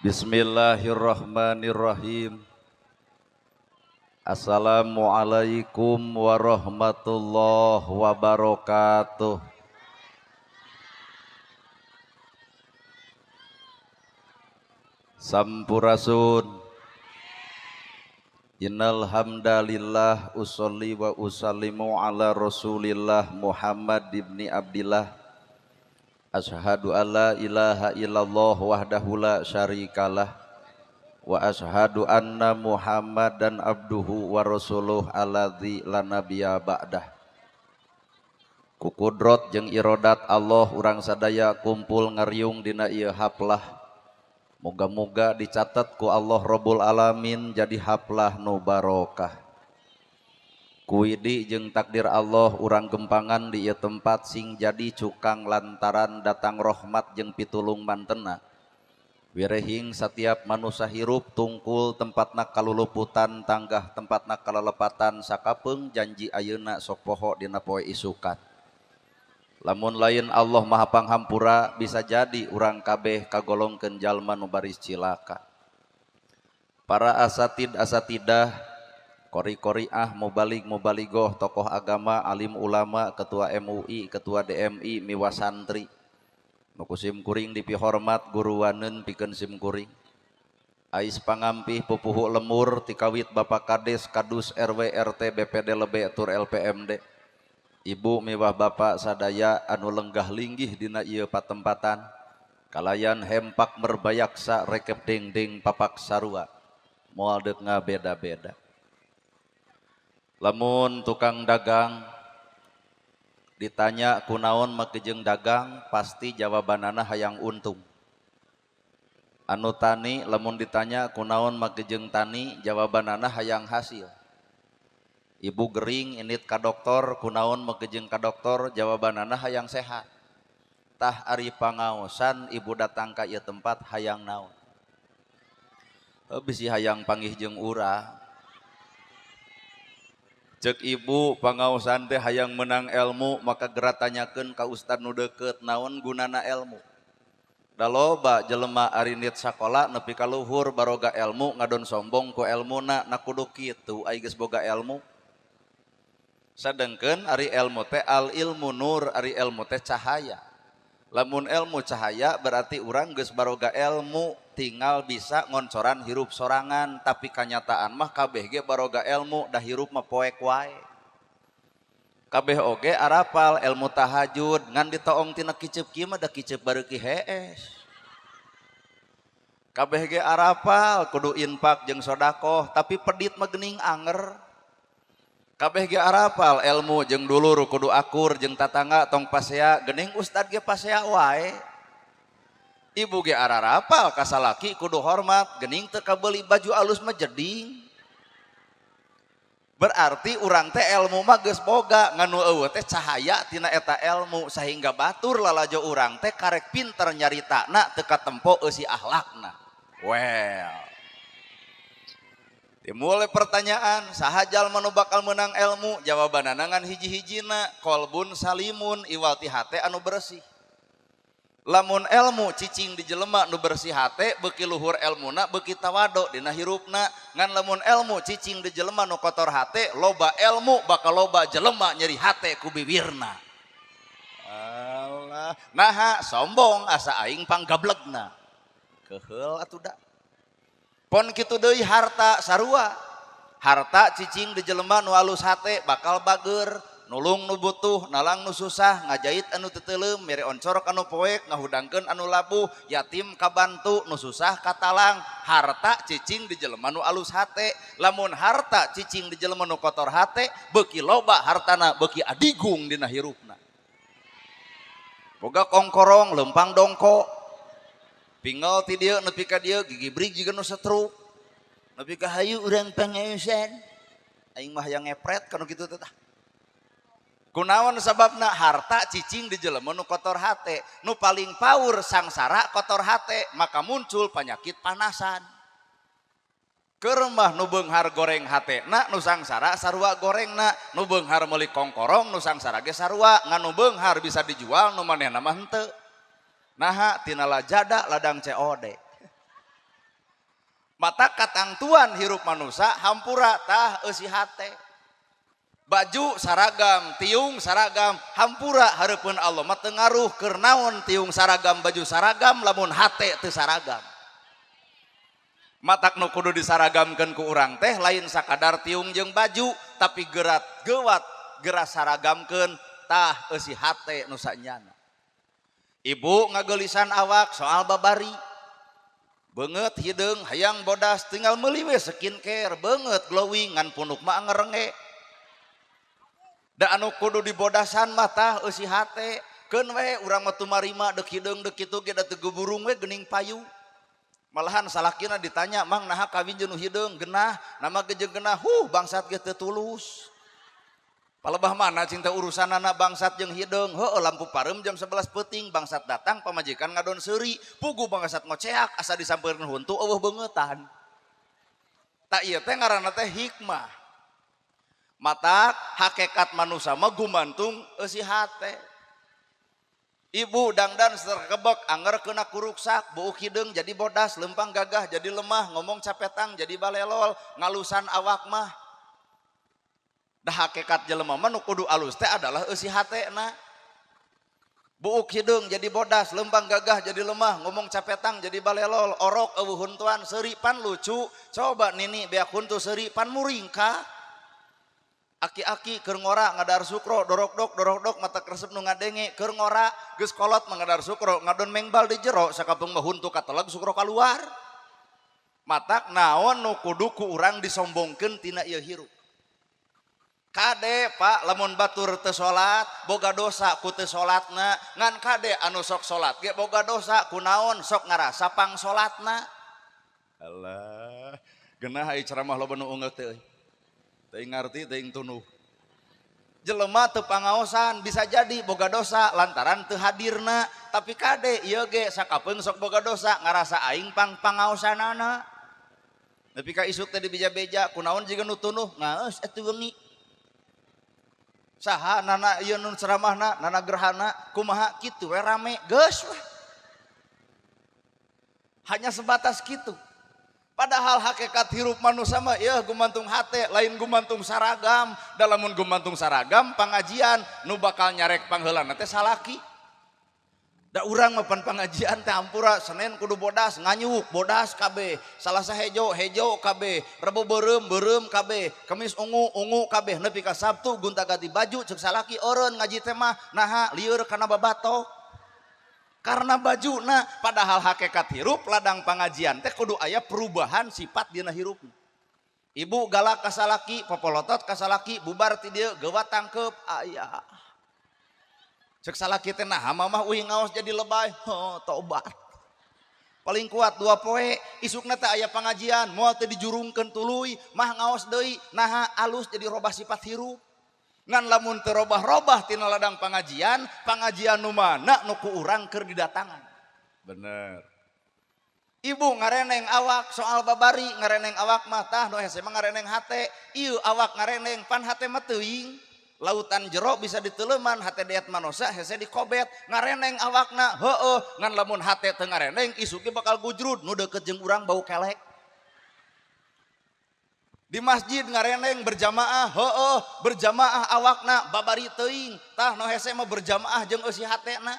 Bismillahirrahmanirrahim. Assalamualaikum warahmatullahi wabarakatuh. Sampurasun. Innal hamdalillah usolli wa usallimu ala Rasulillah Muhammad ibni Abdillah. Asyhadu alla ilaha illallah wahdahu la syarikalah wa asyhadu anna Muhammadan abduhu wa rasuluh alladzi la nabiyya ba'dah. Ku kudrot jeung irodat Allah urang sadaya kumpul ngariung dina ieu haplah. Moga-moga dicatat ku Allah Rabbul Alamin jadi haplah nu barokah. Kuidi jeung takdir Allah urang gempangan di ieu tempat sing jadi cukang lantaran datang rahmat jeung pitulung mantena. Wirehing setiap manusia hirup tungkul tempatna kaluluputan tanggah tempatna kalalepatan sakapeung janji ayeuna sok poho dina poe isukan. Lamun lain Allah Maha Panghampura bisa jadi urang kabeh kagolongkeun jalma nu baris cilaka. Para asatid asatidah, kori-koriah, mubalig mubaligoh, tokoh agama, alim ulama, ketua MUI, ketua DMI, miwa santri. Nu ku sim kuring dipihormat guruwaneun pikeun sim kuring. Ais pangampih pupuhu lemur tikawit Bapak Kades, Kadus, RW, RT, BPD lebe tur LPMD. Ibu miwah bapak sadaya anu lenggah linggih dina ieu patempatan kalayan hempak merbayaksa rekep dingding papak sarua moal deuk ngabeda-beda. Lamun tukang dagang ditanya kunaon make jeung dagang pasti jawabanana hayang untung. Anu tani lamun ditanya kunaon make jeung tani jawabanana hayang hasil. Ibu gering init ka doktor kunaon make jeung ka doktor jawabanana hayang sehat. Tah ari pangaosan ibu datang ka ieu tempat hayang naon? Bisi hayang panggih jeung urang. Cek ibu pangaosan teh hayang menang ilmu maka geura tanyakeun ka ustad nu deukeut naon gunana ilmu. Da loba jelema ari nit sakola nepi ka luhur baroga ilmu ngadon sombong ku elmuna na kudu kitu ai geus boga ilmu. Sedengkeun ari ilmu teh al ilmu nur, ari ilmu teh cahaya. Lamun ilmu cahaya berarti urang geus baroga ilmu tinggal bisa ngoncoran hirup sorangan, tapi kanyataan mah kabeh ge baroga ilmu dah hirup mah poek wae. Kabeh oge arapal ilmu tahajud ngan ditoong tina kiceup kieu mah da kiceup bareuki hees. Kabeh ge arapal kudu infak jeung sodakoh tapi pedit mah geuning anger. Kabeh ge arapal ilmu jeung dulur kudu akur jeung tatangga tong pasea geuning ustad ge pasea wae. Ibu ge ararapal ka salaki kudu hormat geuning teu kabeuli baju alus mah jeding. Berarti urang teh ilmu mah geus boga ngan nu eueuh teh cahaya tina eta ilmu sehingga batur lalajo urang teh karek pinter nyaritana teu katempo eusi akhlakna. Well. Dimulai pertanyaan, saha jalma nu bakal menang ilmu? Jawabanana ngan hiji-hijina, kolbun salimun iwal ti hate anu bersih. Lamun ilmu cicing di jelema nu bersih hate, beuki luhur elmuna, beuki tawado dina hirupna. Ngan lamun ilmu cicing di jelema nu kotor hate, loba ilmu bakal loba jelema nyeri hate ku biwirna. Alah, naha sombong asa aing panggablegna. Keheul atuh da. Pon kitu deui harta sarua. Harta cicing di jelema nu alus hate bakal bager, nulung nu butuh, nalang nu susah, ngajait anu teu teuleum, mere oncorok anu poek, ngahudangkeun anu labuh, yatim kabantu, nu susah katalang. Harta cicing di jelema nu alus hate. Lamun harta cicing di jelema nu kotor hate, beuki loba hartana beuki adigung dina hirupna. Boga kongkorong lempang dongko. Pinggal ti dieu nepi ka dieu gigi brig jiga nu setruk. Nepi ka hayu urang pangaosan. Aing mah hayang ngepret kana kitu teh tah. Kunaon sababna harta cicing di jelema nu kotor hate, nu paling power sangsara kotor hate, maka muncul penyakit panasan. Keur mah nu beunghar goreng hatena, nu sangsara sarua gorengna, nu beunghar meuli kongkorong, nu sangsara ge sarua, ngan nu beunghar bisa dijual nu manehna mah henteu. Naha tina lajada ladang COD. Mata katangtuan hirup manusia hampura tah eusi hate. Baju saragam, tiung saragam, hampura hareupeun Allah mah teu ngaruh keur naon tiung saragam, baju saragam, lamun hate teu saragam. Matak nu kudu disaragamkeun ku urang teh lain sakadar tiung jeung baju, tapi gerat gewat geura saragamkeun tah eusi hate nu sanyana. Ibu ngageulisan awak soal babari. Beungeut hideung hayang bodas, tinggal meuli we skincare, beungeut glowing, ngan punuk mah ngerenge. Da anu kudu dibodasan mah tah eusi hate. Keun we urang mah tumarima, deuk hideung deuk kitu ge da teu geburung we geuning payu. Malahan salakina ditanya, "Mang, naha kawin jeung nu hideung?" "Genah nama ge jeung genah." Huh, bangsat ge teu tulus. Palebah mana cinta urusanana bangsat jeung hideung? Heueuh, lampu pareum jam 11 peuting, bangsat datang, pamajikan ngadon seuri, puguh bangsat ngoceak, asa disampeurkeun huntu eueuh beungeutan. Tak ieu teh ngaranna teh hikmah. Mata hakikat manusia mah gumantung eusi hate. Ibu dangdan kebek anger kena kuruksak, buuk hideung jadi bodas, lempang gagah jadi lemah, ngomong capetang jadi balelol, ngalusan awak mah. Dah hakikat jelema mah nu kudu alus teh adalah eusi hatena. Buuk hideung jadi bodas, lempang gagah jadi lemah, ngomong capetang jadi balelol, orok eueuh huntuan, seuri pan lucu. Coba nini beak huntu seuri pan muringkah. Aki-aki keur ngora ngadar sukro, dorok dok dorok dok, mata resep nu ngadenge. Keur ngora, geus kolot mah ngadar sukro, ngadon mengbal di jero, sakapeung mah huntu kateleg, sukro kaluar. Matak naon nu kudu ku urang disombongkeun tina ieu hirup? Kade, Pak, lamun batur teu salat boga dosa ku teu salatna, ngan kade anu sok salat ge boga dosa kunaon sok ngarasa pang salatna. Allah, genah ai ceramah loba nu ungeuk teh euy. Teuing ngarti teuing tunuh. Jelema teu pangaosan bisa jadi boga dosa lantaran teu hadirna, tapi kade ieu ge sakapeung sok boga dosa ngarasa aing pang pangaosanana. Nepi ka isuk teh dibeja-beja kunaon jiga nu tunuh ngaeus atuh wengi. Saha nana ieu nu ceramahna, nana gerhana kumaha kitu we rame geus weh. Hanya sebatas kitu. Padahal hakikat hirup manusia mah ya gumantung hate, lain gumantung saragam. Dalamun gumantung saragam pengajian nu bakal nyarek pangheulana teh salaki. Da urang mah pan pengajian teh ampura, Senin kudu bodas, nganyuk bodas kabeh, Salasa hejo hejo kabeh, Rebo beureum beureum kabeh, Kemis ungu ungu kabeh, nepi ka Sabtu gonta ganti baju. Cek salaki, "Eureun ngaji teh mah." Naha? Lieur kana babato karena bajuna. Padahal hakikat hirup ladang pengajian teh kudu aya perubahan sifat dina hirup. Ibu galak ka salaki, popolotot ka salaki, bubar ti dieu geuwat tangkeup aya. Cek salaki teh, "Naha mamah uih ngaos jadi lebay?" "Oh, tobat." Paling kuat 2 poe, isukna teh aya pengajian, moal teh dijurungkeun tuluy mah ngaos deui. Naha? Alus jadi robah sifat hirup. Ngan lamun teu robah-robah tina ladang pengajian, pengajian nu mana nu ku urang keur didatangan? Bener. Ibu ngareneng awak soal babari, ngareneng awak mah tah nu hese mah ngareneng hate. Ieu awak ngareneng, pan hate mah teuing. Lautan jero bisa diteleman, hate diet manusia hese dikobet. Ngareneng awakna heueuh, ngan lamun hate teu ngareneng isuk ge bakal gujrud, nu deukeut jeung urang bau kelek. Di masjid ngareneng berjamaah heueuh, berjamaah awakna, babari teuing. Tah nu hese mah berjamaah jeung eusi hatena.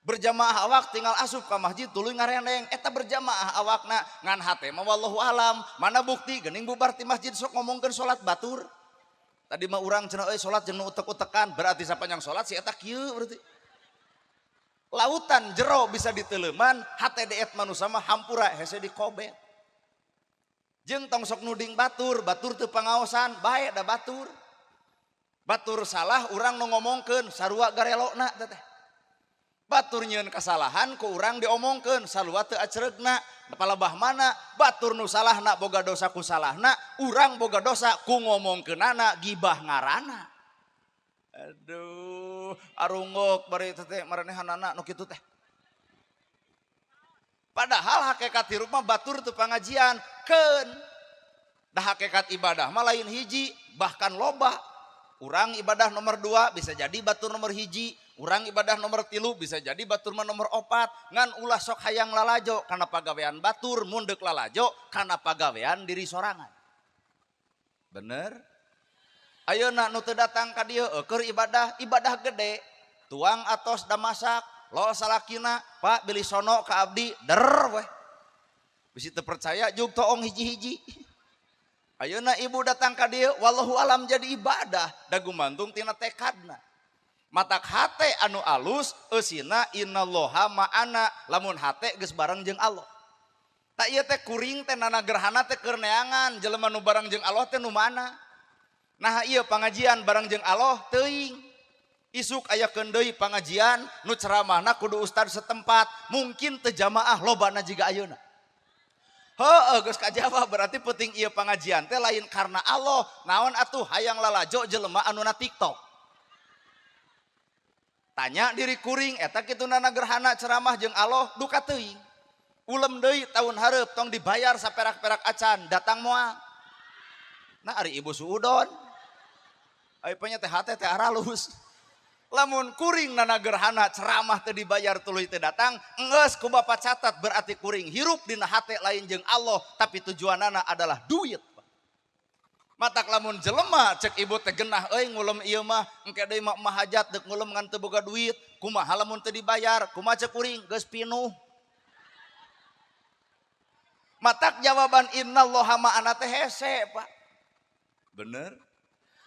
Berjamaah awak, tinggal asup ka masjid tuluy ngareneng, eta berjamaah awakna, ngan hate mah wallahu alam. Mana bukti? Geuning bubar ti masjid sok ngomongkeun salat batur. Tadi mah urang cenah euy salat jeung nu utek-utekan, berarti sapanjang salat si eta kieu. Berarti lautan jero bisa diteleman, hate deet manusia mah hampura hese dikobet. Jeung tong sok nuding batur, batur teu pangaosan bae, da batur batur salah urang nu ngomongkeun sarua garelona teh. Batur nyieun kesalahan ku urang diomongkeun sarua teu acregna. Palebah mana batur nu salahna boga dosa ku salahna, urang boga dosa ku ngomongkeunana, gibah ngarana. Aduh, arunggok bari teh maranehannana nu kitu teh. Padahal hakikat hirup mah batur teu pengajian keun. Dah hakikat ibadah mah lain hiji, bahkan loba. Urang ibadah nomor 2 bisa jadi batur nomor hiji. Urang ibadah nomor 3 bisa jadi batur mah nomor 4. Ngan ulah sok hayang lalajo kana pagawean batur, mun deuk lalajo kana pagawean diri sorangan. Bener? Ayeuna nu teu datang ka dieu keur ibadah, ibadah gede. Tuang atos damasak, lol salakina, Pak bilih sono ka abdi, der weh. Bisi teu percaya jug toong hiji-hiji. Ayeuna ibu datang ka dieu, wallahu alam jadi ibadah, da gumantung tina tekadna. Matak hate anu alus eusina innallaha ma'ana, lamun hate geus bareng jeung Allah. Tak ieu teh kuring teh nana gerhana teh keur neangan jelema nu bareng jeung Allah teh nu mana. Nah ieu pangajian bareng jeung Allah teuing. Isuk aya deui pangajian nu ceramahna kudu ustad setempat, mungkin teu jamaah lobana jiga ayeuna. Heueuh geus kajawab berarti penting ieu pangajian teh lain karena Allah, naon atuh hayang lalajo jelema anu na TikTok. Tanya diri kuring eta kitu nana gerhana ceramah jeung Allah duka teuing. Ulem deui tahun hareup tong dibayar saperak-perak acan datang moal. Nah ari ibu suudon. Ari nya teh hate teh aralus. Lamun kuring nana gerhana ceramah teu dibayar tuluy teu datang, enggeus ku bapak catat berarti kuring hirup dina hate lain jeung Allah, tapi tujuanana adalah duit. Matak lamun jelema cek ibu teh genah euy ngulem ieu mah, engke deui mah mah hajat deuk ngulem ngan teu boga duit, kumaha lamun teu dibayar, kumaha cek kuring geus pinuh. Matak jawaban innallaha ma'ana teh hese, Pak. Bener?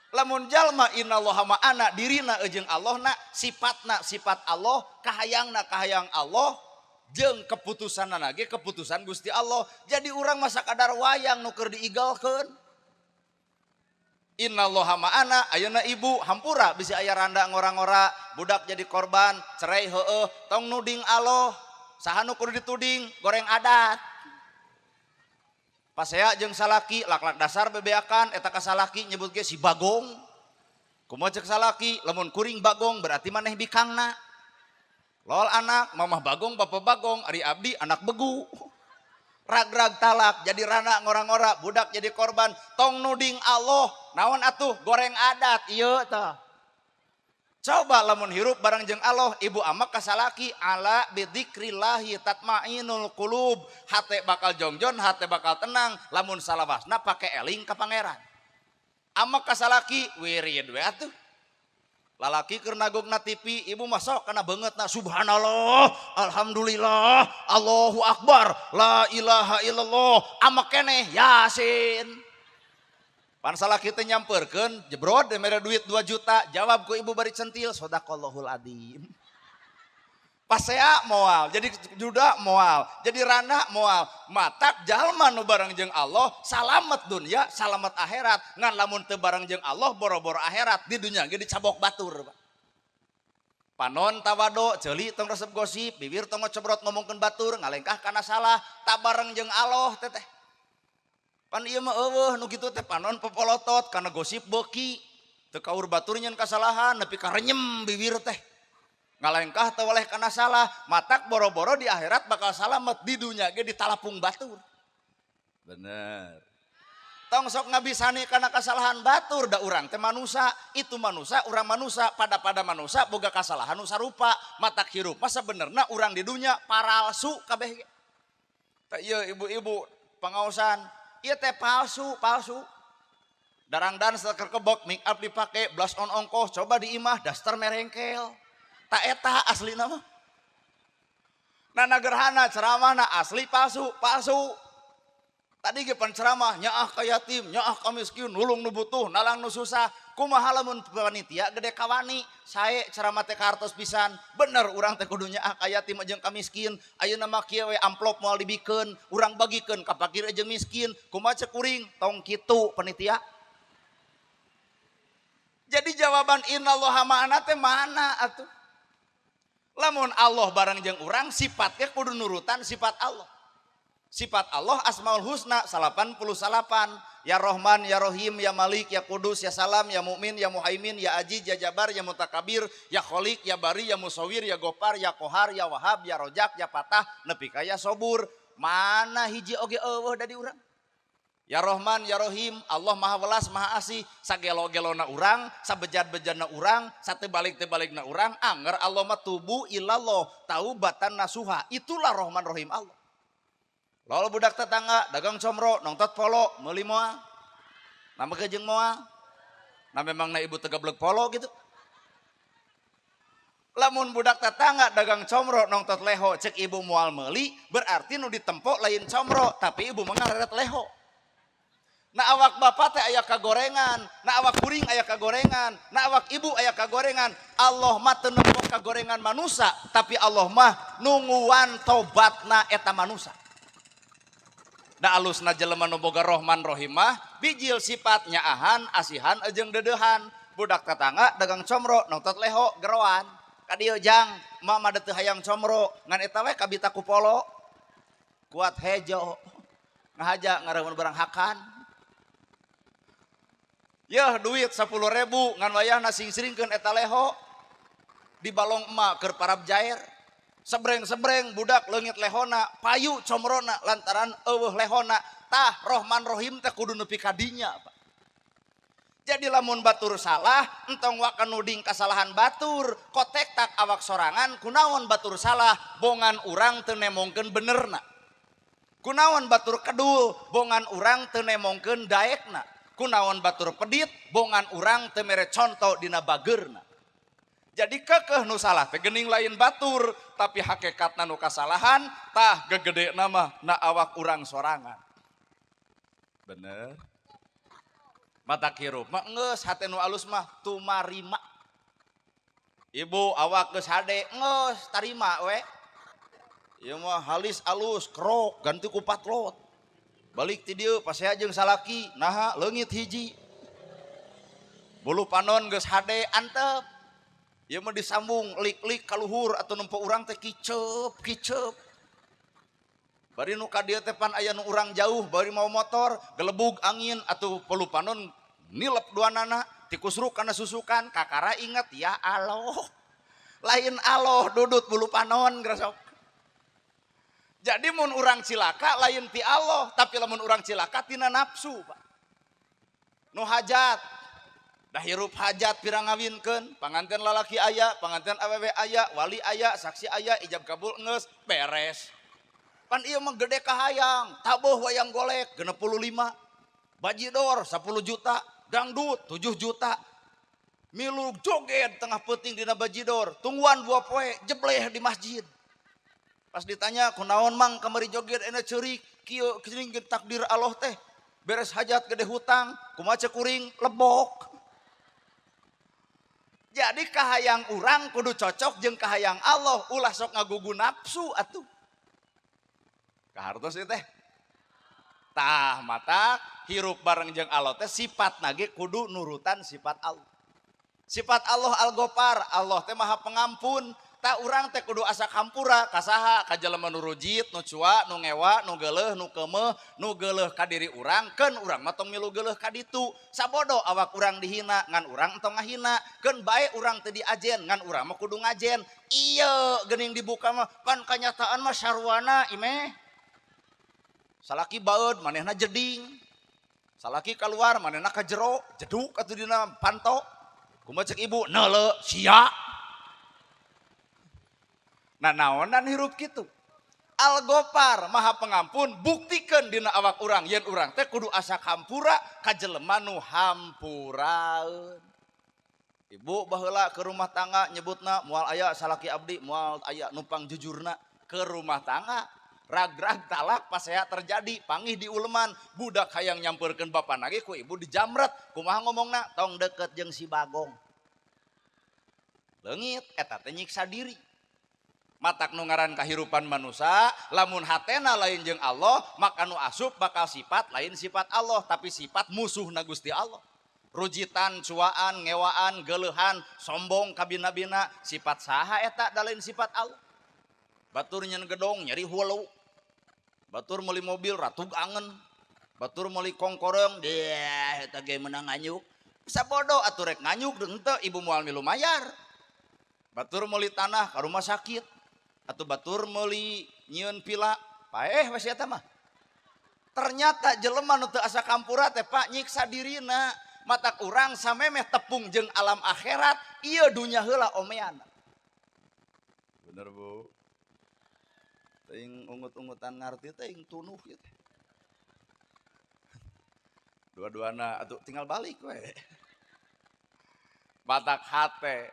Lamun jalma innallaha ma'ana dirina jeung Allahna, sifatna sifat Allah, kahayangna kahayang Allah, jeung keputusanna ge keputusan Gusti Allah. Jadi urang masa kadar wayang nu keur diigalkeun. Innallaha ma'ana, ayeuna ibu hampura bisi aya randa ngora-ngora, budak jadi korban, cerai heueuh, tong nuding Allah. Saha nu kudu dituding? Goreng adat. Pasea jeung salaki lak-lak dasar bebeakan eta ka salaki nyebut ge si Bagong. Kumaha cek salaki? Lamun kuring Bagong berarti maneh bikangna. Lol anak, mamah Bagong, bapak Bagong, ari abdi anak begu. Rag-rag talak jadi rana ngora-ngora, budak jadi korban, tong nuding Allah. Naon atuh goreng adat ieu tah. Coba lamun hirup bareng jeung Allah, ibu amak ka salaki ala bidzikrillahi tatmainul qulub. Hate bakal jongjon, hate bakal tenang lamun salawasna pake eling ka pangeran. Amak ka salaki wirid we atuh. Lalaki keur nagogna TV, ibu masuk kana beungeutna subhanallah, alhamdulillah, Allahu akbar, la ilaha illallah, amak keneh yasin. Pan salaki teh nyamperkeun jebrod mere duit 2 juta, jawab ku ibu bari centil sadaqallahul adzim. Pasea moal, jadi juda moal, jadi rana moal. Matak jalma nu bareng jeung Allah salamet dunya, salamet akhirat. Ngan lamun teu bareng jeung Allah boro-boro akhirat di dunya ge dicabok batur, Pak. Panon tawado, ceuli tong resep gosip, bibir tong ngocobrot ngomongkeun batur, ngalengkah kana salah, tak bareng jeung Allah teteh. Pan ieu mah eueuh nu kitu teh panon popolotot kana gosip beuki. Teu kaur batur nyeun kasalahan nepi ka renyem bibir teh. Ngalengkah teu waleh kana salah, matak boro-boro di akhirat bakal salamet, di dunya ge ditalapung batur. Bener. Tong sok ngabisani kana kasalahan batur, da urang teh manusa, itu manusa, urang manusa, pada-pada manusa boga kasalahan nu sarupa, matak hirup mah sabenerna urang di dunya paralsu kabeh ge. Tah ieu ibu-ibu pangaosan, ieu teh palsu, palsu. Darangdan sakerkebek make up dipake, blush on ongkoh, coba di imah daster merengkel. Tak eta asli nama. Nana gerhana ceramahna asli palsu, palsu. Tadi ge pan ceramah nyaah ka yatim, nyaah ka miskin, nulung nu butuh, nalang nu susah. Kumaha lamun panitia gede kawani, sae ceramah teh kartos pisan. Bener urang teh kudu nyaah ka yatim jeung ka miskin. Ayeuna mah kieu we amplop moal dibikeun, urang bagikeun ka fakir jeung miskin. Kumaha cek kuring? Tong kitu panitia. Jadi jawaban innallaha ma'ana teh mana atuh? Lamun Allah bareng jeung urang sifatnya kudu nurutan sifat Allah. Sifat Allah Asmaul Husna 89. Ya Rohman, Ya Rohim, Ya Malik, Ya Kudus, Ya Salam, Ya Mukmin, Ya Muhaimin, Ya Aziz, Ya Jabar, Ya Mutakabir, Ya Kholik, Ya Bari, Ya Musawir, Ya Gopar, Ya Kohar, Ya Wahab, Ya Rojak, Ya Patah, nepi ka Ya Sobur. Mana hiji oge eueuh da di urang? Ya Rohman, Ya Rohim, Allah Maha Welas, Maha Asih. Sagelo-gelona urang, sabejat-bejatna urang, satebalik-tebalikna urang, anger Allah mah tubu ilallah, taubatan nasuha. Itulah Rohman Rohim Allah. Lalu budak tetangga dagang comro, nongtot polo, meuli moal. Nama jeung moal. Nah, memang na ibu tegablek polo gitu. Lamun budak tetangga dagang comro nongtot leho, cek ibu moal meuli, berarti nu ditempo lain comro, tapi ibu mengareret leho. Nah, awak bapak teh aya kagorengan, nah awak kuring aya kagorengan, nah awak ibu aya kagorengan. Allah mah teu nempo kagorengan manusia, tapi Allah mah nungguan tobatna eta manusia. Da alusna jelema nu boga Rohman Rohim mah bijil sifat nyaahan, asihan jeung deudeuhan. Budak tetangga dagang comro nongtot leho geroan. Ka dieu jang, mama teu hayang comro, ngan eta we kabita ku polo. Kuat hejo. Ngahaja ngareun barang hakan. Yeuh duit 10.000 ngan wayahna sing-sringkeun eta leho di balong emak keur parab jair. Sebreng-sebreng budak leungit lehona, payu comrona lantaran eueuh lehona. Tah, Rohman Rohim teh kudu nepi ka dinya, Pak. Jadi lamun batur salah, entong waka nuding kasalahan batur, kotek tak awak sorangan, kunaon batur salah, bongan urang teu nemongkeun benerna. Kunaon batur kedul, bongan urang teu nemongkeun daekna. Kunaon batur pedit, bongan urang teu mere conto dina bageurna. Jadi kekeh nu salah teh geuning lain batur, tapi hakikatna nu kasalahan tah gegede nama na awak urang sorangan. Bener. Mata hirup mah geus hate nu alus mah tumarima. Ibu awak geus hade geus tarima we. Ieu mah halis alus kerok ganti ku patlot. Balik ti dieu pasea jeung salaki naha leungit hiji. Bulu panon geus hade antep. Ieu mah disambung lik-lik kaluhur atau nempo urang teh kicep kicep. Bari nu ka dieu teh pan aya nu urang jauh bari mau motor gelebug angin atau bulu panon nilep duanana tikusruk kana susukan kakara inget ya Allah. Lain Allah dudut bulu panon gresok. Jadi mun urang cilaka lain ti Allah, tapi lamun urang cilaka tina nafsu, Pak. Nu hajat dah hirup hajat pirang ngawinkeun, panganten lalaki aya, panganten awewe aya, wali aya, saksi aya, ijab kabul geus beres. Pan ieu mah gede kahayang, tabuh wayang golek 65, bajidor 10 juta, dangdut 7 juta. Milu joget tengah peuting dina bajidor, tungguan 2 poe jebleh di masjid. Pas ditanya kunaon mang kamari joget enak ceurik, kieu geuning takdir Allah teh. Beres hajat gede hutang, kumaha ceuk kuring lebok. Jadi kahayang urang kudu cocok jeung kahayang Allah, ulah sok ngagugu nafsu atuh. Kahartos ieu teh. Tah mata hirup bareng jeung Allah teh sifat nage kudu nurutan sifat Allah. Sifat Allah Al-Ghaffar, Allah teh Maha Pengampun. Tah urang teh kudu asa kampura ka saha? Ka jelema nu rujit, nu cua, nu ngewa, nu geuleuh, nu keumeuh, nu geuleuh ka diri urang, keun urang mah tong milu geuleuh ka ditu. Sabodo awak urang dihina, ngan urang entong ngahina. Keun bae urang teu diajen, ngan urang mah kudu ngajen. Ieu geuning dibuka mah pan kanyataan mah sarwana imeh. Salaki baeud manehna jeding. Salaki keluar manehna ka jero, jeduk atuh dina panto. Kumaha cek ibu? Neuleu sia. Nah, naonan hirup kitu. Al-Ghaffar Maha Pengampun, buktikeun dina awak urang yen urang teh kudu asa hampura ka jelema nu hampuraeun. Ibu baheula ke rumah tangga nyebutna moal aya salaki abdi, moal aya numpang jujurna ke rumah tangga. Rag-rag talak pasea terjadi, pangih di uleman, budak hayang nyamperkeun bapana ge ku ibu dijamret. Kumaha ngomongna? Tong deket jeung si Bagong. Leungit eta teh nyiksa diri. Matak nu ngaran kahirupan manusia, lamun hatena lain jeung Allah, maka nu asup bakal sifat lain sifat Allah, tapi sifat musuhna Gusti Allah. Rujitan, cuaan, ngewaan, geuleuhan, sombong kabina-bina, sifat saha eta da lain sifat Allah. Batur nyen gedong nyeri hulu. Batur meuli mobil ratug angen. Batur meuli kongkorong deh eta ge meunang nganyuk. Sabodo atuh rek nganyuk deung henteu ibu moal milu mayar. Batur meuli tanah ka rumah sakit. Atau batur meuli nyieun pila, paeh we si eta mah. Ternyata jelema nu teu asa kampura teh Pak nyiksa dirina. Matak urang samemeh tepung jeung alam akhirat, ieu dunya heula omean. Bener Bu. Teuing ungut-ungutan ngarti teuing tunuh gitu. Dua-duana atuh tinggal balik we. Matak hate,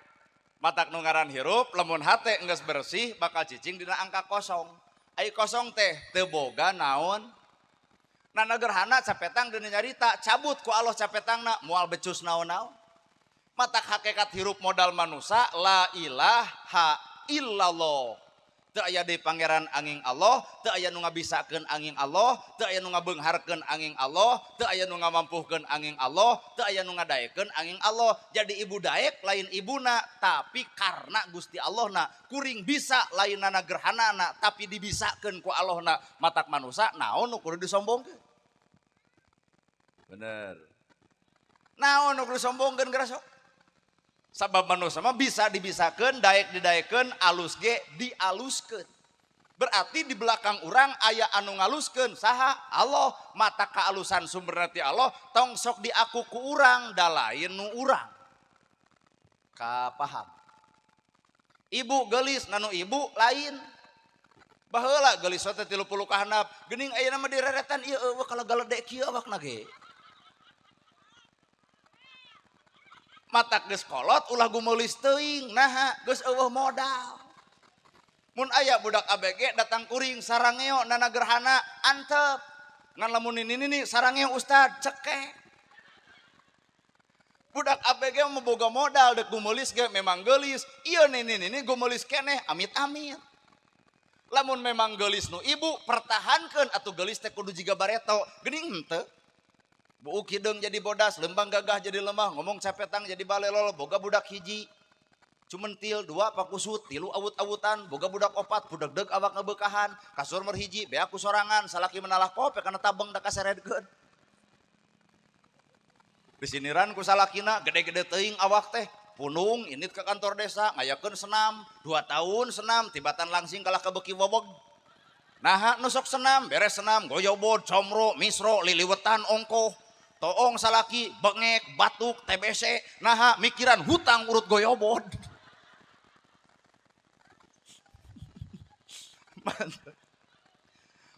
matak nu ngaran hirup lamun hate geus bersih bakal cicing dina angka kosong. Ai kosong teh teu boga naon. Nana gerhana capetang dina nyarita cabut ku Allah capetangna moal becus naon-naon. Matak hakikat hirup modal manusa la ilaha illallah. Teu aya deui pangeran angin Allah, teu aya nu ngabisakeun angin Allah, teu aya nu ngabeungharkeun angin Allah, teu aya nu ngamampuhkeun angin Allah, teu aya nu ngadaekeun angin Allah. Jadi ibu daek lain ibuna, tapi karena Gusti Allahna kuring bisa lainana gerhanana, tapi dibisakeun ku Allahna. Matak manusa naon nu kudu disombongkeun? Bener. Naon nu kudu disombongkeun geura sok? Sabab manusia mah bisa dibisakeun, daek didaekeun, alus ge dialuskeun. Berarti di belakang urang aya anu ngaluskeun, saha? Allah. Mata kaalusan sumberna ti Allah, tong sok diaku ku urang, da lain nu urang. Kapaham? Ibu geulis, nanu ibu lain. Baheula geulis teh 30 ka handap, geuning ayeuna mah direretan ieu eueuh kalau galedek kieu awakna ge. Matak geus kolot ulah gumeulis teuing, naha geus eueuh modal. Mun aya budak ABG datang kuring sarangeo nana gerhana antep. Ngan lamun nini sarangeo ustad cekek. Budak ABG mah boga modal dek gumeulis ge memang geulis. Ieu nini gumeulis keneh amit-amit. Lamun memang geulis nu ibu pertahankeun atuh geulis teh kudu jiga bareto. Geuning henteu. Buuk hideung jadi bodas, lembang gagah jadi lemah, ngomong capetang jadi balelol, boga budak hiji. Cumentil dua pakusut, tilu awut-awutan, boga budak opat, budak deuk awak ngebekahan, kasur mer hiji, beak ku sorangan, salaki menalah kope kana tabeng da kaseredkeun. Disiniran ku salakina gede-gede teuing awak teh, punung init ke kantor desa, ngayakeun senam, 2 tahun senam, tibatan langsing kalah kabeuki wowog. Naha nu sok senam, beres senam, goyobod, comro, misro, liliwetan ongkoh. Toong salaki, bengek, batuk, TBC, naha mikiran hutang urut goyobod.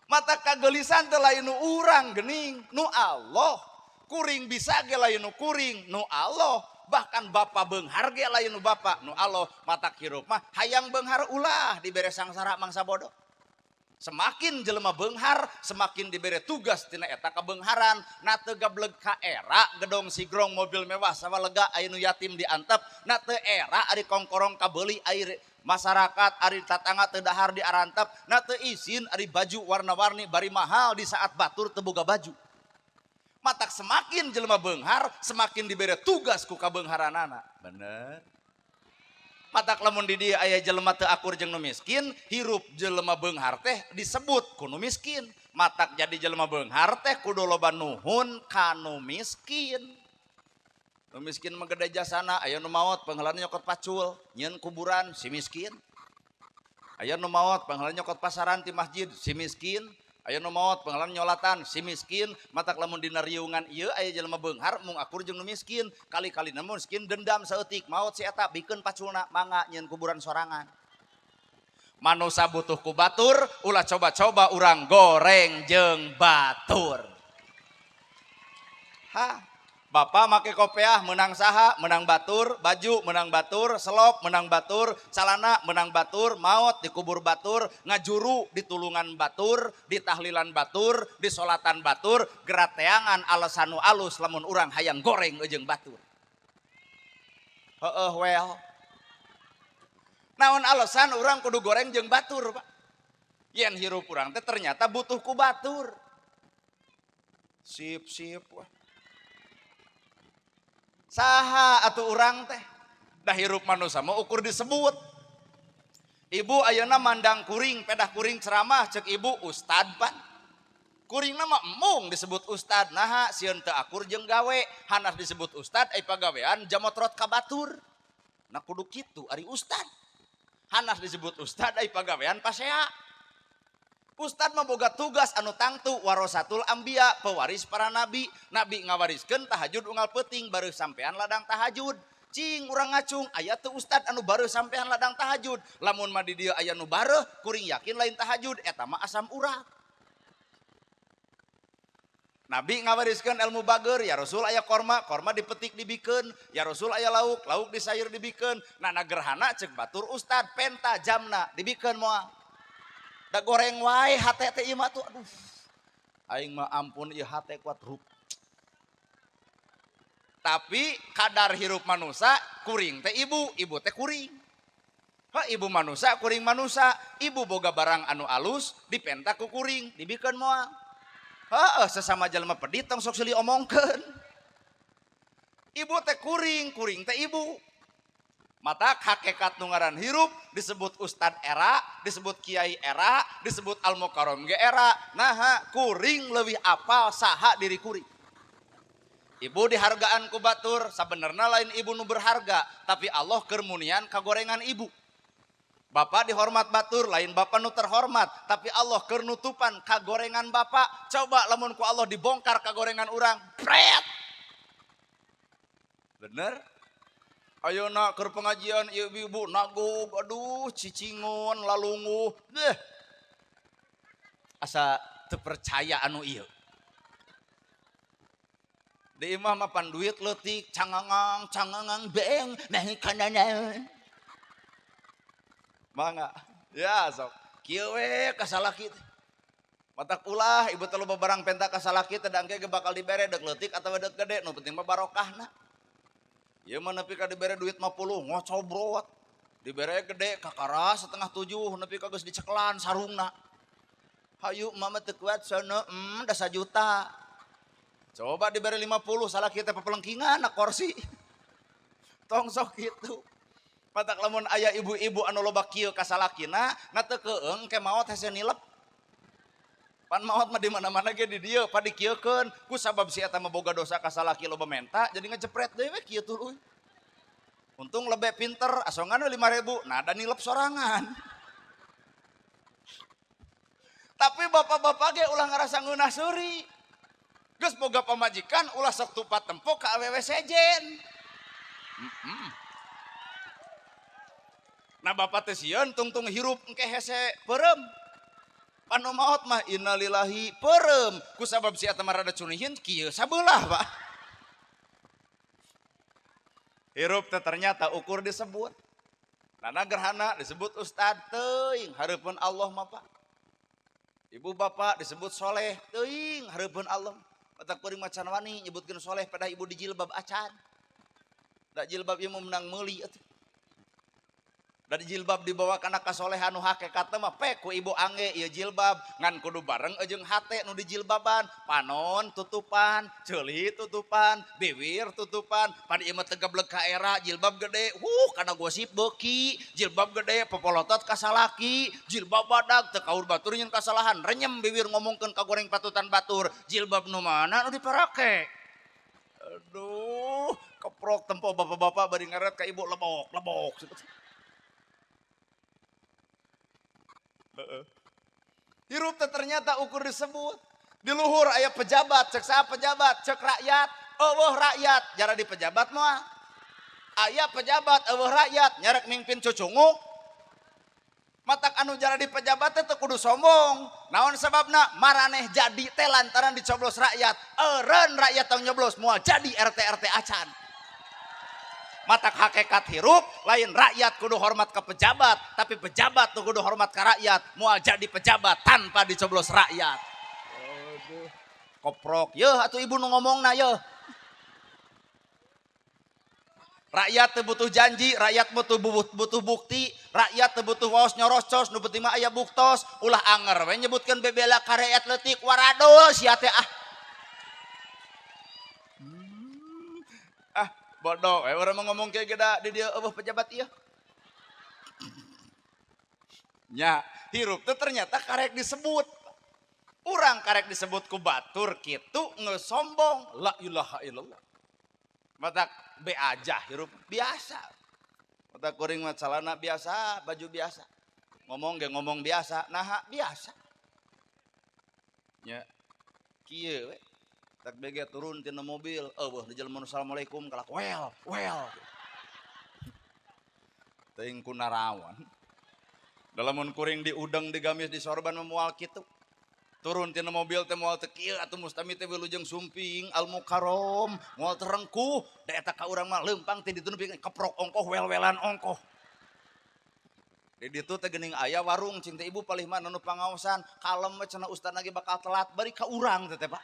Mata kagelisan teh lain nu urang geuning, nu Allah. Kuring bisa ge lain nu kuring, nu Allah. Bahkan bapa beunghar ge lain nu bapa, nu Allah. Mata hirup mah hayang beunghar ulah dibere sangsara mangsa bodoh. Semakin jelema beunghar, semakin dibere tugas tina eta kabeungharan. Na teu gableg ka era gedong sigrong mobil mewah sawalega aya nu yatim diantep. Na teu era ari kongkorong kabeuli air masyarakat ari tatangga teu dahar diarantep. Na teu isin ari baju warna-warni bari mahal di saat batur teu boga baju. Matak semakin jelema beunghar, semakin dibere tugas ku kabeungharanana. Bener. Matak lamun di dieu aya jelema teu akur jeung nu miskin, hirup jelema beunghar teh disebut ku nu miskin. Matak jadi jelema beunghar teh kudu loba nuhun ka nu miskin. Nu miskin mah gede jasana, aya nu maot pangheulana nyokot pacul, nyieun kuburan si miskin. Aya nu maot pangheulana nyokot pasaran ti masjid si miskin. Aya nu maot pangheulana nyolatan si miskin. Matak lamun dina riungan ieu aya jelema beunghar mung akur jeung nu miskin, kali-kalina mun miskin dendam saeutik maot si eta bikeun paculna mangga nyieun kuburan sorangan. Manusa butuh ku batur, ulah coba-coba urang goreng jeung batur. Hah? Bapak make kopiah menang saha, menang batur, baju menang batur, selop menang batur, calana menang batur, maot dikubur batur, ngajuru ditulungan batur, ditahlilan batur, disolatan batur, gerateangan alasan nu alus lamun urang hayang goreng jeung batur. Heeh well. Naon alasan urang kudu goreng jeung batur, Pak? Yen hirup urang teh ternyata butuh ku batur. Sip sip wah. Saha atuh urang teh? Dah hirup manusia mah ukur disebut. Ibu ayeuna mandang kuring, pedah kuring ceramah cek ibu ustad pan. Kuringna mah embung disebut ustad. Naha sieun teu akur jeung gawe, hanas disebut ustad ai pagawean jamotrot ka batur. Nah kudu kitu ari ustad. Hanas disebut ustad ai pagawean pasea. Ustad mah boga tugas anu tangtu warasatul anbiya, pewaris para nabi. Nabi ngawariskeun tahajud unggal peuting bareuh sampean ladang tahajud. Cing urang ngacung aya teu ustad anu bareuh sampean ladang tahajud. Lamun mah di dieu aya nu bareuh, kuring yakin lain tahajud, eta mah asam urat. Nabi ngawariskeun ilmu bager, ya Rasul aya korma, korma dipetik dibikeun, ya Rasul aya lauk, lauk disayur dibikeun. Nah, gerhana cek batur ustad penta jamna dibikeun moal. Da goreng wae hate teh ieu mah tuh, aduh. Aing mah ampun ieu hate kuat rup. Tapi kadar hirup manusia kuring teh ibu, ibu teh kuring. Ha ibu manusia kuring manusia, ibu boga barang anu alus dipenta ku kuring, dibikeun moal. Heeh, sesama jelema pedit tong sok silih omongkeun. Ibu teh kuring, kuring teh ibu. Mata hakikat nu ngaran hirup disebut ustad era, disebut kiai era, disebut al mukarram ge era. Naha kuring leuwih apal saha diri kuring. Ibu dihargaan ku batur, sabenerna lain ibu nu berharga, tapi Allah keur munian kagorengan ibu. Bapak dihormat batur, lain bapak nu terhormat, tapi Allah keur nutupan kagorengan bapak. Coba lamun ku Allah dibongkar kagorengan urang, pret. Bener? Ayeuna keur pengajian ibu-ibu nagog, aduh cicingon lalunguh, deh. Asa teu percaya anu ieu. Di imah mah pan duit leutik, cangangang, cangangang beng, meh kanana. Mangga. Ya sok. Kieu we ka salaki teh. Matak ulah ibu teh loba barang penta ka salaki teh dangke ge bakal dibere deuk leutik atawa deuk gede, nu penting mah barokahna. Ieu mah nepi ka dibere duit 50 ngocobrot. Dibere gede kakara 6:30 nepi ka geus dicekelan sarungna. Hayu mama teu kuat sono, da sajuta. Coba dibere 50 salaki teh pepelengkingan na kursi. Tong sok kitu. Matak lamun aya ibu-ibu anu loba kieu ka salakina, na teu keung ke maot hese nilep. Pan maot mah di mana-mana ge di dieu, pa dikieukeun ku sabab si eta mah boga dosa ka salaki loba menta, jadi ngejepret deui we kieu tuluy. Untung lebih pinter, asongan we 5.000, nah da nilep sorangan. Tapi bapak-bapak ge ulah ngarasa ngeunah seuri. Geus boga pamajikan ulah sok tupat tempo ka awewe sejen. Nah bapak teh sieun tungtung hirup engke hese peureum. Panu maot mah innalillahi peureum. Ku sabab si eta mah rada cunihin kieu sabelah, Pak. Hirup teh ternyata ukur disebut. Nana gerhana disebut ustad teuing hareupeun Allah mah, Pak. Ibu bapak disebut soleh teuing hareupeun Allah. Matak kuring macan wani nyebutkeun soleh pada ibu di jilbab acan. Da jilbab ieu mah menang meuli atuh. Dari jilbab dibawa kana kasolehan nu hakikatna mah pe ku ibu angge ieu jilbab ngan kudu bareng jeung hate nu dijilbaban, panon tutupan, ceuli tutupan, bibir tutupan, pan ieu mah teu gablek ka era jilbab gede, kana gosip beuki, jilbab gede popolotot ka salaki, jilbab badag teu kaur batur nyeun kasalahan, renyem bibir ngomongkeun ka goreng patutan batur, jilbab nu mana nu diparake. Aduh, keprok tempo bapak-bapak bari ngaret ka ibu lebok, lebok. Hirup teh ternyata ukur disebut. Di luhur aya pejabat, cek saha pejabat, cek rakyat, eueuh rakyat, jara di pejabat moal. Aya pejabat, eueuh rakyat, nyarek mingpin cucunguk. Matak anu jara di pejabat teh teu kudu sombong. Naon sababna? Maraneh jadi teh lantaran dicoblos rakyat. Eureun rakyat tong nyoblos moal jadi RT RT acan. Matak hakikat hirup lain rakyat kudu hormat ke pejabat, tapi pejabat tuh kudu hormat ke rakyat. Moal jadi pejabat tanpa dicoblos rakyat. Aduh, koprok. Yeuh atuh ibu nu ngomongna yeuh. Rakyat teu butuh janji, rakyat butuh bukti, rakyat teu butuh waos nyorocos, nu penting mah aya buktos. Ulah anger we nyebutkeun bebela ka rakyat leutik waradul sia teh ah. Ah, bodoh, urang mah ngomong kieu ge da di dieu eueuh pejabat ieu. Nya, hirup teh ternyata karek disebut. Urang karek disebut ku batur kitu ngesombong la ilaha illallah. Matak be aja hirup biasa. Matak kuring mah calana biasa, baju biasa. Ngomong ge ngomong biasa, naha biasa. Nya kieu we. Tak bege turun tina mobil, eueuh di jelema assalamualaikum kalak wel, wel. Teuing kunarawan. Dalamun kuring diudeng digamis disorban memual kitu. Turun tina mobil teh moal teu kieu atuh mustami teh wilujeng sumping al mukarrom, moal terengkuh, da eta ka urang mah leumpang teh ditu nepi keprok ongkoh wel-welan ongkoh. Di ditu teh geuning aya warung cing teh ibu palih mana nu pangaosan, kalem we cenah ustad lagi bakal telat bari ka urang teh teh Pak.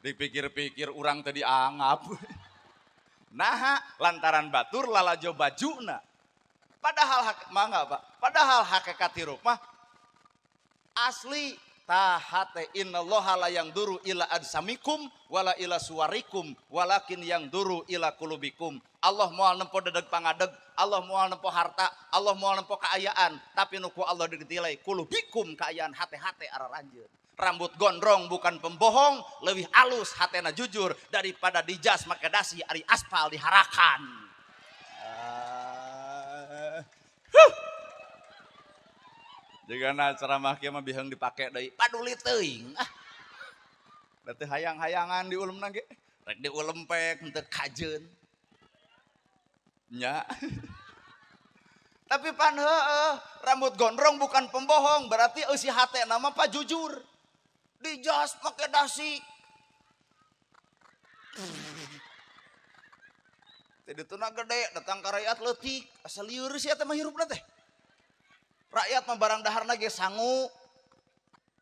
Dipikir-pikir urang teh dianggap. Naha lantaran batur lalajo bajuna. Padahal mangga Pak, padahal hakikat hirup mah asli tahate innallaha la yang duru ila adsamikum wala ila suwarikum walakin yang duru ila kulubikum. Allah moal nempo dedeg pangadeg, Allah moal nempo harta, Allah moal nempo kaayaan, tapi nu ku Allah ditilai kulubikum kaayaan hate-hate araranjeun. Rambut gondrong bukan pembohong, lebih alus hatena jujur daripada dijas make dasi ari aspal diharakan. Huh. Jigana ceramah kieu mah biheung dipake deui, paduli teuing. Ah. Da teu hayang-hayangan diulemna ge. Rek diulem pek henteu kajeun. Nya. Tapi pan heueuh, rambut gondrong bukan pembohong, berarti eusi hatena mah pa jujur. Dijas make dasi. Teh dituna gede datang ka rakyat leutik, asa lieur sih eta mah hirupna teh. Rakyat mah barang daharna ge sangu,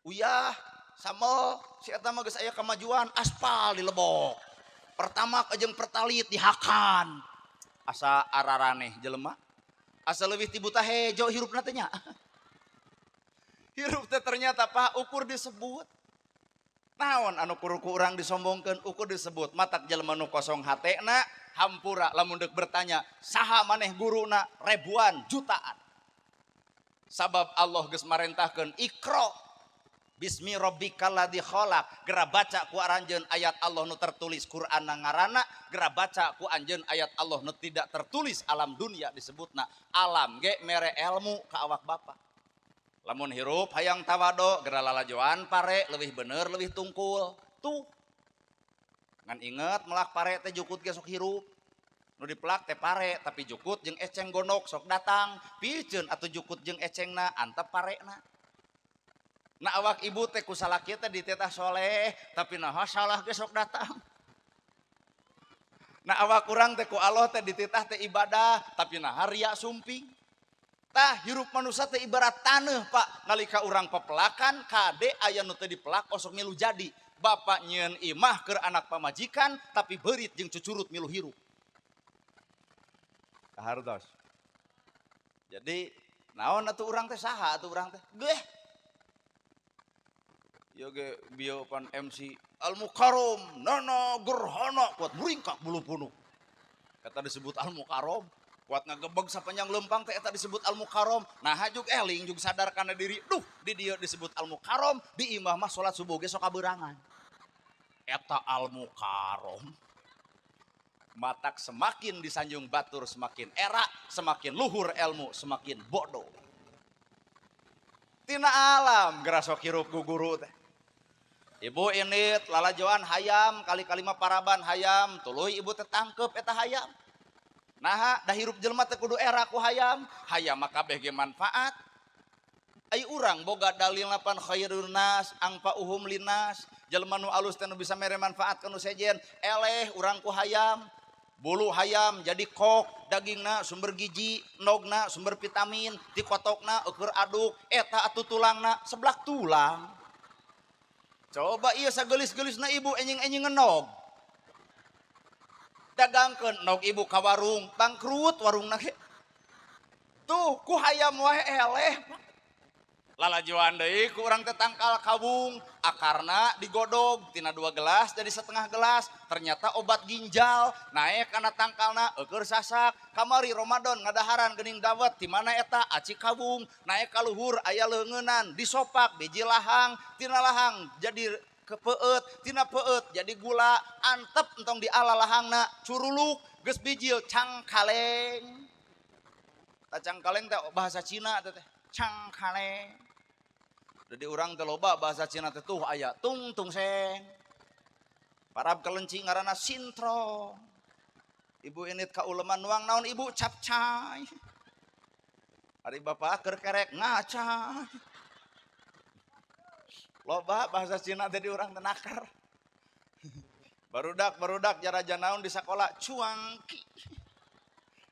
uyah, sambel, si eta mah geus aya kemajuan, aspal di lebok. Pertama jeung pertalit dihakan. Asa araraneh jelema. Asa leuwih ti buta hejo hirupna teh nya. Hirup teh ternyata Pak ukur disebut. Naon anu ku urang disombongkeun ukur disebut matak jelema nu kosong hatena hampura lamun deuk bertanya saha maneh guruna ribuan jutaan. Sabab Allah geus marentahkeun Iqra bismi rabbikal ladzi khalaq, gera baca ku aranjeun ayat Allah nu tertulis Quran ngaranna, gera baca ku anjeun ayat Allah nu tidak tertulis alam dunia disebutna. Alam ge mere ilmu ka awak bapa. Lamun hirup hayang tawado gera lalajoan pare leuwih bener leuwih tungkul. Tuh. Ngan inget melak pare teh jukut ge sok hirup. Nu dipelak teh pare tapi jukut jeung eceng gondok sok datang, piceun atuh jukut jeung ecengna antep parena. Nah awak ibu teh ku salaki teh ditetah soleh tapi naha salah ge sok datang. Nah awak urang teh ku Allah teh dititah teh ibadah tapi naha ria sumping. Tah hirup manusia teh ibarat taneuh Pak, nalika urang pepelakan kade aya nu teu dipelak osok milu jadi. Bapak nyieun imah keur anak pamajikan tapi beurit jeung cucurut milu hirup. Kahartos. Jadi naon atuh urang teh saha atuh urang teh? Geh. Ieu ge bieu pan MC Al Mukarrom Nana Gerhana kuat muringkak bulu punuk. Kata disebut Al Mukarrom, kuat ngagebeg sapanjang lempang teh eta disebut Al Mukarrom. Nah hajuk eling jeung sadar kana diri, duh di dieu disebut Al Mukarrom, di imah mah salat subuh ge sok kaberangan. Eta Al Mukarrom. Matak semakin disanjung batur semakin era, semakin luhur ilmu semakin bodoh. Tina alam gerasok hirup guguru teh. Ibu init lalajoan hayam kali-kali mah paraban hayam, tuluy ibu teh tangkep eta hayam. Naha da hirup jelema teh kudu era ku hayam, hayam mah kabeh ge manfaat. Ai urang boga dalil pan khairun nas angfa'uhum linnas, jelema nu alus teh nu bisa mere manfaat ka nu sejen, eleh urang ku hayam. Bulu hayam jadi kok, dagingna sumber gizi, nogna sumber vitamin, tikotokna eueur aduk, eta atuh tulangna seblak tulang. Coba ieu sagelis-gelisna ibu enjing-enjing ngenog. Dagangkeun nog ibu ka warung, bangkrut warungna ge. Tuh ku hayam wae eleh. Lalajoan deui ku urang teh tangkal kawung, akarna digodog tina 2 gelas jadi setengah gelas, ternyata obat ginjal, naek kana tangkalna eueur sasak. Kamari Ramadan ngadaharan geuning dawet di mana eta aci kawung, naek ka luhur aya leungeunan, disopak biji lahang, tina lahang jadi kepeut, tina peut jadi gula, antep entong diala lahangna, curuluk geus bijil cangkaleng. Ta cangkaleng teh bahasa Cina teh cangkaleng. Jadi urang teh loba bahasa Cina teh tuh aya tung tung seng. Parab kelenci ngaranna sintrong. Ibu init ka uleman nuang naon ibu capcay. Ari bapak keur kerek ngaca. Loba bahasa Cina teh di urang teh nakar. Barudak jaraja naon di sakola cuangki.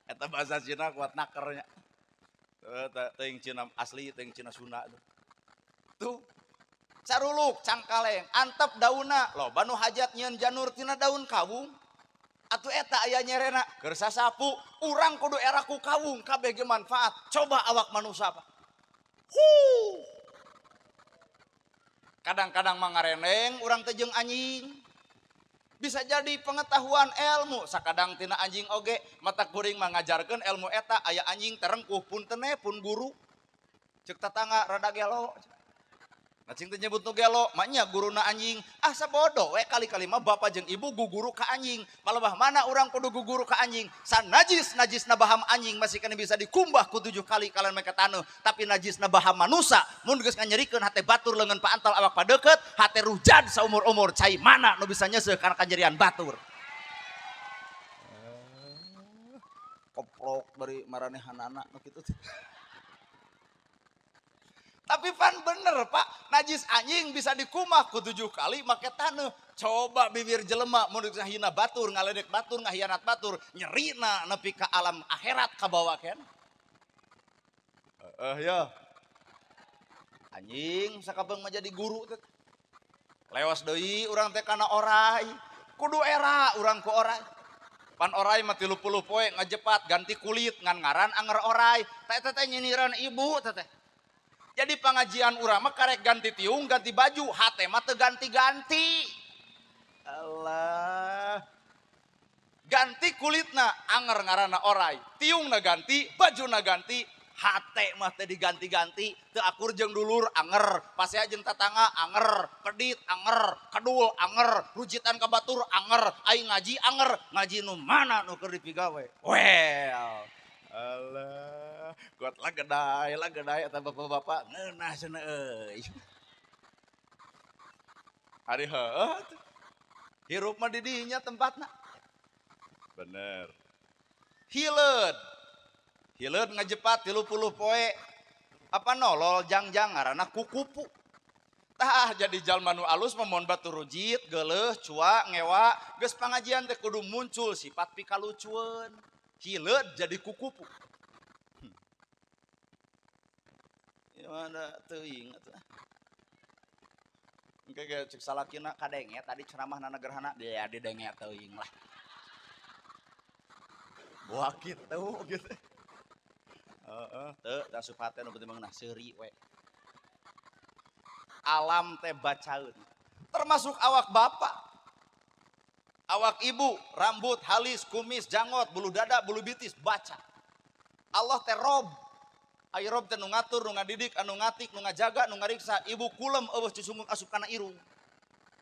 Eta bahasa Cina kuat nakernya. Teuing Cina asli, teuing Cina Sunda tuh. Tuh caruluk cangkaleng antep dauna loba nu hajat nyieun janur tina daun kawung. Atuh eta aya nyerena keur sasapu urang kudu era ku kawung kabeh ge manfaat. Coba awak manusia apa? Huh. Kadang-kadang mangareneng urang teh jeung anjing. Bisa jadi pengetahuan ilmu sakadang tina anjing oge mata kuring mangajarkeun ilmu eta aya anjing terengkuh puntene pun guru. Ceuk tatangga rada gelo. Cing teh nyebut nu gelo, maknya guruna anjing. Ah sabodo we kali-kali mah bapak jeung ibu guguru ka anjing. Palebah mana urang kudu guguru ka anjing? Sanajis najisna baham anjing masih kena bisa dikumbah ku 7 kali kalian mereka taneuh. Tapi najisna baham manusa mun geus nganyerikeun hate batur leungeun paantal awak padeukeut, hate rujad saumur-umur cai mana nu bisa nyeuseuh kana kajadian batur. Koprok bari maranehanana nu kitu teh. Tapi pan bener pak, najis anjing bisa dikumah ku 7 kali make taneuh. Coba bibir jelema mun ngahina batur, ngaledek batur, ngahianat batur, nyerina nepi ka alam akhirat kabawa ken. Heeh ya. Anjing sakabeung mah jadi guru teh. Lewas deui urang teh kana orai. Kudu era urang ku orai. Pan orai mah 30 poe ngajepat ganti kulit ngan ngaran anger orai. Teh teh teh nyiniran ibu teh teh. Jadi pengajian urang mah karek ganti tiung, ganti baju, hate mah teu ganti-ganti. Allah. Ganti kulitna anger ngaranna orai, tiungna ganti, bajuna ganti, hate mah teu diganti-ganti, teu akur jeung dulur anger, pasea jeung tatangga anger, pedit anger, kedul anger, rujitan ka batur anger, aing ngaji anger, ngaji nu mana nu keur dipigawe. Well. Allah, kuat lah gedai eta bapak-bapak ngeunah cenah euy. Ari heueuh tuh. Hirup mah di dinya tempatna. Bener. Hileud. Hileud ngajepat 30 poe. Apa nolol jangjang ngaranna kukupu. Tah jadi jalma nu alus mah mun batur rujit, geuleuh, cua, ngewa, geus pangajian teh kudu muncul sifat pikalucueun. Hileud jadi kukupu. Ya mana teuing atuh. Engke ge cek salakina kadenge tadi ceramah nana gerhana dia didenge teuing lah. Buah kitu gitu. Heeh, teu da asup hate nu penting mah seuri we. Alam teh bacaeun. Termasuk awak bapak. Awak ibu, rambut, halis, kumis, janggot, bulu dada, bulu bitis, baca. Allah teh Rob. Ai Rob teh nu ngatur, nu ngadidik, anu ngatik, nu ngajaga, nu ngariksa. Ibu kulem eueuh cucunguk asup kana irung.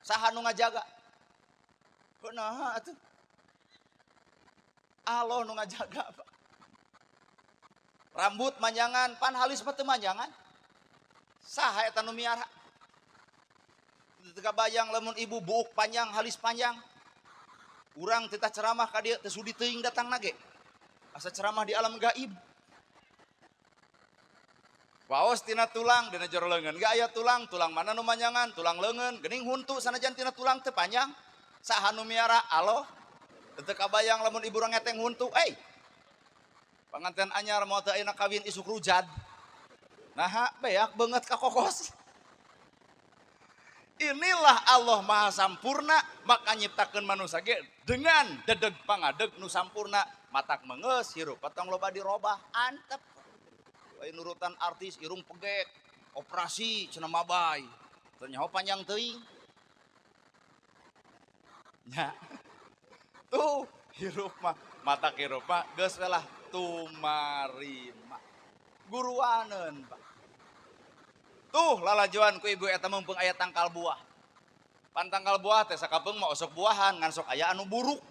Saha nu ngajaga? Kunaha atuh? Allah nu ngajaga, Pak. Rambut manjangan, pan halis mah teu manjangan. Saha eta nu miara? Teu kabayang lamun ibu buuk panjang, halis panjang. Urang titah ceramah ka dieu teu sudi teuing datang nage. Asa ceramah di alam gaib. Waos tina tulang dina jero leungeun ge aya tulang, tulang mana nu manjangan, tulang leungeun, geuning huntu sanajan tina tulang teu panjang. Saha nu miara? Allah. Teu kabayang lamun ibu urang ngeteng huntu, euy. Panganten anyar moal teu ayeuna kawin isuk rujad. Naha beak beungeut ka kokos. Inilah Allah Maha Sampurna, maka nyiptakeun manusia ge dengan dedeg pangadeg nu sampurna, matak mengeus hirup patong loba dirobah antep. Lain nurutan artis irung pegek, operasi cenah mabay, teu nyaho panjang teuing. Nya. Tuh hirup mah matak hirup mah geus we lah tumarima. Guruaneun, Pak. Tuh lalajoan ku ibu eta mumpung aya tangkal buah. Pan tangkal buah teh sakapeung mah osok buahan ngan sok aya anu buruk.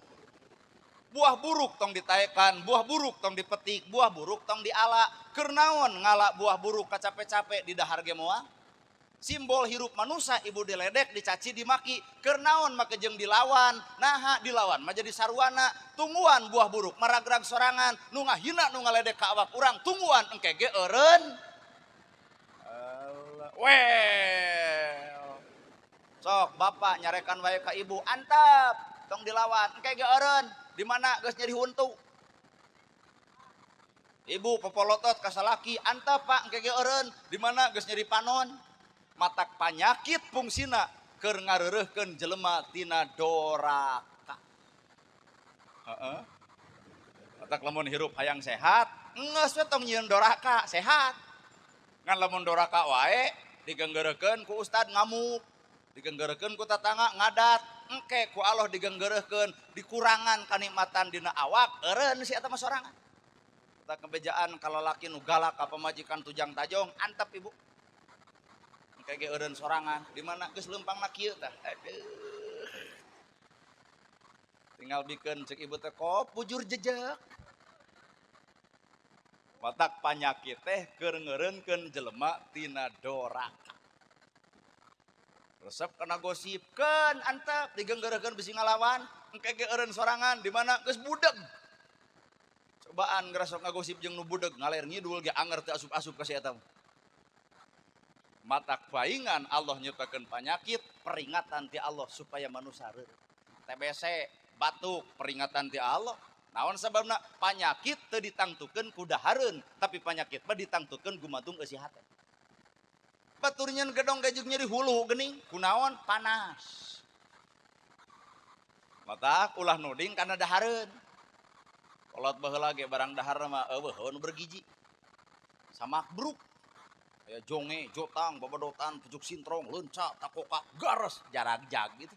Buah buruk tong ditaekan, buah buruk tong dipetik, buah buruk tong diala. Keur naon ngala buah buruk kacape-cape di dahar ge moal? Simbol hirup manusia ibu diledek, dicaci, dimaki. Keur naon make jeung dilawan? Naha dilawan mah jadi sarwana. Tungguan buah buruk maragrag sorangan, nu ngahina nu ngaledek ka awak urang tungguan engke ge eureun. Allah. Well. Sok bapak nyarekan wae ka ibu, antep tong dilawan, engke ge eureun. Di mana geus nyeri huntu. Ibu popolotot ka salaki, antep pak engke ge eureun. Di mana geus nyeri panon. Matak panyakit fungsina keur ngareureuhkeun jelema tina doraka. Heeh. Matak lamun hirup hayang sehat, geus we tong nyieun doraka, sehat. Ngan lamun doraka wae digenggeurekeun ku ustad ngamuk, digenggeurekeun ku tatangga ngadat, engke ku Allah digenggeurekeun, dikurangan kanikmatan dina awak, eureun si eta mah sorangan. Matak kebejaan ka lalaki nu galak ka pamajikan tujang tajong, antep ibu. Kayak ge eureun sorangan, di mana geus leumpangna kieu tah. Aduh. Tinggal bikeun cek ibu teh kop bujur jejek. Matak panyakit teh keur ngeureunkeun jelema tina doraka. Resep kana gosip, keun antep digenggeurekeun bisi ngalawan, engke ge eureun sorangan di mana geus budeg. Cobaan ngerasok ngagosip jeung nu budeg ngaler ngidul ge anger teu asup-asup ka si eta. Matak paingan Allah nyiptakeun panyakit, peringatan ti Allah supaya manusia reureut. TBC, batuk, peringatan ti Allah. Naon sababna? Panyakit teu ditangtukeun ku dahareun, tapi panyakit mah ditangtukeun gumantung eusi hate. Batur nyeun gedong gajug nyeri hulu geuning, kunaon? Panas. Matak ulah nuding kana dahareun. Kolot baheula ge barang dahar mah eueuh nu bergizi. Samak bruk. Aya jonge, jotang, babadotan, pucuk sintrong, leunca, takokak, gares, jaragjag gitu.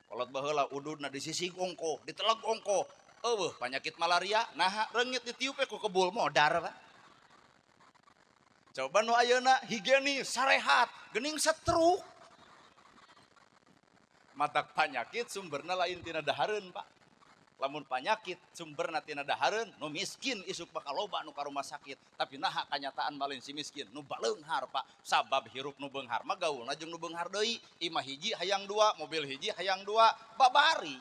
Kolot baheula ududna disisig ongko, diteleg ongko. Eueuh panyakit malaria, naha reungit ditiup ku kebul modar pak. Coba nu ayeuna higienis, sarehat, geuning setruk. Matak panyakit sumberna lain tina dahareun pak. Lamun panyakit sumberna tina dahareun, nu miskin isuk bakal loba nu ka rumah sakit. Tapi naha kanyataan malin si miskin nu baleunghar pak. Sabab hirup nu beunghar mah gaulna jeung nu beunghar deui. Imah hiji hayang dua, mobil hiji hayang dua, babari.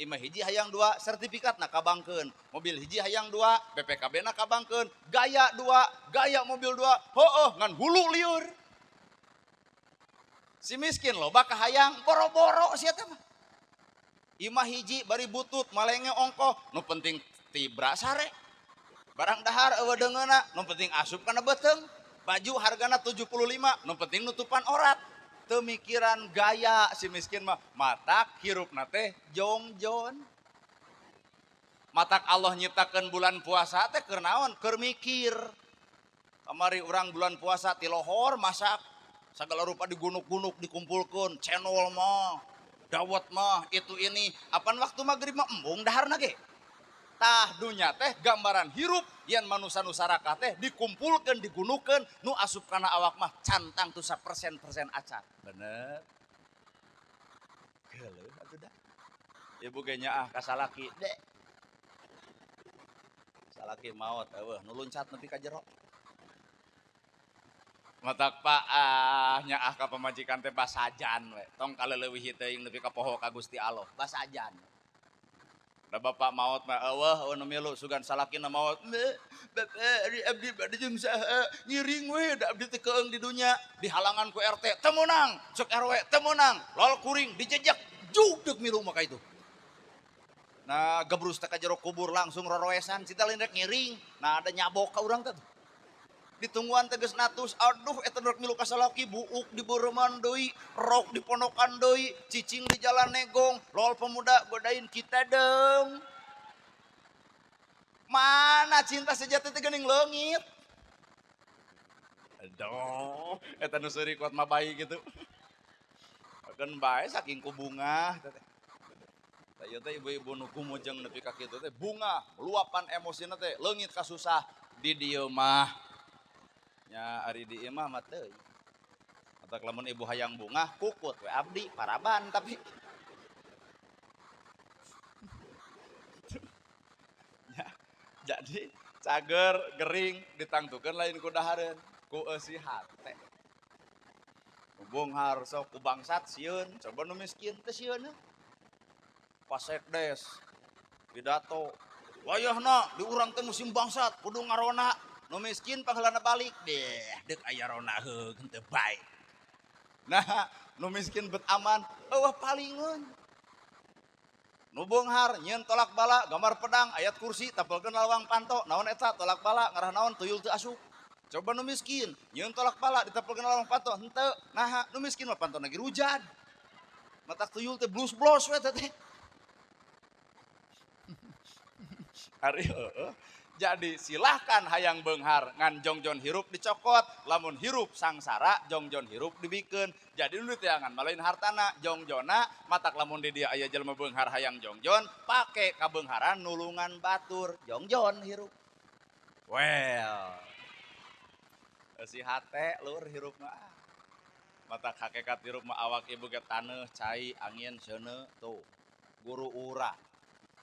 Imah hiji hayang dua, sertifikatna kabangkeun. Mobil hiji hayang dua, BPKB-na kabangkeun. Gaya dua, gaya mobil dua, heueuh ngan hulu lieur. Si miskin loba kahayang boro-boro sia teh mah. Imah hiji bari butut malenge ongkoh, nu penting tibra sare. Barang dahar eueuh deungeuna, nu penting asup kana beuteung. Baju hargana 75, nu penting nutupan orat. Teu mikiran gaya si miskin mah, matak hirupna teh jongjon. Matak Allah nyiptakeun bulan puasa teh keur naon? Keur mikir. Kamari urang bulan puasa ti lohor masak sagala rupa digunuk-gunuk dikumpulkeun, cendol mah, dawet mah, itu ini. Apan waktu maghrib mah embung daharna ge. Tah dunya teh gambaran hirup yen manusa nu sarakah teh dikumpulkeun, digunukeun, nu asup kana awak mah cantang tu sapersen-persen acan. Bener. Geuleuh atuh dah. Ibu ge nyaah ka salaki, dek. Salaki maot eueuh nu luncat nepi ka jero. Matak pak ah nyaah ka pamajikan teh basajan we. Tong kaleuweuhi teuing nepi ka poho ka Gusti Allah, basajan. Da bapak maot mah eueuh eueuh nu milu sugan salakina maot. Bapak ari abdi bade jeung saha ngiring we da abdi teh keung di dunya dihalangan ku RT teu meunang, cek RW teu meunang, lol kuring dijejak jugdeg milu mah ka itu. Nah gebrus teh ka jero kubur langsung roroesan cita lain rek ngiring. Nah ada nyabok ka urang teh. Ditungguan teges natus, aduh eta rek milu ka salaki buuk di beureman deui, rok di ponokan deui, cicing di jalan negong, lol pemuda godain kita dong. Mana cinta sejati teh geuning leungit. Aduh, eta nu seuri kuat mah bayi gitu. Keun bae saking ku bungah teh. Tah ieu teh ibu-ibu nu kumujeng nepi ka kitu teh bunga, luapan emosina teh leungit ka susah di dieu mah. Nya ari di imah mah teuing. Matak lamun ibu hayang bungah kukut we abdi paraban tapi. Ya, jadi cager gering ditangtukeun lain ku dahareun, ku eusi hate. Beunghar sok ku bangsat sieun, coba nu miskin teh sieun. Pak Sekdes pidato, wayahna di urang teh musim bangsat kudu ngarona. Nu miskin pangheulana balik deh, deuk aya rona heug henteu bae. Nah, nu miskin bet aman, eueuh palingeun. Nu beunghar nyieun tolak bala, gambar pedang, ayat kursi, tapelkeun lawang panto, naon eta tolak bala, ngarah naon tuyul teu asup. Coba nu miskin, nyieun tolak bala, ditapelkeun lawang panto, henteu. Naha, nu miskin mah pantona ge rujan. Matak tuyul teh blus-blos we teh. Ari heueuh. Jadi silahkan hayang beunghar ngan jongjon hirup dicokot, lamun hirup sangsara jongjon hirup dibikeun. Jadi nu diteangan malain hartana jongjona, matak lamun di dia aya jelema beunghar hayang jongjon, pake kabeungharan nulungan batur, jongjon hirup. Well, si hate lur hirup mah. Matak hakikat hirup mah awak ibu ge taneuh, cai, angin, seuneu tuh. Guru ura.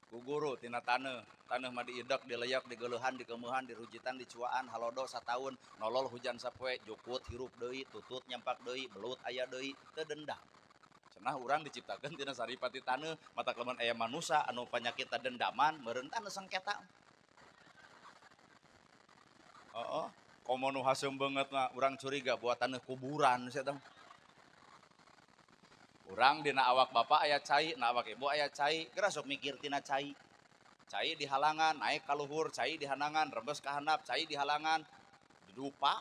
Ku guru tina taneuh, taneuh mah diidek, dileyak, digeuleuhan, dikemeuhan, dirujitan, dicuaan, halodo sataun, nolol hujan sapoe, jukut hirup deui, tutut nyampak deui, belut aya deui, teu dendam. Cenah urang diciptakeun tina saripati taneuh, matak lamun aya manusa anu panyakit dendaman, meureun taneuh sengketa. Heeh, komo nu haseum beungeut mah urang curiga buat taneuh kuburan sia teh. Urang dina awak bapak aya cai, na awak ibu aya cai, geura sok mikir tina cai. Cai di halangan, naik ka luhur, cai di hanangan, rembes ka handap, cai di halangan, dupa,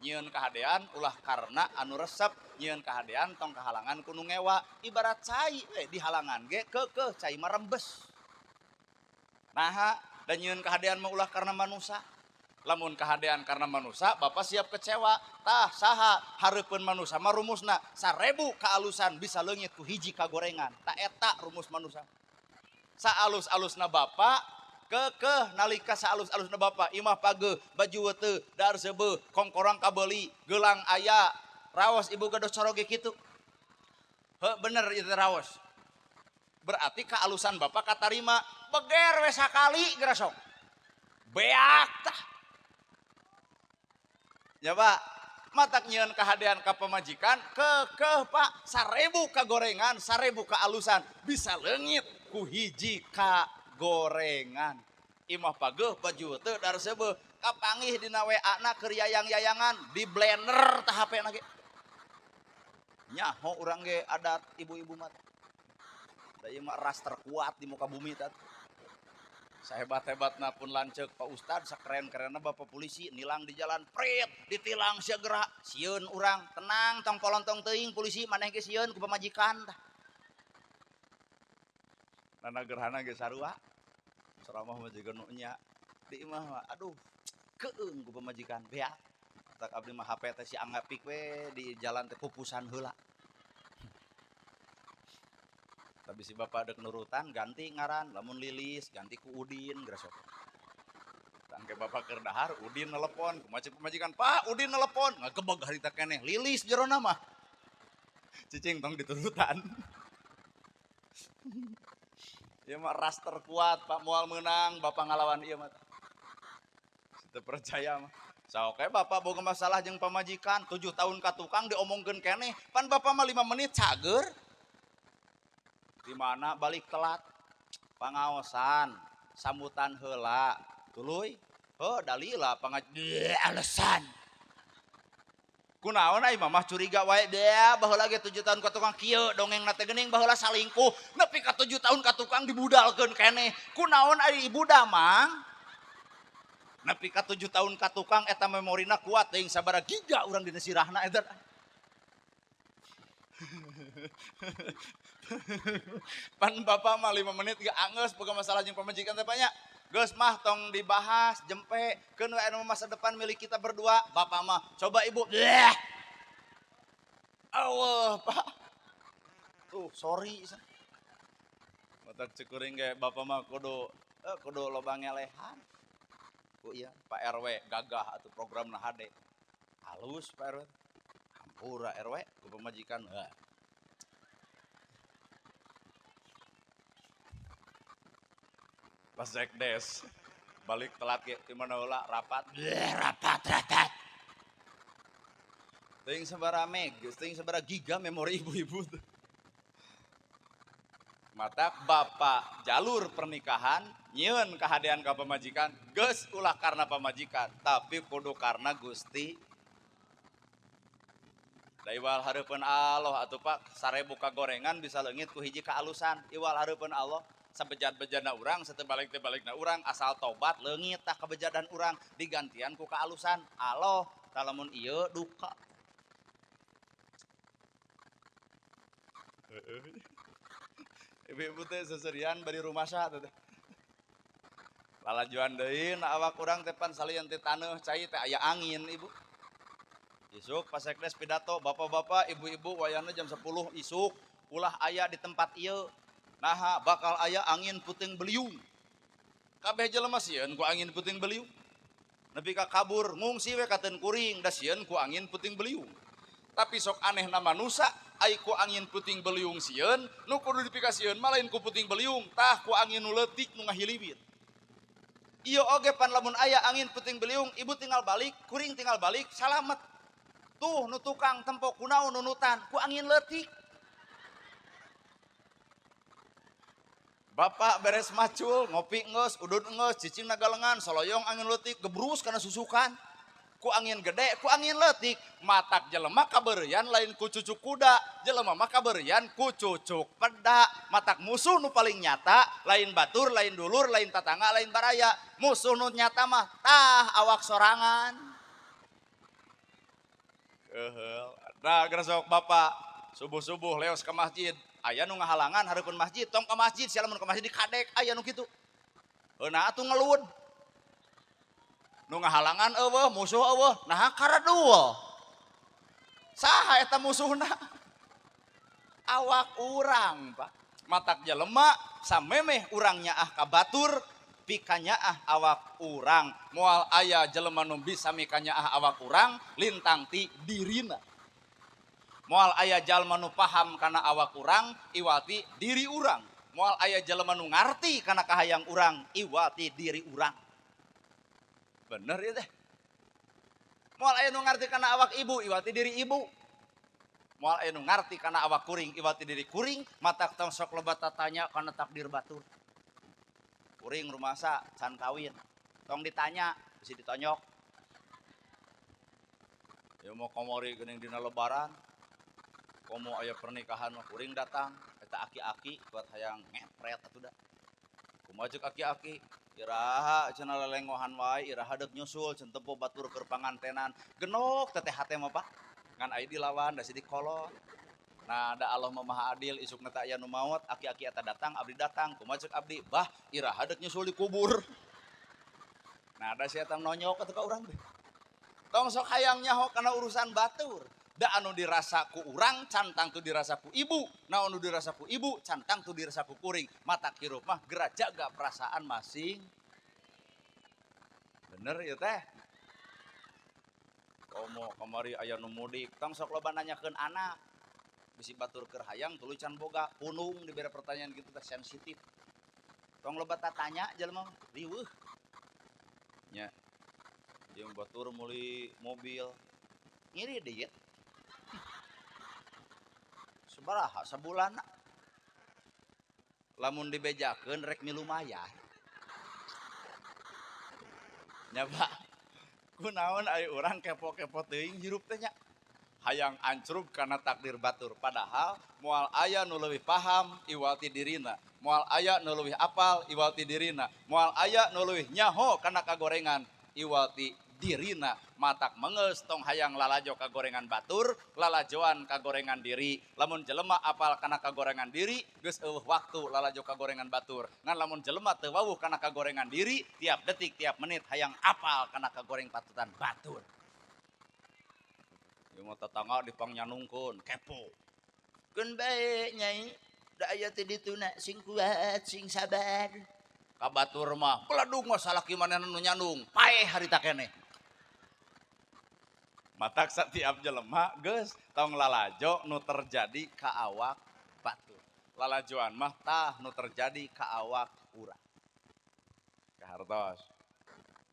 nyieun kahadean ulah karena anu resep, nyieun kahadean tong kahalangan ku nu ngewa, ibarat cai we di halangan ge keukeuh cai mah rembes. Naha da nyieun kahadean mah ulah karena manusa. Lamun kahadean karena manusa, bapak siap kecewa. Tah saha hareupeun manusa mah rumusna 1000 kaalusan bisa leungit ku hiji kagorengan. Ta eta rumus manusa. Saalus-alusna bapak kekeh nalika saalus-alusna bapak imah pageuh, baju weteu, dar seubeuh, kongkorang kabeuli, gelang aya, raos ibu gados coroge kitu. Heuh bener ieu teh raos. Berarti kaalusan bapak katarima beger we sakali geura sok. Beak tah. Ya Pak, matak nyieun kahadean ka pamajikan kekeh Pak, 1000 kagorengan, 1000 kaalusan bisa leungit ku hiji kagorengan. Imah pageuh baju teu dar seubeuh, kapanggih dina WA na keur yayang-yayangan di blender tah HP na ge. Nyaho urang ge adat ibu-ibu mah. Da ieu mah ras terkuat di muka bumi tah. Sahebat-hebatna pun lanceuk Pak Ustad, sakeren-kerenna Bapak polisi nilang di jalan, prit ditilang sia gerak, sieun urang, tenang tong polontong teuing polisi maneh ge sieun ku pamajikan tah. Nana gerhana ge sarua. Ceramah mah jiga nu nya. Di imah mah aduh keung ku pamajikan beak. Tak abdi mah HP teh si anggapik we di jalan teh pupusan heula. Tapi si bapak dek nurutan ganti ngaran, lamun Lilis ganti ku Udin geura sok. Tangke bapak keur dahar Udin nelepon, kumaha cek pamajikan, Pak Udin nelepon, ngagebeg harita keneh, Lilis jerona mah. Cicing tong diturutan. Ieu mah ras terkuat, Pak moal meunang, bapak ngalawan ieu mah. Teu percaya mah. Saoke bapak boga masalah jeung pamajikan, 7 tahun ka tukang diomongkeun keneh, pan bapak mah 5 menit cager. Di mana balik telat, pangaosan, sambutan heula, tuluy, heuh dalila alasan. Kunaon ai mamah curiga wae deh, baheula ge 7 tahun ka tukang kieu dongengna teh geuning baheula salingkuh, nepi ka 7 tahun ka tukang dibudalkeun keneh. Kunaon ai ibu damang? Nepi ka 7 tahun ka tukang eta memorina kuat teuing sabaraha giga urang dina sirahna eta. Pan bapak mah 5 menit ge anggeus boga masalah jeung pamajikan teh banyak. Geus mah tong dibahas jempe keun we anu masa depan milik kita berdua. Bapak mah coba ibu. Bleh. Allah, Pak. Tuh, sorry. Matak cekuring ge bapak mah kudu loba ngelehan. Ku ieu Pak RW gagah atuh programna hade. Halus Pak RW. Hampura RW ku pamajikan. Heuh. Pas Sekdes balik telat ge di mana heula rapat. Bleh, rapat rapat. Teuing sabaraha meg, teuing sabaraha giga memori ibu-ibu tuh. Matak bapak jalur pernikahan nyieun kahadean ka pamajikan geus ulah karena pamajikan tapi kudu karena Gusti. Da iwal hareupeun Allah atuh Pak, 1000 kagorengan bisa leungit ku hiji kaalusan. Iwal hareupeun Allah sabejad-bejadna urang, satebalik-tebalikna urang asal tobat leungit tah kebejadan urang digantian ku kaalusan. Allah tah lamun ieu duka. Ibu-ibu teh seserian bari rumasa teh. Lalajuan deui na awak urang teh pan salian teh taneuh cai teh aya angin ibu. Isuk Pak Sekdes pidato, bapak-bapak, ibu-ibu wayahna jam 10 isuk ulah aya di tempat ieu. Naha bakal aya angin puting beliung. Kabeh jelema sieun ku angin puting beliung. Nepi ka kabur ngungsi we kateun kuring da sieun ku angin puting beliung. Tapi sok aneh na manusa ai ku angin puting beliung sieun, nu kudu dipikasieun mah lain ku puting beliung, tah ku angin nu leutik nu ngahiliwir. Ieu oge pan lamun aya angin puting beliung, ibu tinggal balik, kuring tinggal balik, salamet. Tuh nu tukang tempo kunaon nunutan ku angin leutik. Bapak beres macul, ngopi geus, udud geus, cicing nagalengan, soloyong angin leutik, gebrus kana susukan. Ku angin gede, ku angin leutik, matak jelema kabeureuyan lain ku cucuk kuda, jelema mah kabeureuyan ku cucuk peda. Matak musuh nu paling nyata lain batur, lain dulur, lain tatangga, lain baraya. Musuh nu nyata mah tah awak sorangan. Keuheul. Nah, geus bapak subuh-subuh leos ke masjid, aya nu ngahalangan hareupeun masjid, tong ka masjid, sia lamun ka masjid dikadek, aya nu kitu. Heuna atuh ngelud. Nu ngahalangan eueuh, musuh eueuh, naha karadul. Saha eta musuhna? Awak urang, Pak. Matak jelema samemeh urang nyaah ka batur, pikanyaah awak urang. Moal aya jelema nu bisa mikanyaah awak urang lintang ti dirina. Moal aya jalma nu paham kana awak urang iwati diri urang. Moal aya jelema nu ngarti kana kahayang urang iwati diri urang. Bener ya teh. Moal aya nu ngarti kana awak ibu iwati diri ibu. Moal aya nu ngarti kana awak kuring iwati diri kuring. Matak tong sok loba tatanya kana takdir batur. Kuring rumasa can kawin. Tong ditanya bisi ditonyok. Ya mau komori geuning dina lebaran. Komo aya pernikahan mah kuring datang eta aki-aki buat hayang ngepret atuh da. Kumaha ceuk aki-aki? Iraha cenah lelengohan wae, iraha deuk nyusul cenah tempo batur keur pangantenan. Genok teteh hate mah Pak. Ngan aya dilawan da sidik kolot. Nah, da Allah mah maha adil, isukna teh aya nu maot, aki-aki eta datang, abdi datang. Kumaha ceuk abdi? Bah, iraha deuk nyusul di kubur. Nah, da si eta nonyok atuh ka urang teh. Tong sok hayang nyaho kana urusan batur. Da anu dirasa ku urang can tangtu dirasa ku ibu, na anu dirasa ku ibu can tangtu dirasa ku kuring. Mata hirup mah geura jaga perasaan masing. Bener ya teh. Komo kamari aya nu mudik, tong sok loba nanyakeun anak. Bisi batur keur hayang tuluy can boga, punung dibere pertanyaan gitu teh sensitif. Tong loba tatanya jelema riweuh. Nya. Jeung batur meuli mobil ngiri diet. Sabaraha sabulan lamun dibejakeun rek milu mayar. Nya Pak, kunaon ari urang kepo-kepo teuing hirup teh nya. Hayang ancrub kana takdir batur, padahal moal aya nu leuwih paham iwal ti dirina, moal aya nu leuwih apal iwal ti dirina, moal aya nu leuwih nyaho kana kagorengan iwal ti dirina. Matak mengeus tong hayang lalajo kagorengan batur, lalajoan kagorengan diri. Lamun jelema apal kana kagorengan diri, geus eueuh waktu lalajo kagorengan batur. Ngan lamun jelema teu wawuh kana kagorengan diri, tiap detik tiap menit hayang apal kana kagoreng patutan batur. Ieu mah tetangga dipangnyanungkeun, kepo. Keun bae nyai, da aya teh dituna sing kuat, sing sabar. Ka batur mah beledug mah salaki manehna nu nyandung, paeh harita keneh. Matak setiap jelema geus tong lalajo nu terjadi ka awak batur. Lalajoan mah tah nu terjadi ka awak urang. Kahartos.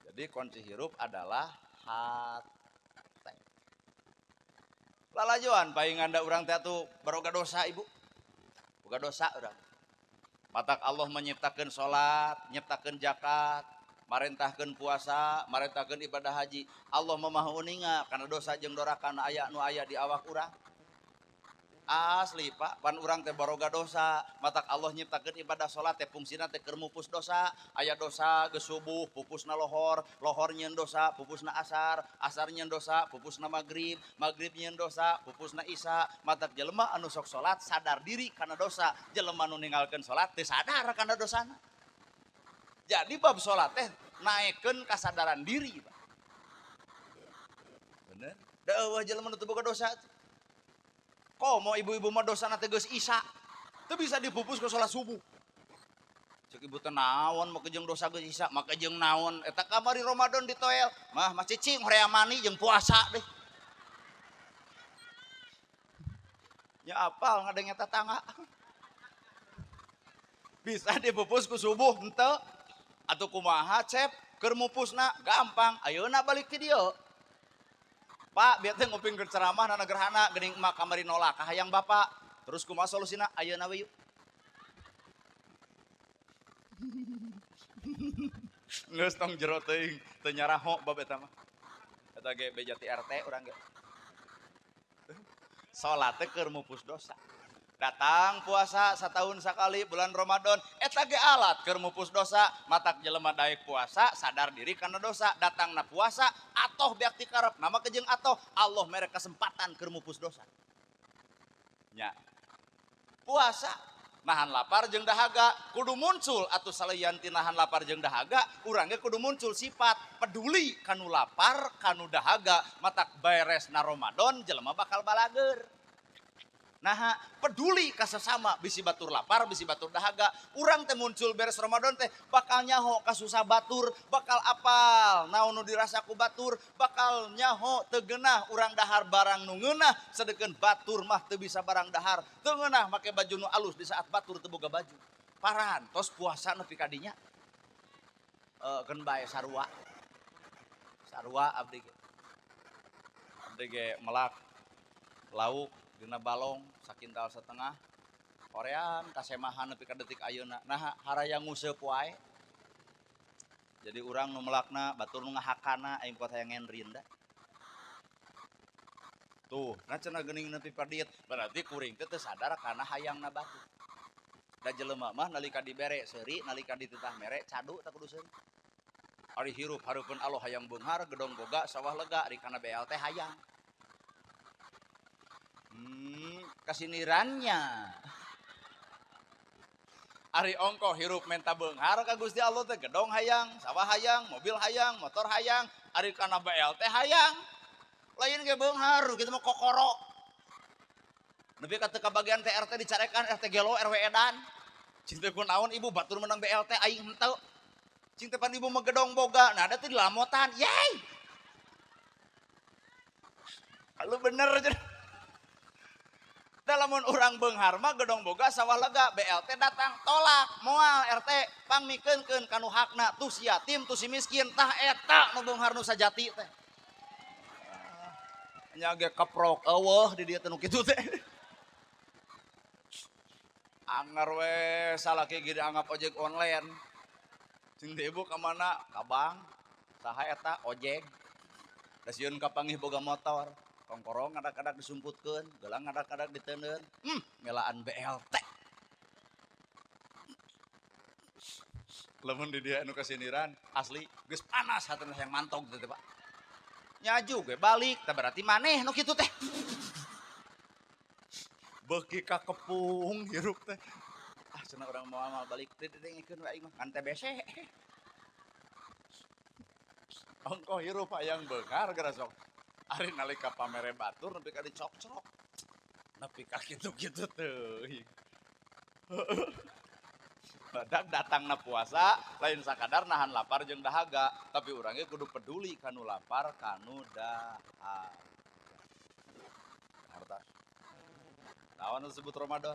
Jadi kunci hirup adalah hate. Lalajoan paingan da urang teh atuh baroga dosa ibu. Boga dosa urang. Matak Allah menyiptakeun salat, nyiptakeun zakat, marentahkeun puasa, marentahkeun ibadah haji. Allah mah uninga kana dosa jeung doraka nu aya nu aya di awak urang. Asli Pak, pan urang teh baroga dosa, matak Allah nyiptakeun ibadah salat teh fungsina teh keur mupus dosa. Aya dosa geus subuh pupusna lohor, lohor nyieun dosa pupusna asar, asar nyieun dosa pupusna magrib, magrib nyieun dosa pupusna isya. Matak jelema anu sok salat sadar diri kana dosa, jelema nu ninggalkeun salat teu sadar kana dosana. Jadi bab salat teh naekkeun kasadaran diri, Pak. Bener? Da eueuh jelema nu teu boga dosa. Komo ibu-ibu mah dosana teh geus isya. Teu bisa dipupus ku salat subuh. Cek ibu teh naon make jeung dosa geus isya, make jeung naon eta kamari Ramadan ditoel, mah mah cicing horea mani jeung puasa deh. Ya apal ngadenge tetangga. Bisa dipupus ku subuh henteu. Atuh kumaha cep keur mupusna gampang, ayeuna balik ti dieu. Pak, biar teh nguping keur ceramah nana gerhana geuning emak kamari nolak ka hayang bapak. Terus kumaha solusina? Ayeuna we yuk. Geus tong jero teuing, teu nyaraho bab eta mah. Eta ge beja ti RT urang ge. Salat teh keur mupus dosa. Datang puasa setahun sekali bulan Ramadan, eta ge alat keur mupus dosa. Matak jelema daek puasa sadar diri kana dosa, datangna puasa atoh beak ti karep, nama kejeng atoh, Allah mere kesempatan keur mupus dosa. Nya. Puasa nahan lapar jeung dahaga kudu muncul atuh salian ti nahan lapar jeung dahaga, urang ge kudu muncul sifat peduli kanu lapar kanu dahaga. Matak beresna Ramadan jelema bakal balager. Nah, peduli ka sesama, bisi batur lapar, bisi batur dahaga. Urang teh muncul beres Ramadan teh bakal nyaho ka susah batur, bakal apal naon nu dirasa ku batur, bakal nyaho teu geunah urang dahar barang nu ngeunah, sedeukeun batur mah teu bisa barang dahar, teu ngeunah make baju nu alus di saat batur teu boga baju. Parantos puasa nepi ka dinya. Keun bae sarua. Sarua abdi ge. Abdi ge melak lauk dina balong sakintal setengah korean kasemahan nepi ka detik ayeuna. Nah, harayang nguseup wae. Jadi urang nu melakna batur nu ngahakana aing kuat hayang ngendrin da. Tuh, nah cenah geuning nepi padit, berarti kuring teh teu sadar kana hayangna batur. Da jelema mah nalika dibere seuri, nalika dititah mere cadu tak kudu seuri. Ari hirup hareupeun Allah hayang beunghar, gedong boga, sawah lega, ari kana BLT hayang. Kasinirannya. Ari ongkoh hirup menta beunghar ka Gusti Allah teh gedong hayang, sawah hayang, mobil hayang, motor hayang, ari kana BLT hayang. Lain ge beunghar, kitu mah kokoro. Nepi ka teu kabagian teh RT dicarekan, RT gelo, RW edan. Cing teh kunaon ibu batur menang BLT aing henteu. Cing teh pan ibu mah gedong boga, nah ada teh dilamotan. Yeay. Kalau bener cenah. Lamun urang beunghar mah gedong boga sawah lega, BLT datang tolak moal RT pangmikeunkeun kanu hakna tuh si yatim tuh si miskin tah eta nu beunghar nu sajati teh. Nya ge keprok eueuh di dieu teh nu kitu teh. Anger we salaki ge dianggap ojek online. Cing teh ibu ka mana? Ka bank. Saha eta ojek. Da sieun kapanggih boga motor. Kongkorong ngadak-ngadak disumputkeun, gelang ngadak-ngadak diteundeun, melaan BLT. Lamun di dia anu kasiniran, asli geus panas hatena hayang mantog teh Pak. Nyaju ge balik, tah berarti maneh nu kitu teh. Beuki kakepung hirup teh. Ah cenah urang moal moal balik teh dengekeun we aing mah ngan TBC. Ongkoh hirup hayang beunghar geura sok. Ari nalika pamere batur nepi ka dicokcok. Nepi ka kitu-kitu teuing. Badak datangna puasa lain sakadar nahan lapar jeung dahaga, tapi urang ge kudu peduli kanu lapar kanu dahaga. Harta. Naon disebut Ramadan?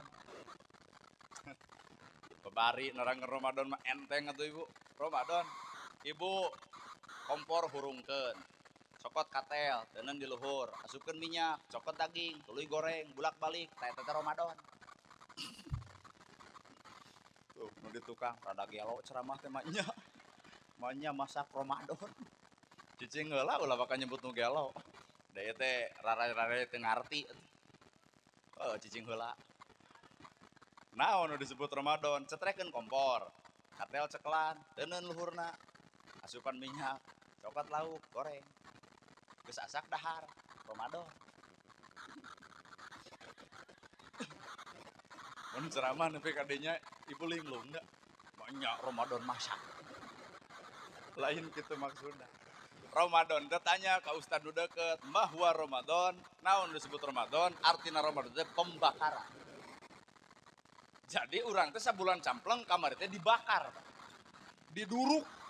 Bebari nerangkeun Ramadan mah enteng atuh ibu. Ramadan, ibu kompor hurungkeun. Cokot katel, teuneun di luhur, asupkeun minyak, cokot daging, tuluy goreng, bulak-balik, teh teh Ramadan. Tuh, nu di tukang rada gelo ceramah teh mah nya. Mah nya masak Ramadan. Cicing heula ulah bakal nyebut nu gelo. Da ieu teh rara-rara teu ngarti. Oh, cicing heula. Naon nu disebut Ramadan? Cetrekeun kompor. Katel cekelan, teuneun luhurna. Asupan minyak, cokot lauk, goreng. Geus asak dahar, Ramadan. Mun ceramah nepi ka dinya ibu linglung da. Banyak Ramadan masak. Lain kitu maksudna. Ramadan teh tanya ka ustad nu deukeut, mahwa Ramadan? Naon disebut Ramadan? Artina Ramadan teh pembakaran. Jadi urang teh sabulan campleng kamari teh dibakar. Diduruk.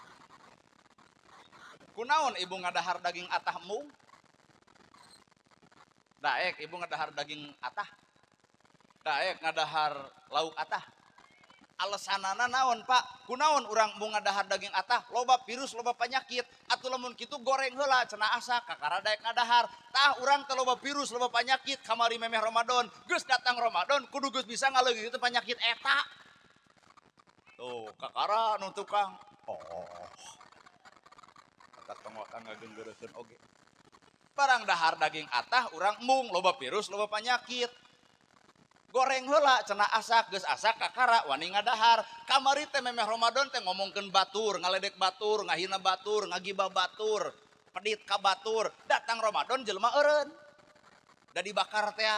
Kunaon ibu ngadahar daging atah mung? Daek ibu ngadahar daging atah. Daek ngadahar lauk atah. Alesanana naon Pak? Kunaon urang mung ngadahar daging atah? Loba virus, loba penyakit. Atuh lamun kitu goreng heula cenah asak kakara daek ngadahar. Tah urang teh loba virus, loba penyakit kamari memeh Ramadan. Geus datang Ramadan kudu geus bisa ngaleungit penyakit eta. Tuh kakara nu tukang. Oh. Tak tong wakang ngagenggereukeun oge. Barang dahar daging atah urang embung loba virus, loba penyakit. Goreng heula cenah asak, geus asak kakara wani ngadahar. Kamari teh memeh Ramadan teh ngomongkeun batur, ngaledek batur, ngahina batur, ngagibah batur, pedit ka batur. Datang Ramadan jelema eureun. Da dibakar teh.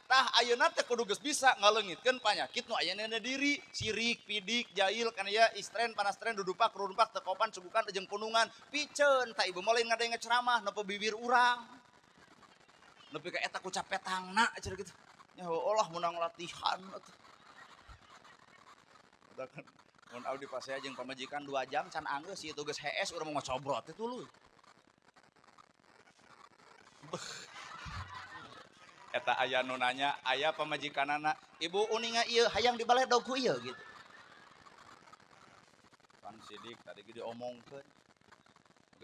Tah ayeuna teh kudu geus bisa ngaleungitkeun panyakit nu aya dina diri, sirik, pidik, jail kana ya istren, panastren, dudupak, rurumpak, tekopan, sugukan, jeung punungan. Piceun tah ibu mah lain ngadenge ceramah nepi bibir urang. Nepi ka eta ku capetangna cenah kitu. Ya Allah menang latihan atuh. Eta kan mun abdi pasea jeung pamajikan 2 jam can anggeus ieu geus hees urang mau ngocobrot teh tuluy. Eta aya nu nanya, aya pamajikanana, ibu uninga ieu hayang dibaledog ku ieu gitu. Pan sidik tadi ge diomongkeun.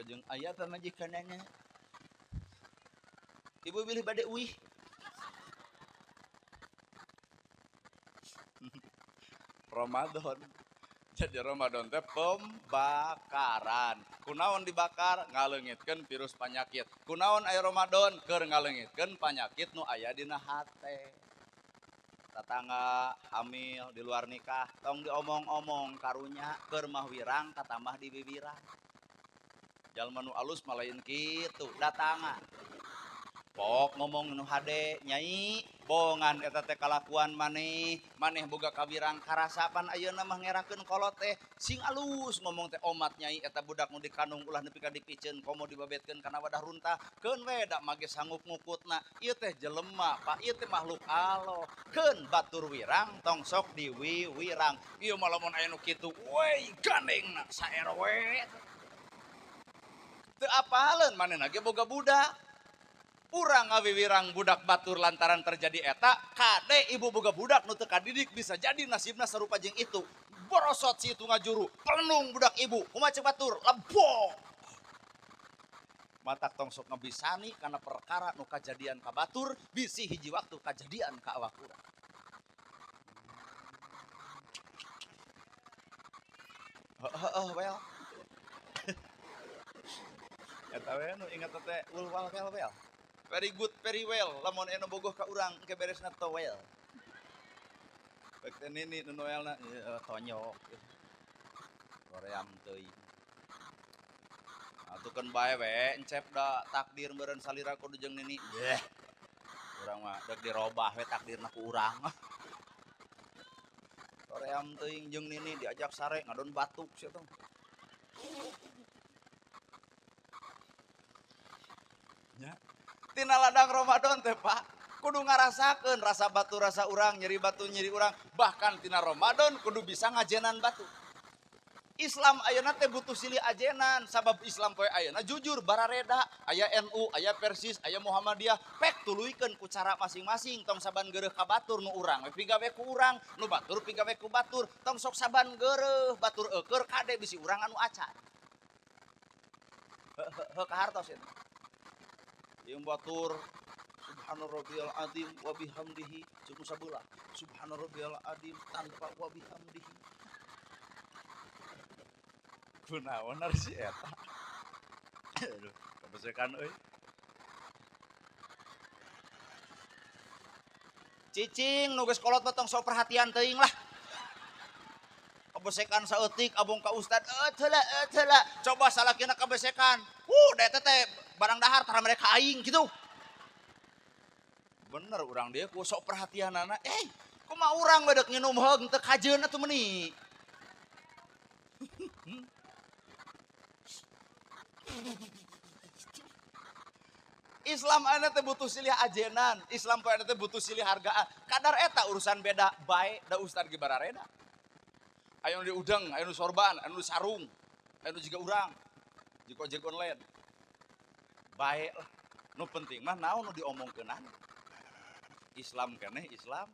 Jeung aya pamajikanana. Ibu bilih bade uih. Ramadan. Jadi Ramadan teh pembakaran. Kunaon dibakar? Ngaleungitkeun virus panyakit. Kunaon aya Ramadan? Keur ngaleungitkeun panyakit nu aya dina hate. Tatangga hamil di luar nikah, tong diomong-omong karunya keur mah wirang katambah di bibiran. Jalma nu alus mah lain kitu, datangan. Pok ngomong nu hade nyai, bongan eta teh kalakuan maneh, maneh boga kawirang karasapan ayeuna mah ngerakeun kolot teh sing alus ngomong teh omat nyai eta budak nu dikandung ulah nepi ka dipiceun komo dibabetkeun kana wadah runtah keun we da mage sanggup ngukutna ieu teh jelema Pak, ieu teh makhluk Allah keun batur wirang tong sok diwiwirang ieu mah lamun aya nu kitu we gandengna sa RW teu apaleun manehna ge boga budak. Urang ngawiwirang budak batur lantaran terjadi eta, kade ibu boga budak nu teu kadidik bisa jadi nasibna sarupa jeung itu. Borosot si itu ngajuru, pelenung budak ibu, kumaha ceuk batur, lebok. Matak tong sok ngebisani kana perkara nu kajadian ka batur, bisi hiji waktu kajadian ka awak urang. Heeh, well. Eta we nu inget teh ul wal wel wel. Very good, very well. Lamun anu bogoh ka urang ke beresna towel. Bek teh nini nu noelna tonyok. Koream teuing. Atukeun bae we encep da takdir meureun salira kudu jeung nini. Yeh. Urang mah deuk dirobah we takdirna ku urang. Koream teuing jeung nini diajak sare ngadon batuk sia teh. Nya. Tina ladang Ramadan teh Pak, kudu ngarasakeun rasa batu rasa urang, nyeri batu nyeri urang, bahkan tina Ramadan kudu bisa ngajenan batu. Islam ayeuna teh butuh silih ajenan, sabab Islam poe ayeuna jujur barareda, aya NU, aya Persis, aya Muhammadiyah, pek tuluykeun ku cara masing-masing, tong saban geureuh ka batur nu urang we pigawe ku urang, nu batur pigawe ku batur, tong sok saban geureuh batur eueur kade bisi urang anu acan. Heuh kahartos eta. Ieu batur subhana rabbiyal azim wa bihamdihi cukup sabelah. Subhana rabbiyal azim tanpa wa bihamdihi. Kunaon ari si eta? Aduh, kabesekan euy. Cicing nu geus kolot mah tong sok perhatian teuing lah. Kabesekan saeutik abong ka ustad, heula heula. Coba salakina kabesekan. Da eta teh barang dahar tara mereka aing gitu. Bener urang dia ku sok perhatianana. Kumaha urang we deuk nginum heug teu kajeun atuh meuni. Islam ayeuna teh butuh silih ajenan, Islam ayeuna teh butuh silih hargaan. Kadar eta urusan beda bae da ustad ge barareda. Aya nu diudeng, aya nu sorban, aya nu sarung, aya nu jiga urang, jiga ojek online. Bae lah. Nu penting mah naon nu diomongkeunana. Islam keneh Islam.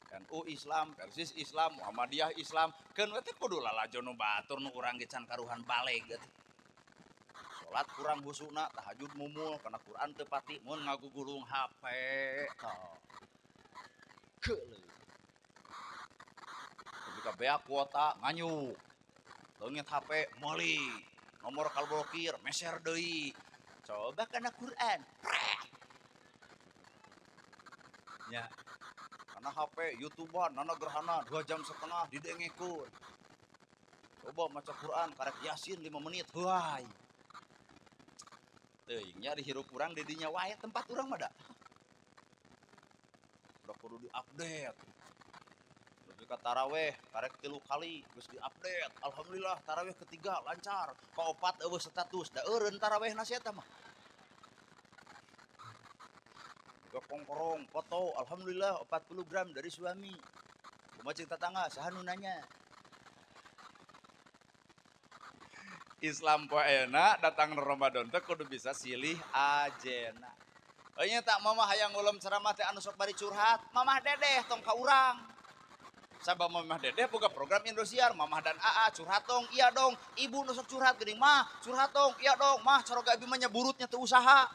NU Islam, Persis Islam, Muhammadiyah Islam. Keun we teh kudu lalajo nu batur nu urang ge can karuhan baleg atuh. Salat kurang husuna, tahajud mumul, kana Quran teu pati, mun ngagugulung HP. Tah. Keuleuh. Ketika beak kuota nganyuk, leungit HP meuli, nomor kalblokir meser deui. Coba kana Quran. Prek. Nya. Kana HP YouTubean nana gerhana 2,5 jam didengekeun. Coba maca Quran karek Yasin 5 menit, heuay. Teuing nya dihirup urang di dinya wae tempat urang mah da. Udah kudu diupdate. Ketika taraweh karek 3 kali geus diupdate. Alhamdulillah taraweh ketiga lancar. Kaopat eueuh status da eureun tarawehna si eta mah. Ke kongkorong foto alhamdulillah 40 gram dari suami. Kumaha ceuk tatangga saha nu nanya. Islam poe ayeuna datang Ramadan teh kudu bisa silih ajena. Euy nya tak mamah hayang ngulem ceramah teh anu sok bari curhat, mamah dedeh tong ka urang. Sabab mamah dedeh boga program Indosiar, mamah dan AA curhat dong, iya dong. Ibu nu sok curhat geuning mah, curhat dong, iya dong. Mah caroga abi mah nya burutnya teu usaha.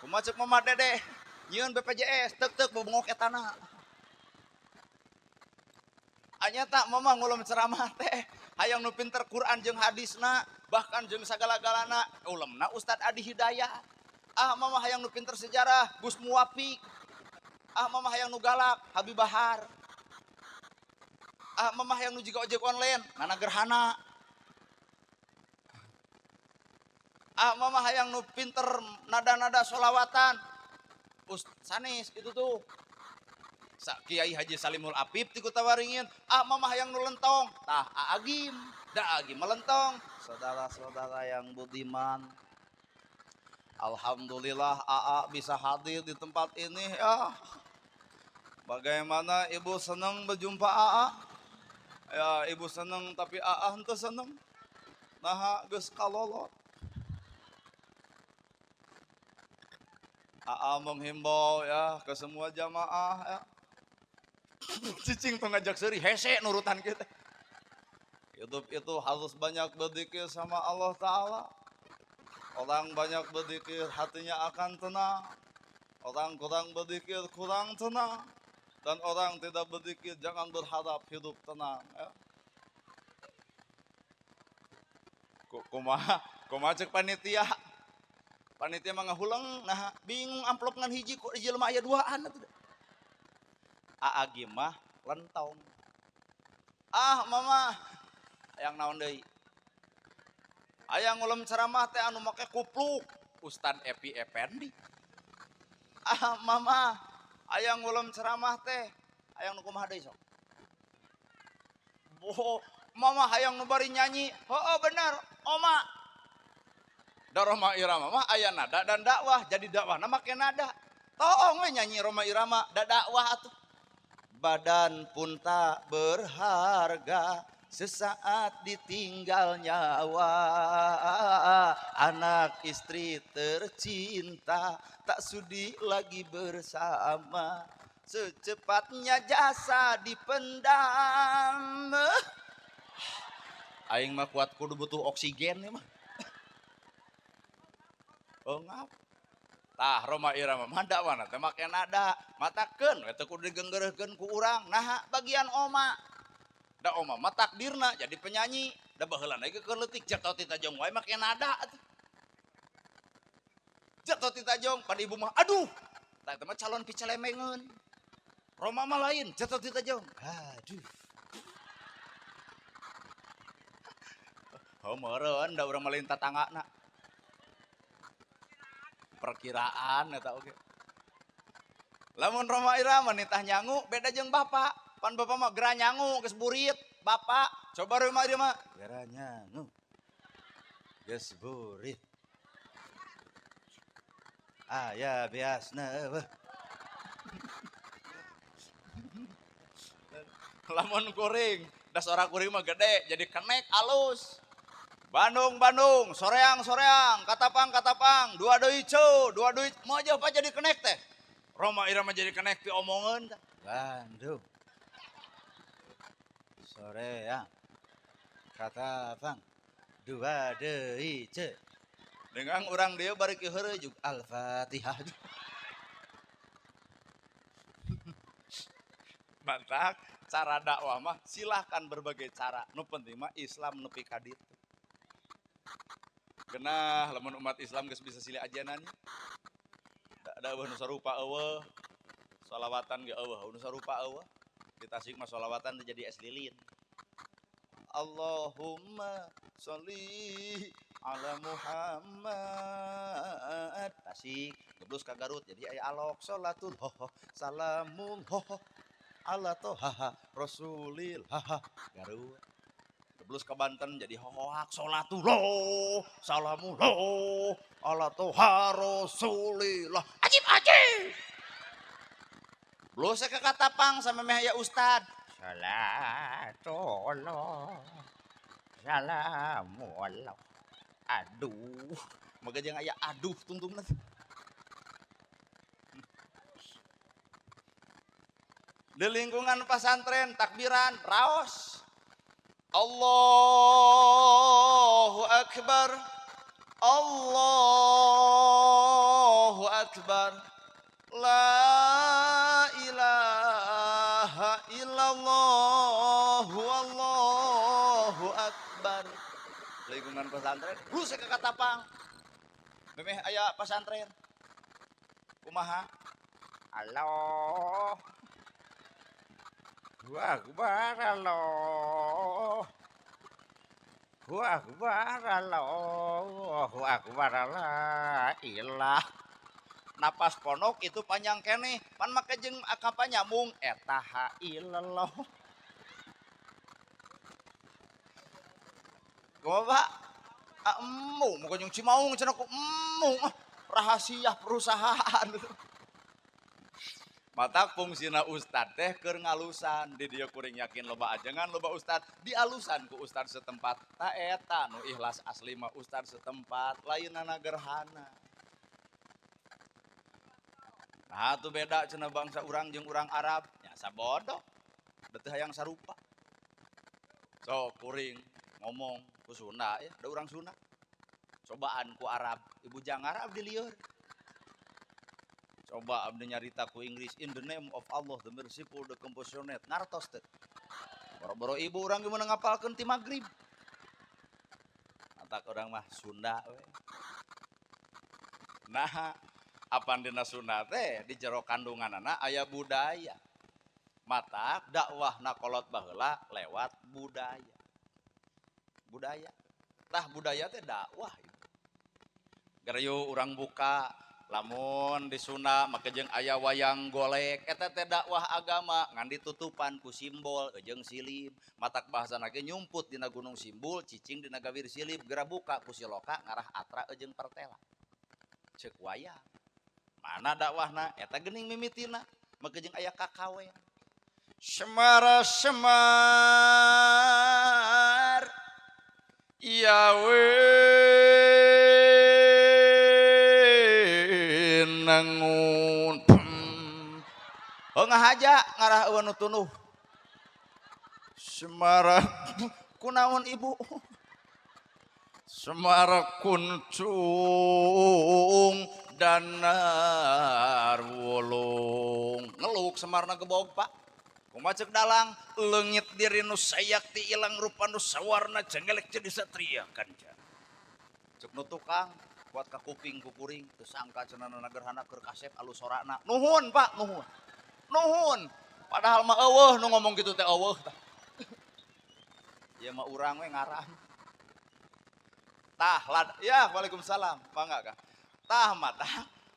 Kumaha ceuk mamah dedeh? Nyieun BPJS teuk-teuk bobongok etana. Anya tak mamah ngulem ceramah teh hayang nu pinter Quran jeung hadisna, bahkan jeung sagala-galana, ulemna Ustad Adi Hidayat. Ah mamah hayang nu pinter sejarah, Gus Muwafiq. Ah mamah hayang nu galak, Habib Bahar. Ah mamah hayang nu jiga ojek online, Nana Gerhana. Ah mamah hayang nu pinter nada-nada solawatan, Ust sanes itu tuh. Sa Kiai Haji Salimul Apip ti Kutawaringin, ah mamah hayang nu lentong, tah Agim, da Agim melentong. Saudara-saudara yang budiman, alhamdulillah AA bisa hadir di tempat ini ya. Bagaimana ibu senang berjumpa AA? Ya ibu senang tapi AA henteu seneng. Naha geus kalolot. AA menghimbau ya ke semua jamaah ya. Cicing tuh ngajak seuri hese nurutan kita. Hidup itu harus banyak berzikir sama Allah Ta'ala. Orang banyak berzikir hatinya akan tenang. Orang kurang berzikir kurang tenang. Dan orang tidak berzikir jangan berharap hidup tenang. Ya. Kumaha, kumaha cek panitia. Panitia mah ngahuleng, nah bingung amplop ngan hiji kok di jelema aya duaan atuh. Aa ge mah lentong. Ah mama, hayang naon deui? Hayang ngulem ceramah teh anu make kupluk, Ustad Epi Effendi. Ah mama, hayang ngulem ceramah teh, hayang nu kumaha deui sok? Boho, mama hayang nu bari nyanyi. Heueuh bener, oma. Da Rhoma Irama mah aya nada dan dakwah, jadi dakwahna make nada. Toong we nyanyi Rhoma Irama, da dakwah atuh. Badan pun tak berharga sesaat ditinggal nyawa. Anak istri tercinta tak sudi lagi bersama. Secepatnya jasa dipendam. Aing mah kuat kudu butuh oksigen ya mah. Eungap. Tah Rhoma Irama mah dakwana teh make nada, matakeun we teu kudu digenggereuhkeun ku urang. Naha bagian oma. Da oma mah takdirna jadi penyanyi. Da baheula ge keur leutik jatuh ti tajong wae make nada atuh. Jatuh ti tajong pan ibu mah aduh. Tah eta mah calon picelemengeun. Rhoma mah lain jatuh ti tajong. Aduh. Oh meureun da urang mah lain tatanggana. Perkiraan eta oge. Lamun Rhoma Irama nitah nyangu beda jeung bapak. Pan bapak mah geura nyangu geus burit. Bapak coba Rhoma Irama geura nyangu geus burit. Aya biasna eueuh. Lamun kuring, da sora kuring mah gede jadi kenek alus. Bandung, Bandung, soreang, soreang, katapang, katapang, dua deui ceu, dua deui, mau aja apa jadi kenek teh? Rhoma Irama jadi kenek pi omongeun teh. Bandung, soreang, katapang, dua deui ceu. Dengan urang dia bari ki heureuy jeung Al-Fatihah. Mantak cara dakwah mah silahkan berbagai cara. Nu penting mah Islam nepi ka ditu. Genah lamun umat Islam geus bisa silih ajenannya. Da eueuh nu sarupa eueuh. Sholawatan ge eueuh nu sarupa eueuh. Di Tasik mah sholawatan teh jadi es lilin. Allahumma sholli ala Muhammad. Tasik geblus ka Garut jadi aya alok sholatul ho salamun ho ala toha rasulil ha Garut. Geblus ka Banten jadi hohoak sholatullah salamullah ala toha rasulillah ajib ajib. Blus ka Katapang sama meh aya ustad sholatullah salamullah. Aduh, maka jeung aya aduh tungtungna. Di lingkungan pesantren takbiran raos. Allahu akbar. Allahu akbar. La ilaha illallah wallahu akbar. Lingkungan pesantren, lu ke Katapang. Memeh aya pesantren. Kumaha? Allah. Akbar Allah. Akbar Allahu akbar la ilah. Napas ponok itu panjang keneh, pan make jeung akapa nyambung eta ha illallah. Kumaha Pak? Embung muka jeung Cimaung cenah ku embung rahasia perusahaan. Mata fungsina ustad teh keur ngalusan di dieu kuring yakin loba ajengan loba ustad dialusan ku ustad setempat ta eta nu ikhlas asli mah ustad setempat lainana gerhana. Nah tuh beda cenah bangsa urang jeung urang Arab nya sabodoh da teu hayang sarupa. So kuring ngomong ku Sunda ya da urang Sunda. Cobaan ku Arab ibu jangar abdi lieur. Coba abdi nyarita ku Inggris in the name of Allah the merciful the compassionate ngartos teh. Boro-boro ibu urang gimana ngapalkeun ti magrib. Matak urang mah Sunda we. Nah, apan dina Sunda teh di jero kandunganana aya budaya. Matak dakwahna kolot baheula lewat budaya. Budaya. Tah budaya teh dakwah ibu. Gerayu urang buka lamun di Sunda make jeung aya wayang golek eta teh dakwah agama ngan ditutupan ku simbol jeung silib matak bahasana ge nyumput dina gunung simbol cicing dina gawir silib geura buka ku siloka ngarah atra jeung pertela ceuk wayang mana dakwahna eta geuning mimitina make jeung aya kakawen Semara semar yawe nangun oh ngahaja ngarah eueuh nu tunuh Semara kunaon ibu Semar kuncung danar wulung. Ngeluk Semarna gebog Pak. Kumaha ceuk dalang leungit diri nu sayakti ilang rupa nu sawarna cengelek jadi satria kanca. Cek nu tukang kuat ka kuping ku kuring teu sangka cenah gerhana keur kasep alus sorana. Nuhun Pak, nuhun. Nuhun. Padahal mah eueuh nu ngomong kitu teh eueuh tah. Ieu mah urang we ngarang. Tah lad, ya waalaikumsalam. Mangga Kang. Tah mata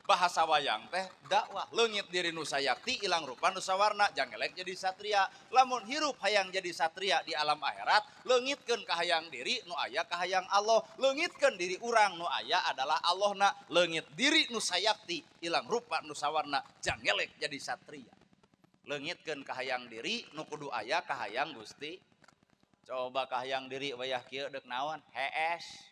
bahasa wayang teh dakwah leungit diri nu sayakti ilang rupa nu sawarna jangelek jadi satria. Lamun hirup hayang jadi satria di alam akhirat leungitkeun kahayang diri nu aya kahayang Allah, leungitkeun diri urang nu aya adalah Allahna, leungit diri nu sayakti ilang rupa nu sawarna jangelek jadi satria. Leungitkeun kahayang diri nu kudu aya kahayang Gusti. Coba kahayang diri wayah kieu deuk naon? Hees.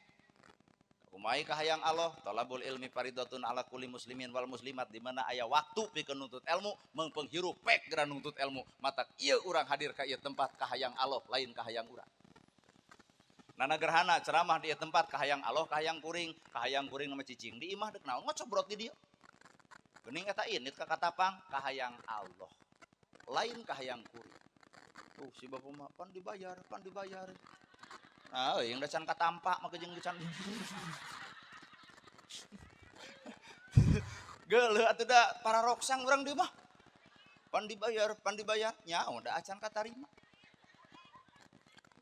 Umai kahayang Allah, talabul ilmi faridatun ala kulli muslimin wal muslimat, di mana aya waktu pikeun nuntut ilmu, meungpeung hirup pek geura nuntut ilmu. Matak ieu urang hadir ka ieu tempat kahayang Allah, lain kahayang urang. Nana gerhana ceramah di ieu tempat kahayang Allah, kahayang kuring mah cicing di imah deuk naon ngocobrot di dieu. Geuning eta init ka katapang kahayang Allah, lain kahayang kuring. Tuh si bapak mah pan dibayar, pan dibayar. Nah, yang can katampa mah jeung can. Geuleuh atuh da para roksang urang dieu mah. Pan dibayar, nya da acan katarima.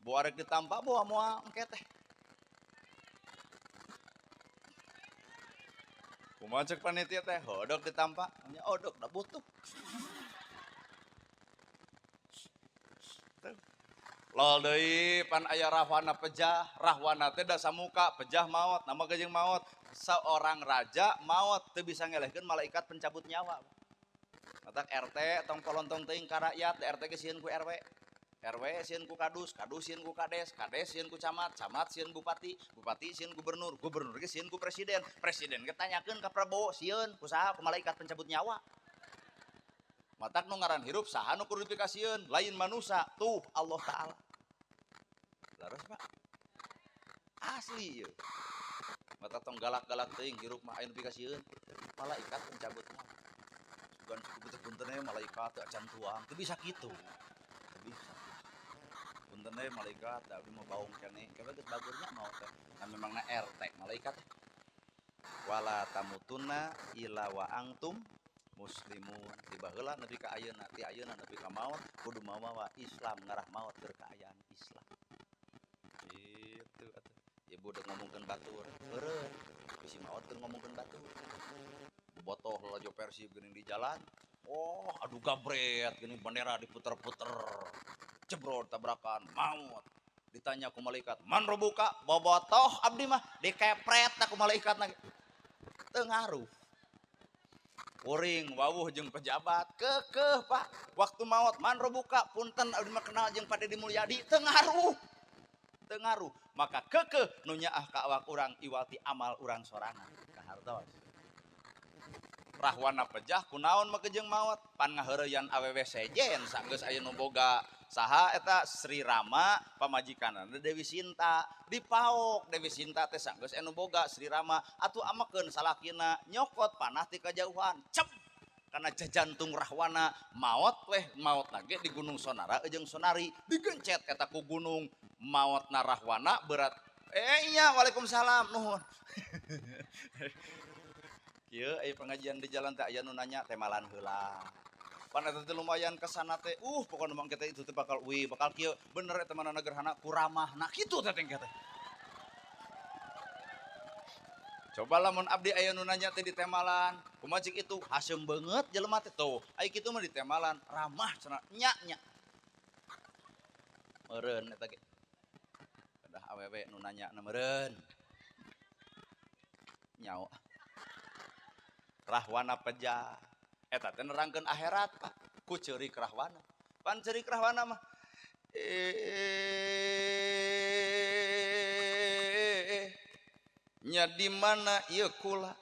Boa rek ditampa boa moal engke teh. Kumaha cek panitia teh, hodok ditampa, nya odok da butuh. Lol deui pan aya Rahwana pejah, Rahwana teh da samuka, pejah maot, nama ge jeung maot. Seorang raja maot teu bisa ngelehkeun malaikat pencabut nyawa. Matak RT tong polontong teuing ka rakyat, da RT ge sieun ku RW. RW sieun ku kadus, kadus sieun ku kades, kades sieun ku camat, camat sieun bupati, bupati sieun gubernur, gubernur ge sieun ku presiden, presiden ge tanyakeun ka Prabowo sieun ku saha ku malaikat pencabut nyawa. Matak nu ngaran hirup saha nu kudu dipikasieun, lain manusa, tuh Allah Ta'ala. Laras Pak. Asli ieu. Mata tong galak-galak teuing hirup mah aya nu pikasieun. Malaikat pencabut nyawa. Bukan cukup teh punten we malaikat teu acan tuang, teu bisa kitu. Teu bisa. Punten we malaikat da abdi mah baung keneh. Kewe geus bagurnya maot teh. Nah memangna RT malaikat teh. Wala tamutunna illa wa antum muslimun. Ti baheula nepi ka ayeuna, ti ayeuna nepi ka maot kudu mawa Islam ngarah maot keur kaayaan Islam. Gitu atuh. Ibu udah ngomongkeun batur, eureun. Bisi maot keur ngomongkeun batur. Bobotoh lalajo Persib geuning di jalan. Oh, aduh gabret geuning bendera diputer-puter. Jebrot tabrakan, maut. Ditanya ku malaikat, "Man robuka?" Bobotoh abdi mah dikepret ku malaikatna. Teu ngaruh. Kuring wawuh jeung pejabat kekeh Pak. Waktu maot man robuka punten abdi mah kenal jeung Pak Dedi Mulyadi teu ngaruh. Teu ngaruh. Maka kekeh nu nyaah ka awak urang iwati amal urang sorangan kahartos. Rahwana pejah kunaon mah jeung maot pan ngaheureyan awewe sejen sanggeus aya nu boga saha eta Sri Rama pamajikanana Dewi Sinta dipaok Dewi Sinta teh sanggeus anu boga Sri Rama atuh amekeun salakina nyokot panah ti kajauhan cep kana jajantung Rahwana maot weh maot lagi di Gunung Sonara jeung Sonari digencet eta ku gunung maotna Rahwana berat iya waalaikumsalam nuhun. Kieu aya pengajian di jalan teh aya nu nanya temalan heula. Pan eta teh lumayan kesana teh, pokona mah kita itu teh bakal wih, bakal kieu. Bener eta mana gerhana kuramahna kitu teh teh teh. Coba lamun abdi aya nu nanya teh di temalan, kumaha cik itu haseum beungeut jelema teh tuh. Ai kitu mah di temalan ramah cenah nya nya. Meureun eta ge. Kedah awewe nu nanya na meureun. Nyawa. Rahwana pejah. Eta teh nerangkeun akhirat Pak. Ku ceurik Rahwana. Pan ceurik Rahwana mah nya di mana ieu kula?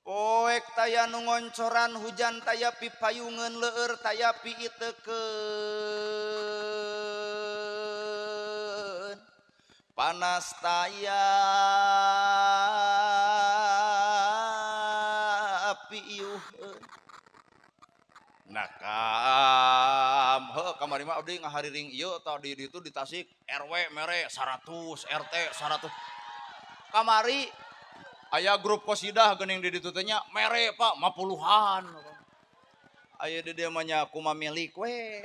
Poek taya nu ngoncoran hujan taya pipayungeun leur taya piitekeun. Panas taya piuh. Nakam heuh kamari mah abdi ngahariring ieu tadi di ditu di Tasik RW mere 100 RT 100. Kamari aya grup qasidah geuning di ditu teh nya mere Pak mah puluhan. Aya di dieu mah nya kumaha milik we.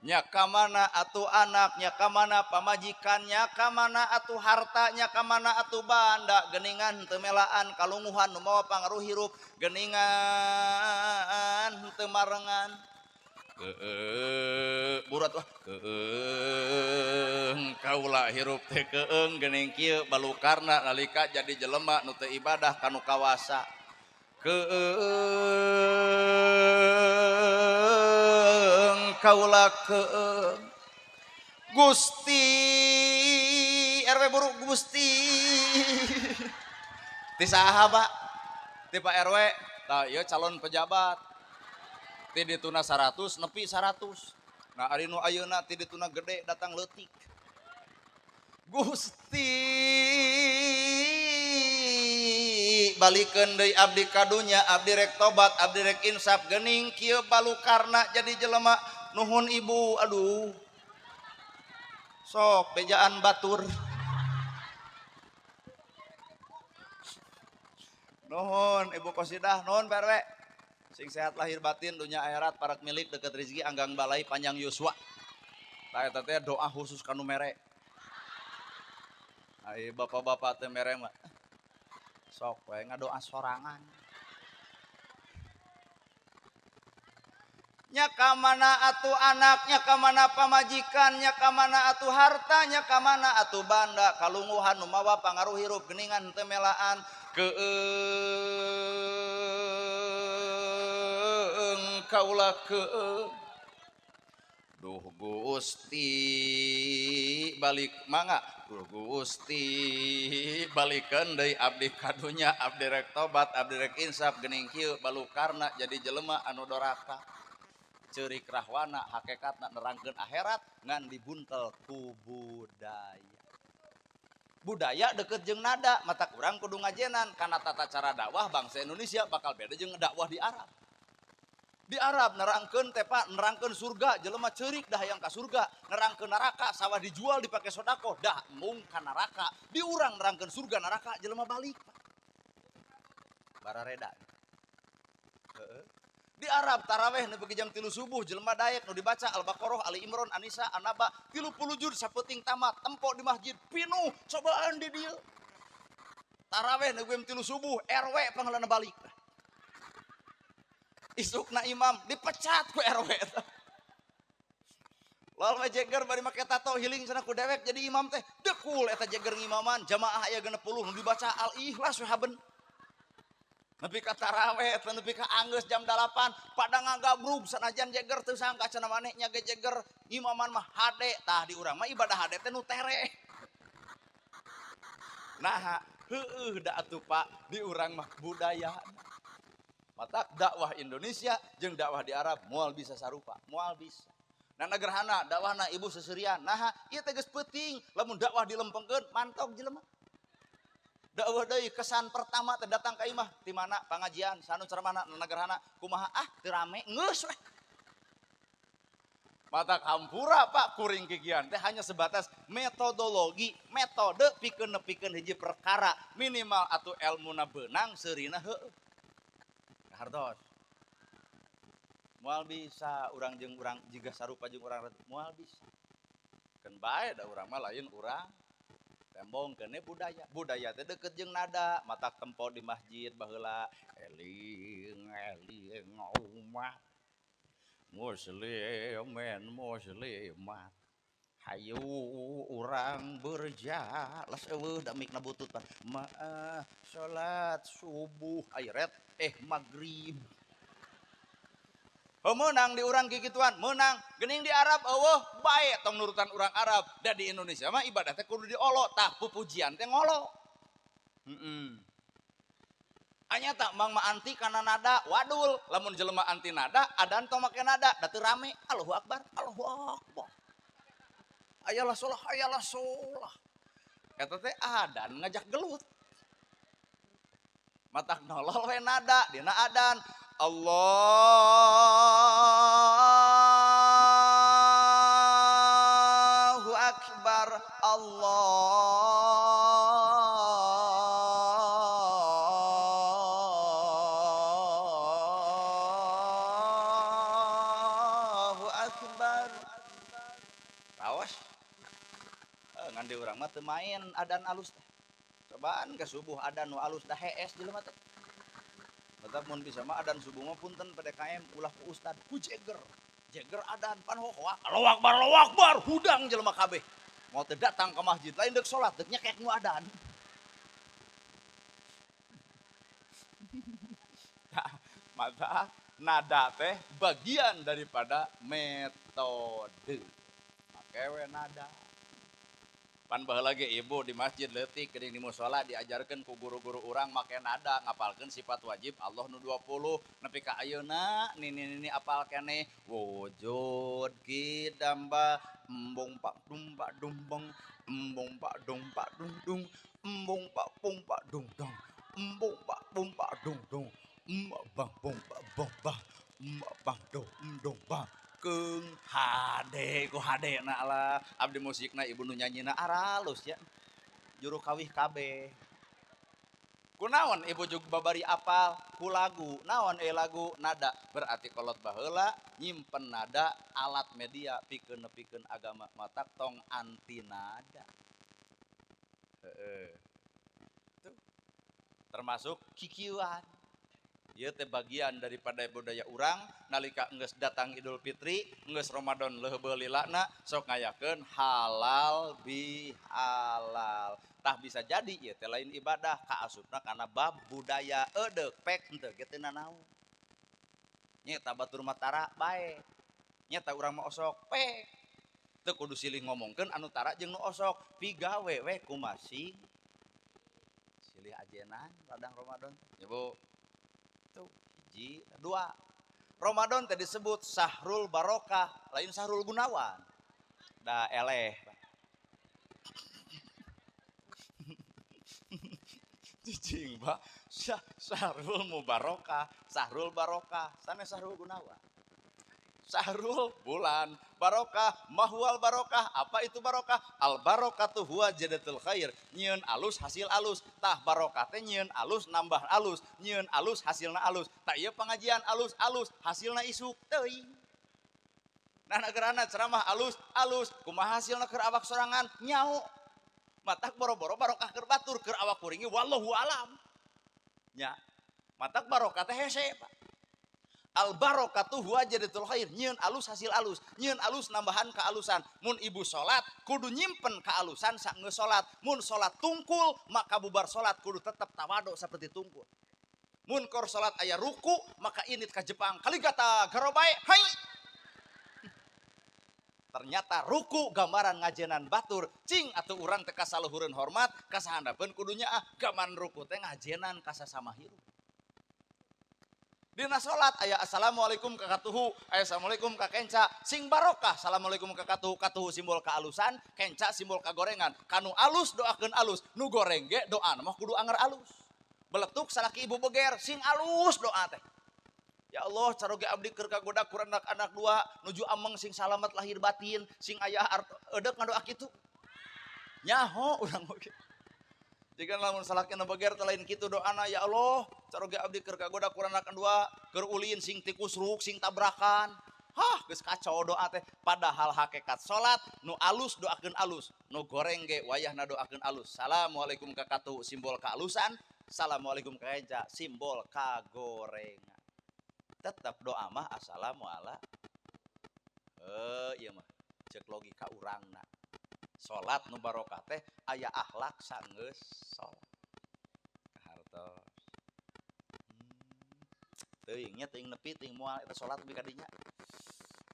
Nya ka mana atuh anak, nya ka mana pamajikan, nya ka mana atuh harta, nya ka mana atuh banda, geningan teu melaan kalunguhan nu mawa pangaruh hirup, geningan teu marengan. Keung burat wah keung kaula hirup teh keung geuning kieu balukarna nalika jadi jelema nu teu ibadah ka nu kawasa. Keung kaula keung Gusti RW buruk Gusti ti saha Pak ti Pak RW tah ieu calon pejabat ti dituna 100 nepi 100 nah ari nu ayeuna ti dituna gede datang leutik Gusti balikeun deui abdi ka dunya abdi rek tobat abdi rek insaf geuning kieu balukarna jadi jelema nuhun ibu aduh sok bejaan batur nuhun ibu Qosidah nuhun Pak RW sing sehat lahir batin dunya akhirat parak milik deket rezeki anggang balai panjang yuswa tah eta teh doa khusus kanu mere. Ai bapak-bapak teh mere mah sok we ngadoa sorangan. Nya ka mana atuh anak, nya ka mana pamajikan, nya ka mana atuh harta, nya ka mana atuh banda, kalunguhan nu mawa pangaruh hirup geuningan teu melaan. Keung kaula keung. Duh Gusti balik mangga duh Gusti balikeun deui abdi ka dunya abdi rek tobat abdi rek insaf geuning kieu balukarna jadi jelema anu doraka ceurik rahwana hakikatna nerangkeun akhirat ngan dibuntel ku budaya. Budaya deket jeung nada mata kurang kudu ngajenan kana tata cara dakwah bangsa Indonesia bakal beda jeung dakwah di Arab. Di Arab nerangkeun teh Pak, nerangkeun surga, jelema ceurik dah hayang ka surga, nerangkeun neraka sawah dijual dipake sedekah dah mung ka neraka. Di urang nerangkeun surga neraka jelema balik Pak. Barareda. Heeh. Di Arab taraweh nepi ka jam 3 subuh jelema daek nu dibaca Al-Baqarah, Ali Imran, An-Nisa, An-Naba 30 juz sapeuting tamat, tempo di masjid pinuh cobaan di dieu. Taraweh nepi jam 3 subuh RW pangheulana balik. Isukna imam dipecat ku RW eta. Lalu jeger bari make tato healing cenah ku dewek jadi imam teh dekul eta jeger ngimaman jamaah aya 60 nu dibaca Al-Ikhlas we haben. Nepi ka taraweh eta nepi ka anggeus jam 8 pada ngagabrug sanajan jeger teu sangka cenah maneh nya ge jeger ngimaman mah hade tah di urang mah ibadah hade teh nu tere. Naha heueuh da atuh Pak di urang mah budaya. Matak dakwah Indonesia jeung dakwah di Arab moal bisa sarupa, moal bisa. Nana gerhana dakwahna ibu seserian, naha ieu teh geus peuting, lamun dakwah dilempengkeun mantok jelema. Dakwah deui kesan pertama teh datang ka imah, ti mana pangajian, sanu ceramahna nana gerhana, kumaha ah teu rame geus we. Matak hampura Pak kuring kikian teh hanya sebatas metodologi, metode pikeun nepikeun hiji perkara minimal atuh elmuna beunang seurina heueuh. Hartos. Moal bisa urang jeung urang jiga sarupa jeung urang moal bisa. Keun bae da urang mah lain urang. Tembong keun budaya. Budaya teh deukeut jeung nada, matak tempo di masjid baheula eling eling umat muslimin muslimat. Hayu urang berjalas eueuh da mikna butut pan. Maah salat subuh airet maghrib. Heuh meunang di urang kikituan, meunang. Geuning di Arab eueuh bae tong nurutan urang Arab. Da di Indonesia mah ibadah teh kudu diolo, tah pupujian teh ngolo. Heeh. Anya tak mang mah anti kana nada, wadul. Lamun jelema anti nada, adan tong make nada, da teu rame. Allahu akbar, Allahu akbar. Ayalah sholah, ayalah sholah. Eta teh adan ngajak gelut. Matak nolol we nada dina adan. Allahu akbar, Allahu akbar. Rawas. Ngan di urang mah teu main adan alus teh. Cobaan ke subuh adan nu alus dah hees jelema teh. Tetap mun bisa mah adan subuh mah punten PDKM ulah ku ustad ku jeger. Jeger adan pan hohoa. Allahu akbar, Allahu akbar, hudang jelema kabeh. Mau teu datang ke masjid lain deuk salat deuk nyekek nu adan. Maka nada teh bagian daripada metode. Make we nada. Pan baheula ge ibu di masjid leutik geuning di musala diajarkeun ku guru-guru urang make nada ngapalkeun sifat wajib Allah nu 20 nepi ka ayeuna nini-nini apal keneh wujud kidamba embung pak dung pak dumbeng embung pak dung pak dung dung embung pak pung pak dung dong embung pak pung pak dung dung bang bong pak bong bang bang dong dong bang keung hade ku hadena lah abdi musikna ibu nu nyanyina aralus ya juru kawih kabeh kunaon ibu juga babari apal ku lagu naon lagu nada berarti kolot baheula nyimpen nada alat media pikeun nepikeun agama matak tong anti nada heeh tuh termasuk kikiuan. Ieu teh bagian daripada budaya urang nalika enggeus datang Idul Fitri, enggeus Ramadan leuheubeul lilana sok ngayakeun halal bihalal. Tah bisa jadi ieu teh lain ibadah kaasupna kana bab budaya edeuk pek henteu ge teu nanaon. Nya batur mah tara bae. Nya urang mah osok pek. Teu kudu silih ngomongkeun anu tara jeung nu osok, pigawe we kumasing. Silih ajenan ladang Ramadan. Ya Bu. Tuh, hiji, dua. Ramadan teh disebut Sahrul Barokah, lain Sahrul Gunawan. Da eleh. Cicing, Pak. Sahrul Mubarokah, Sahrul Barokah, sanes Sahrul Gunawan. Sahrul bulan, barokah, mahwal barokah, apa itu barokah? Al barokatu huwa jadatul khair, nyieun alus hasil alus, tah barokah teh nyieun alus nambah alus, nyieun alus hasilna alus, tah ieu pengajian alus alus hasilna isuk teuing. Nah negerana ceramah alus alus, kumaha hasilna keur awak sorangan nyao. Matak boro-boro barokah keur batur keur awak kuringi wallahu alam. Nya, matak barokah teh hese, Pak. Al barokatu huwa jadatul khair, nyieun alus hasil alus, nyieun alus nambahan kealusan. Mun ibu salat kudu nyimpen kealusan saenggeus salat. Mun salat tungkul maka bubar salat kudu tetep tawadu seperti tungkul. Mun kor salat aya ruku maka init ka Jepang kaligata garobae hai. Ternyata ruku gambaran ngajenan batur cing atuh urang teh kasaluhureun hormat kasahandapeun kudunya ah gaman ruku teh ngajenan kasasama hirup. Dina salat aya assalamualaikum ka katuhu, aya assalamualaikum ka kenca, sing barokah. Assalamualaikum ka katuhu, katuhu simbol kealusan, kenca simbol kagorengan. Kanu alus doakeun alus, nu goreng ge doa mah kudu anger alus. Beletuk salaki ibu beger, sing alus doa teh. Ya Allah, caroge abdi keur kagoda ku anak-anak dua, nuju ameng sing salamet lahir batin, sing aya eudek ngadoa kitu. Nyaho urang oge. Jika lamun salakina beger teh lain kitu doana ya Allah, caroge abdi keur kagoda ku anak dua, keur ulin sing tikusruk, sing tabrakan. Hah, geus kacau doa teh. Padahal hakikat salat nu alus doakeun alus, nu goreng ge wayahna doakeun alus. Assalamualaikum ka katuhu simbol kealusan, assalamualaikum ka kenca simbol kagorengan. Tetap doa mah assalamualaikum. Ieu mah cek logika urangna. Salat nu barokah teh aya akhlak sanggeus salat. Kahartos. Teuing nya teuing nepi teuing moal eta salat nepi ka dinya.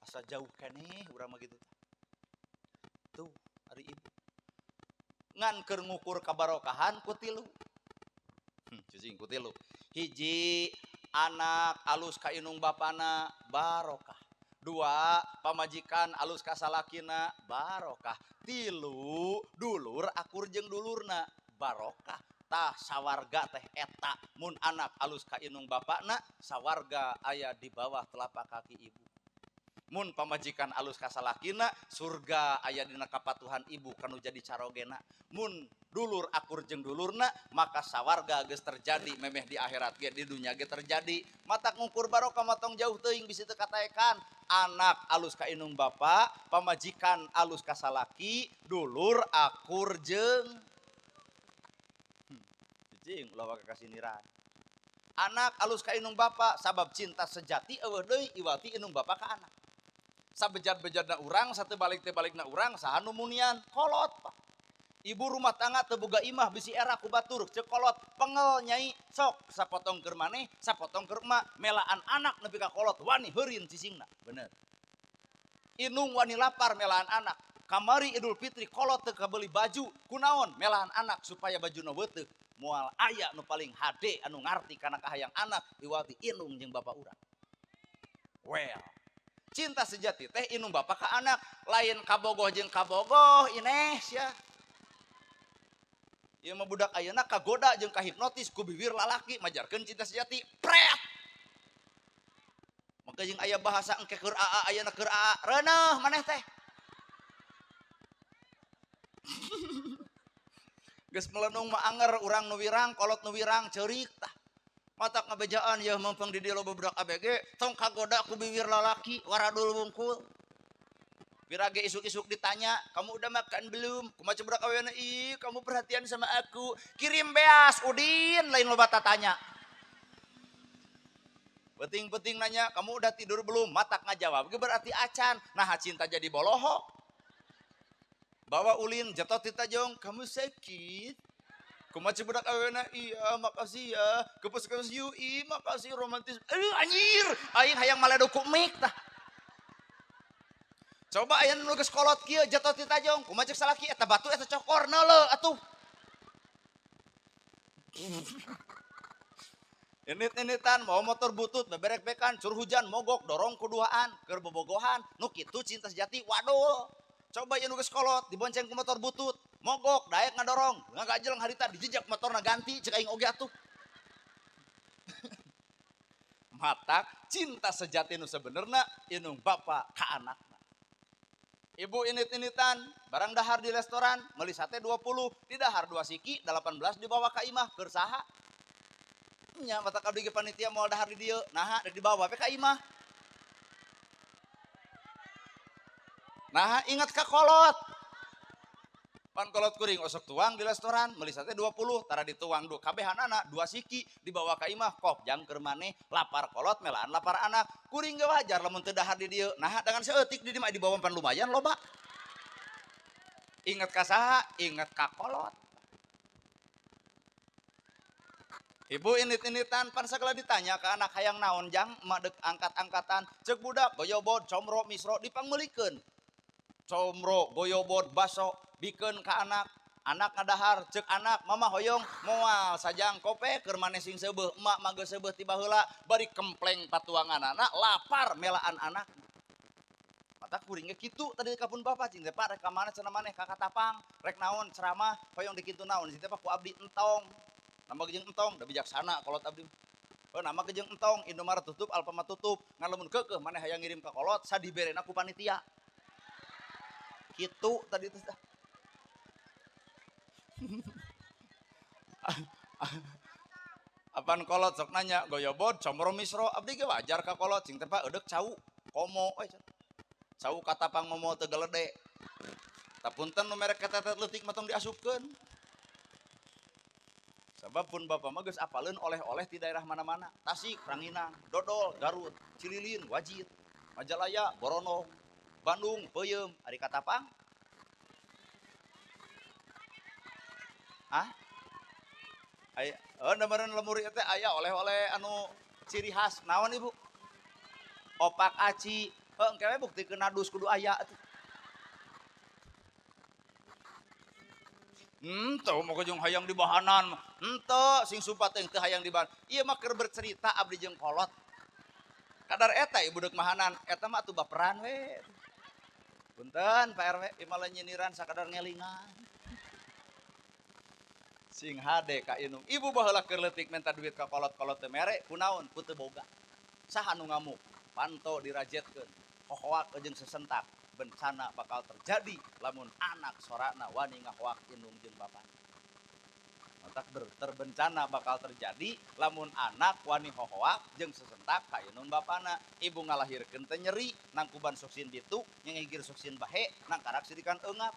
Asa jauh keneh urang mah kitu. Tuh ari ibu. Ngan keur ngukur kabarokahan ku tilu. Cicing ku tilu. Hiji anak alus ka indung bapana barokah. Dua, pamajikan alus ka salakina barokah. Tilu, dulur akur jeung dulurna barokah. Tah sawarga teh eta mun anak alus ka inung bapakna, sawarga aya di bawah telapak kaki ibu. Mun pamajikan alus ka salakina, surga aya dina kapatuhan ibu kanu jadi carogena. Mun dulur akur jeung dulurna, maka sawarga geus terjadi memeh di akhirat ge di dunya ge terjadi. Matak ngukur barokah mah tong jauh teuing bisi teu kataekan. Anak alus ka inung bapa, pamajikan alus ka salaki, dulur akur jeung cicing ulah waka kasiniran. Anak alus ka inung bapa sabab cinta sejati eueuh deui iwati inung bapa ka anak. Sabejat-bejatna urang, satu balik teh balikna urang, saha nu munian kolot pak. Ibu rumah tangga teu boga imah bisi era ku batur ceuk kolot pengel nyai sok sapotong keur maneh sapotong keur emak melaan anak nepi ka kolot wani heurin cicingna bener. Inung wani lapar melaan anak. Kamari Idul Fitri kolot teu kabeli baju kunaon melaan anak supaya bajuna weuteuk. Moal aya nu paling hade anu ngarti kana kahayang anak iwati inung jeung bapa urang. Well, cinta sejati teh inung bapa ka anak, lain kabogoh jeung kabogoh ineh sia. Ieu mah budak ayeuna kagoda jeung kahipnotis ku bibir lalaki majarkeun cinta sejati pret. Maka jeung aya bahasa engke keur aa ayeuna keur aa reuneuh maneh teh. Geus melenung mah anger urang nu wirang kolot nu wirang ceurik tah. Matak ngabejaan yeuh mempeng di dieu loba budak ABG tong kagoda ku bibir lalaki waradul wungkul. Pirage isuk-isuk ditanya, kamu udah makan belum? Kumaha budak awena, ih kamu perhatian sama aku. Kirim beas udin lain loba tatanya. Penting-penting nanya, kamu udah tidur belum? Matak ngajawab ge berarti acan. Nah cinta jadi boloho. Bawa ulin jatuh ti tajong, kamu sakit. Kumaha budak awena, iya makasih ya. Ke puskesmas UI, makasih romantis. Aduh anjir, aing hayang maleduk ku mik tah. Coba aya nu geus kolot kieu jatuh ti tajong, kumaha ceuk salaki eta batu eta cokor neuleuh atuh. Init-initan mau motor butut beberek-bekan cur hujan mogok dorong kuduaan keur bobogohan nu kitu cinta sejati wadul. Coba ieu nu geus kolot dibonceng ku motor butut mogok daek ngadorong ngagajeleng harita dijejak motorna ganti ceuk aing oge atuh. Matak cinta sejati nu sebenerna inung bapa ka anak. Ibu init-initan, barang dahar di restoran, meuli sate 20, di dahar 2 siki, 18 dibawa ka imah, keur saha? Nya matak abdi ge panitia moal dahar di dieu, naha rek dibawa we ka imah. Naha ingat ka kolot. Pan kolot kuring osok tuang di restoran, meuli sate 20, tara dituang du kabehanana 2 siki dibawa ka imah, kop jang keur maneh, lapar kolot melaan lapar anak. Kuring ge wajar lamun teu dahar di dieu. Naha dengan saeutik di dieu mah dibawa pan lumayan loba. Ingat ka saha? Ingat ka kolot. Ibu init-initan pan sagala ditanya ka anak hayang naon jang emak deuk angkat-angkatan ceuk budak goyobod comro misro dipangmeulikeun. Comro goyobod baso bikeun ka anak, anak ngadahar ceuk anak mama hoyong moal sajang kope keur maneh sing seubeuh emak mah geus seubeuh ti baheula bari kempleng patuanganana lapar melaan anak. Mata kuring ge kitu tadi ka pun bapa cing teh Pak rek ka mana cenah maneh ka Katapang rek naon ceramah hoyong dikitu naon cing teh Pak ku abdi entong. Nambah jeung entong da bijaksana kolot abdi. Oh nama jeung entong Indomaret tutup Alfamart tutup ngan lamun keukeuh maneh hayang ngirim ka kolot sadiberena ku panitia. Kitu tadi teh. Apaan kolot sok nanya goyobod comro misro abdi ge wajar ka kolot cing teh Pak eudek cau komo we cau Katapang momo teu gelede. Tapunten nu merek ketetet leutik mah tong diasupkeun. Sabab pun bapak mah geus apaleun oleh-oleh di daerah mana-mana. Tasik, Ranginang, Dodol, Garut, Cililin, Wajid, Majalaya, Borono, Bandung, Peuyeum, ari Katapang. Hah? Aya, oh meureun lemur ieu teh aya oleh-oleh anu ciri khas naon Ibu? Opak aci. Heuh engke we buktikeun nadus kudu aya atuh. Henteu mah jeung hayang dibahanan. Henteu sing sumpah teh teu hayang dibahan. Ieu mah keur bercerita abdi jeung kolot. Kadar eta ibu deuk mahanan, eta mah atuh baperan we. Punten Pak RW, ieu mah nyindiran sakadar ngelingan. Sing hade ka indung. Ibu baheula keur leutik minta duit ka kolot-kolot teu mere, kunaon? Ku teu boga. Saha nu ngamuk? Panto dirajetkeun, hohoak jeung sesentak. Bencana bakal terjadi lamun anak sorana wani ngahoak indung jeung bapana. Matak terbencana bakal terjadi lamun anak wani hohoak jeung sesentak ka indung bapana. Ibu ngalahirkeun teh nyeri, nangkuban suksin bitu, nyengigir suksin bahe, nangkarak sirikan eungap.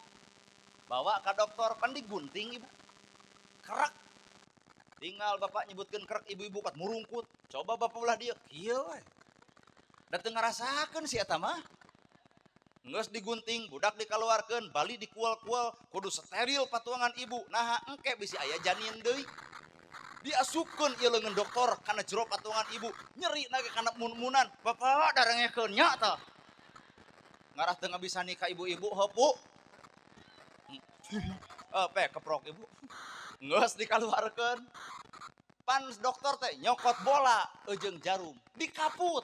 Bawa ka dokter, pan digunting ibu. Kerak. Tinggal bapak nyebutkeun kerak ibu-ibu kat murungkut. Coba bapak ulah dieu, kieu we. Da teu ngarasakeun si eta mah. Geus digunting, budak dikaluarkeun, bali dikual-kual, kudu steril patuangan ibu. Naha engke bisi aya janin deui. Diasupkeun ieu leungeun dokter kana jero patuangan ibu, nyeri na ge kana mun-munan. Bapak darengekeun nya tah. Ngarah teu ngabisa nikah ibu-ibu heuh pu. Pe keprok ibu. Geus dikaluarkeun. Pan dokter teh nyokot bola eujeung jarum, dikaput.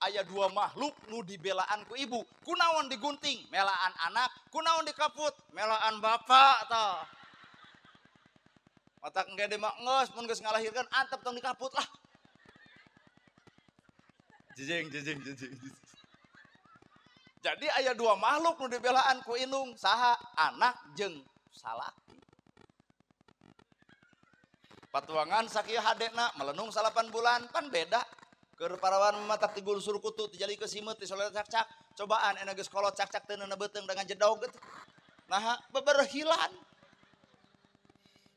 Aya dua makhluk nu dibelaan ku ibu. Kunaon digunting? Melaan anak. Kunaon dikaput? Melaan bapak tah. Matak engke mah geus mun geus ngalahirkeun antep tong dikaput lah. Jijing jijing jijing. Jadi aya dua makhluk nu dibelaan ku indung, saha? Anak jeung salaki. Patuangan sakieu hadena melenung 8 bulan pan beda. Keur parawan matak tigul surkutu tijali ke simeut tisolet cakcak. Cobaan enak geus kolot cakcak teu neuna beuteung dengan jedog gitu. Naha beberhilan.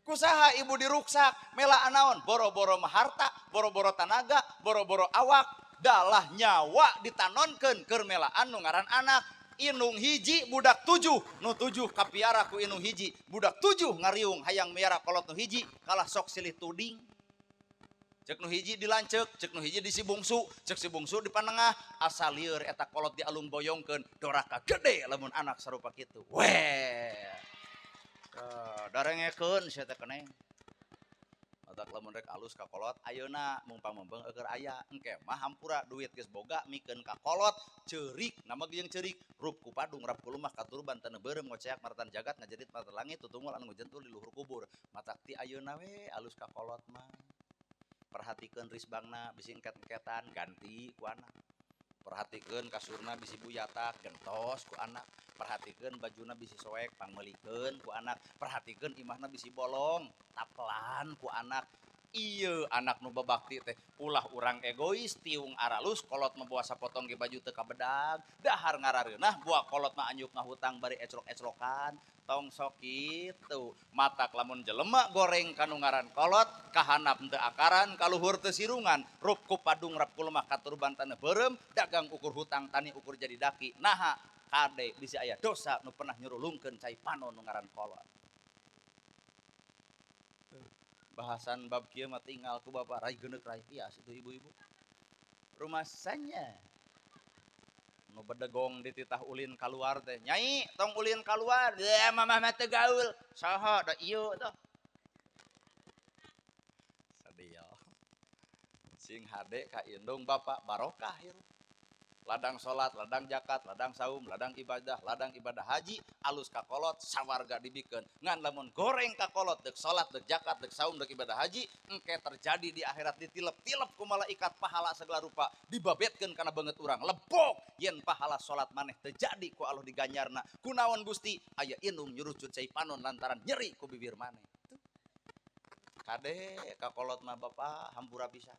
Kusaha ibu diruksak melaan naon? Boro-boro mah harta, boro-boro tanaga, boro-boro awak, dalah nyawa ditanonkeun keur melaan nu ngaran anak. Inung hiji budak 7, nu 7 kapiara ku inung hiji, budak 7 ngariung hayang miara kolot nu hiji kalah sok silih tuding. Cek nu hiji dilanceuk, cek nu hiji di si bungsu, cek si bungsu di panengah, asa lieur eta kolot dialung boyongkeun, doraka gede lamun anak sarupa kitu. Weh. Darengekeun sia teh keneh. Matak lamun rek alus ka kolot, ayeuna mumpang-mumpung eueur aya, engke mah hampura duit geus boga mikeun ka kolot, ceurik, nama ge jeung ceurik, rup ku padung, rap ku lumah, katurban taneuh beureum, ngoceak maratan jagat, ngajedit maratan langit, tutungul anu ngajentul di luhur kubur. Matak ti ayeuna we alus ka kolot mah. Perhatikeun risbangna bisi engket-engketan ganti ku anak. Perhatikeun kasurna bisi buyatak gentos ku anak. Perhatikeun bajuna bisi soek pangmeulikeun ku anak. Perhatikeun imahna bisi bolong tapelan ku anak. Ieu anak nu babakti teh ulah urang egois tiung aralus kolot mah boa sapotong ge baju teu kabedag dahar ngarareunah boa kolot mah anyuk ngahutang bari eclok-eclokan. Tong sok kitu matak lamun jelema goreng kanu ngaran kolot kahanap teu akaran kaluhur teu sirungan rup ku padung rap ku lemah katurban taneuh beureum dagang ukur hutang tani ukur jadi daki naha kade bisi aya dosa nu pernah nyurulungkeun cai panon nu ngaran kolot. Bahasan bab kieu mah tinggal ku bapak rai geuneuk rai pias itu ibu-ibu. Rumasanya nu bedegong dititah ulin kaluar teh, nyai tong ulin kaluar, ya mamah mah teu gaul, saha da ieu tuh. Sadil. Sing hade ka indung bapak barokah ieu. Ladang salat, ladang zakat, ladang saum, ladang ibadah haji, alus ka kolot sawarga dibikeun. Ngan lamun goreng ka kolot deuk salat, deuk zakat, deuk saum, deuk ibadah haji, engke terjadi di akhirat ditilep-tilep ku malaikat pahala segala rupa, dibabetkeun kana beungeut urang. Lebok yen pahala salat maneh teu jadi ku Allah diganyarna. Kunaon Gusti? Aya indung nyurucut cai panon lantaran nyeri ku bibir maneh. Tuh. Kade ka kolot mah bapak hampura bisa.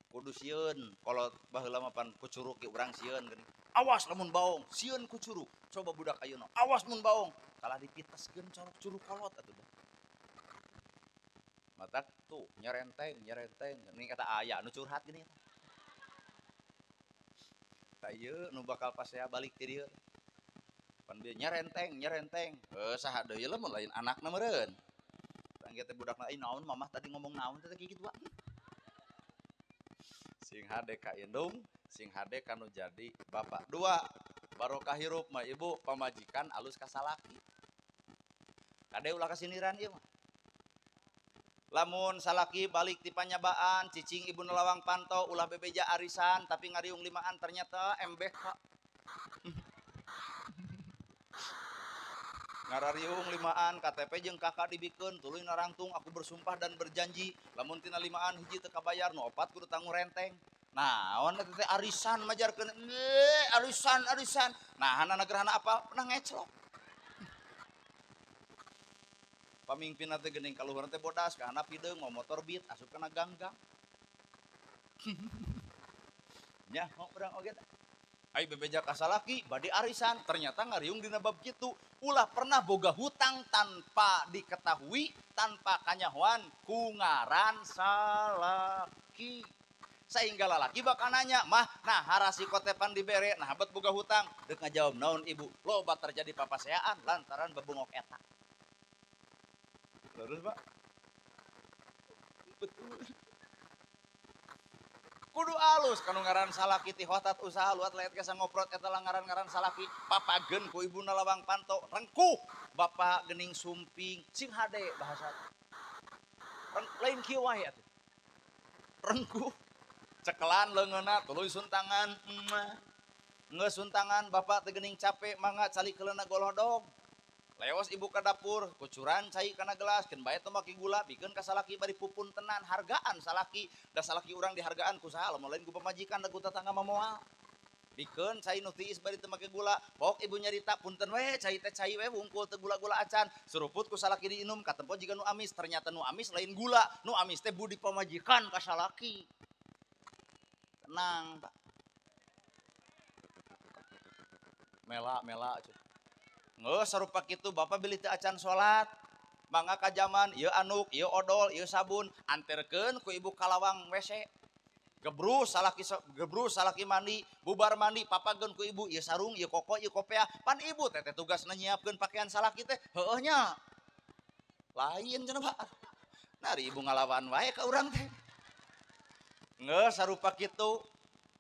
Kudu sieun kolot baheula mah pan kucuruk ge urang sieun geuning. Awas lamun baong, sieun ku curug. Coba budak ayeuna, awas mun baong, kalah dipiteskeun corok curug kolot atuh dah. Matak tuh nyerenteng, nyerenteng. Ini kata aya nu curhat geuning. Tah ieu nu bakal pasea balik ti dieu. Pan bieu nyerenteng, nyerenteng. Heuh saha deui lamun lain anakna meureun. Tah teh budakna euy naon mamah tadi ngomong naon teh kitu wa. Sing hade ka indung, sing hade kanu jadi bapak. Dua, barokah hirup mah ibu pamajikan alus ka salaki. Kade ulah kasiniran ieu mah. Lamun salaki balik ti panyabaan, cicing ibu nelawang panto, ulah bebeja arisan, tapi ngariung limaan ternyata MBK. Ngarariung limaan, KTP jeung kakak dibikeun, tuluy narangtung aku bersumpah dan berjanji, lamun tina limaan hiji teu kabayar, nu opat kudu tanggung renteng. Naon eta teh arisan majarkeun, arisan arisan. Nah, hana gerhana apa? Pernah ngeclok. Pamimpin teh geuning kaluhurna teh bodas, ka handap hideung mau motor beat asup kana ganggang. Nyaho urang oge teh. Ai bebeja ka salaki bade arisan, ternyata ngariung dina bab kitu. Ulah pernah boga hutang tanpa diketahui, tanpa kanyahoan ku ngaran salaki. Sehingga lalaki bakal nanya, mah nah harasiko teh pan dibere, nah bet boga hutang. Deuk ngajawab naon ibu, loba terjadi papaseaan lantaran bebungok eta. Terus pak, betul. Kudu alus kanu ngaran salaki ti hotat usaha luat leet kesa ngoprot eta langaran-ngaran salaki papagen ku ibuna lawang panto rengkuh bapak gening sumping sing hade bahasa lain kieu wae atuh rengkuh cekelan leungeunna tuluy suntangan geus suntangan bapak teh gening capek mangga calikeulna golodog. Leos ibu ke dapur, kucuran cai kana gelas, keun bae teu make gula, bikeun ka salaki bari pupun tenan, hargaan salaki, da salaki urang dihargaan ku saha, lamun lain ku pamajikan da ku tatangga mah moal. Bikeun cai nu tiis bari teu make gula, pok ibu nyarita punten we cai teh cai we wungkul teu gula-gula acan, suruput ku salaki diinum katempo jiga nu amis, ternyata nu amis lain gula, nu amis teh budi pamajikan ka salaki. Tenang, Pak. Mela mela cuy. Nggak sarupa kitu bapak beli teu acan salat mangga ka jaman ieu anuk ieu odol ieu sabun anterkeun ku ibu kalawang WC gebrus salaki mandi bubar mandi papageun ku ibu ieu sarung ieu koko ieu kopea pan ibu teh tugasna nyiapkeun pakaian salaki teh heueuh nya lain cenah Pak nari ibu ngalawan wae ka urang teh nggak sarupa kitu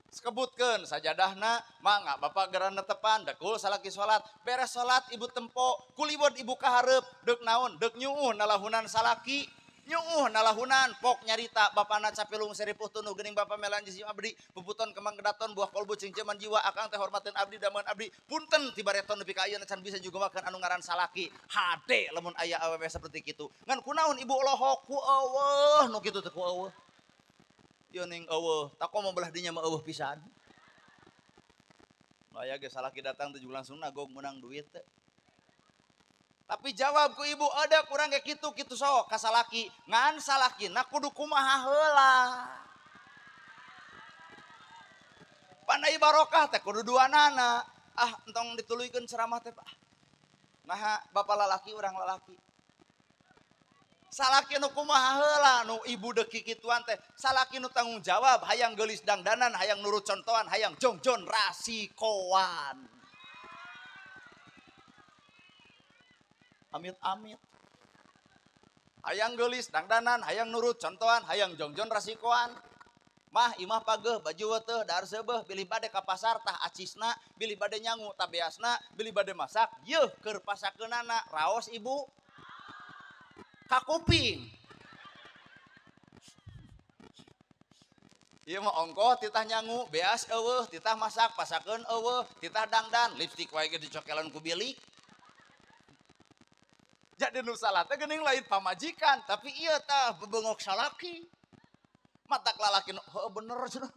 sekebutkeun sajadahna mangga bapak geura netepan dekul salaki salat beres salat ibu tempo kuliwod ibu kahareup deuk naon deuk nyuuh nalahunan salaki nyuuh nalahunan pok nyarita bapana capilung seripuh tunuh geuning bapa melan jisim abdi puputon kembang kedaton buah kolbu cingceman jiwa akang teh hormateun abdi dameun abdi punten ti bareton nepi ka ayeuna can bisa juga makan anu ngaran salaki hade lamun aya awewe saperti kitu ngan kunaon ibu lohok ku eueuh nu kitu teh ku eueuh ieu ning eueuh tak komo belah dinya mah eueuh pisan. Nu aya ge salaki datang teh langsung nagog meunang duit teh. Tapi jawab ku ibu ada kurang ge kitu kitu sok ka salaki ngan salakina kudu kumaha heula. Pandai barokah teh kudu duanana. Ah entong dituluykeun ceramah teh Pak. Naha bapak lalaki urang lalaki. Salaki nu kumaha heula nu ibu deuk kikituan teh salaki nu tanggung jawab hayang geulis dangdanan hayang nurut contohan hayang jongjon rasikoan. Amit-amit. Hayang geulis dangdanan hayang nurut contohan hayang jongjon rasikoan. Mah imah pageuh baju teu dahar seubeuh bilih bade ka pasar tah acisna bilih bade nyangu tah beasna bilih bade masak yeuh keur pasakeunana raos ibu. Kakuping. Ieu mah ongkoh titah nyangu, beas eueuh, titah masak, pasakeun eueuh, titah dangdan, lipstik wae ge dicokelan ku bilik. Jadi nu salah teh geuning lain pamajikan, tapi ieu tah bebengok salaki. Matak lalaki nu heueuh bener cenah.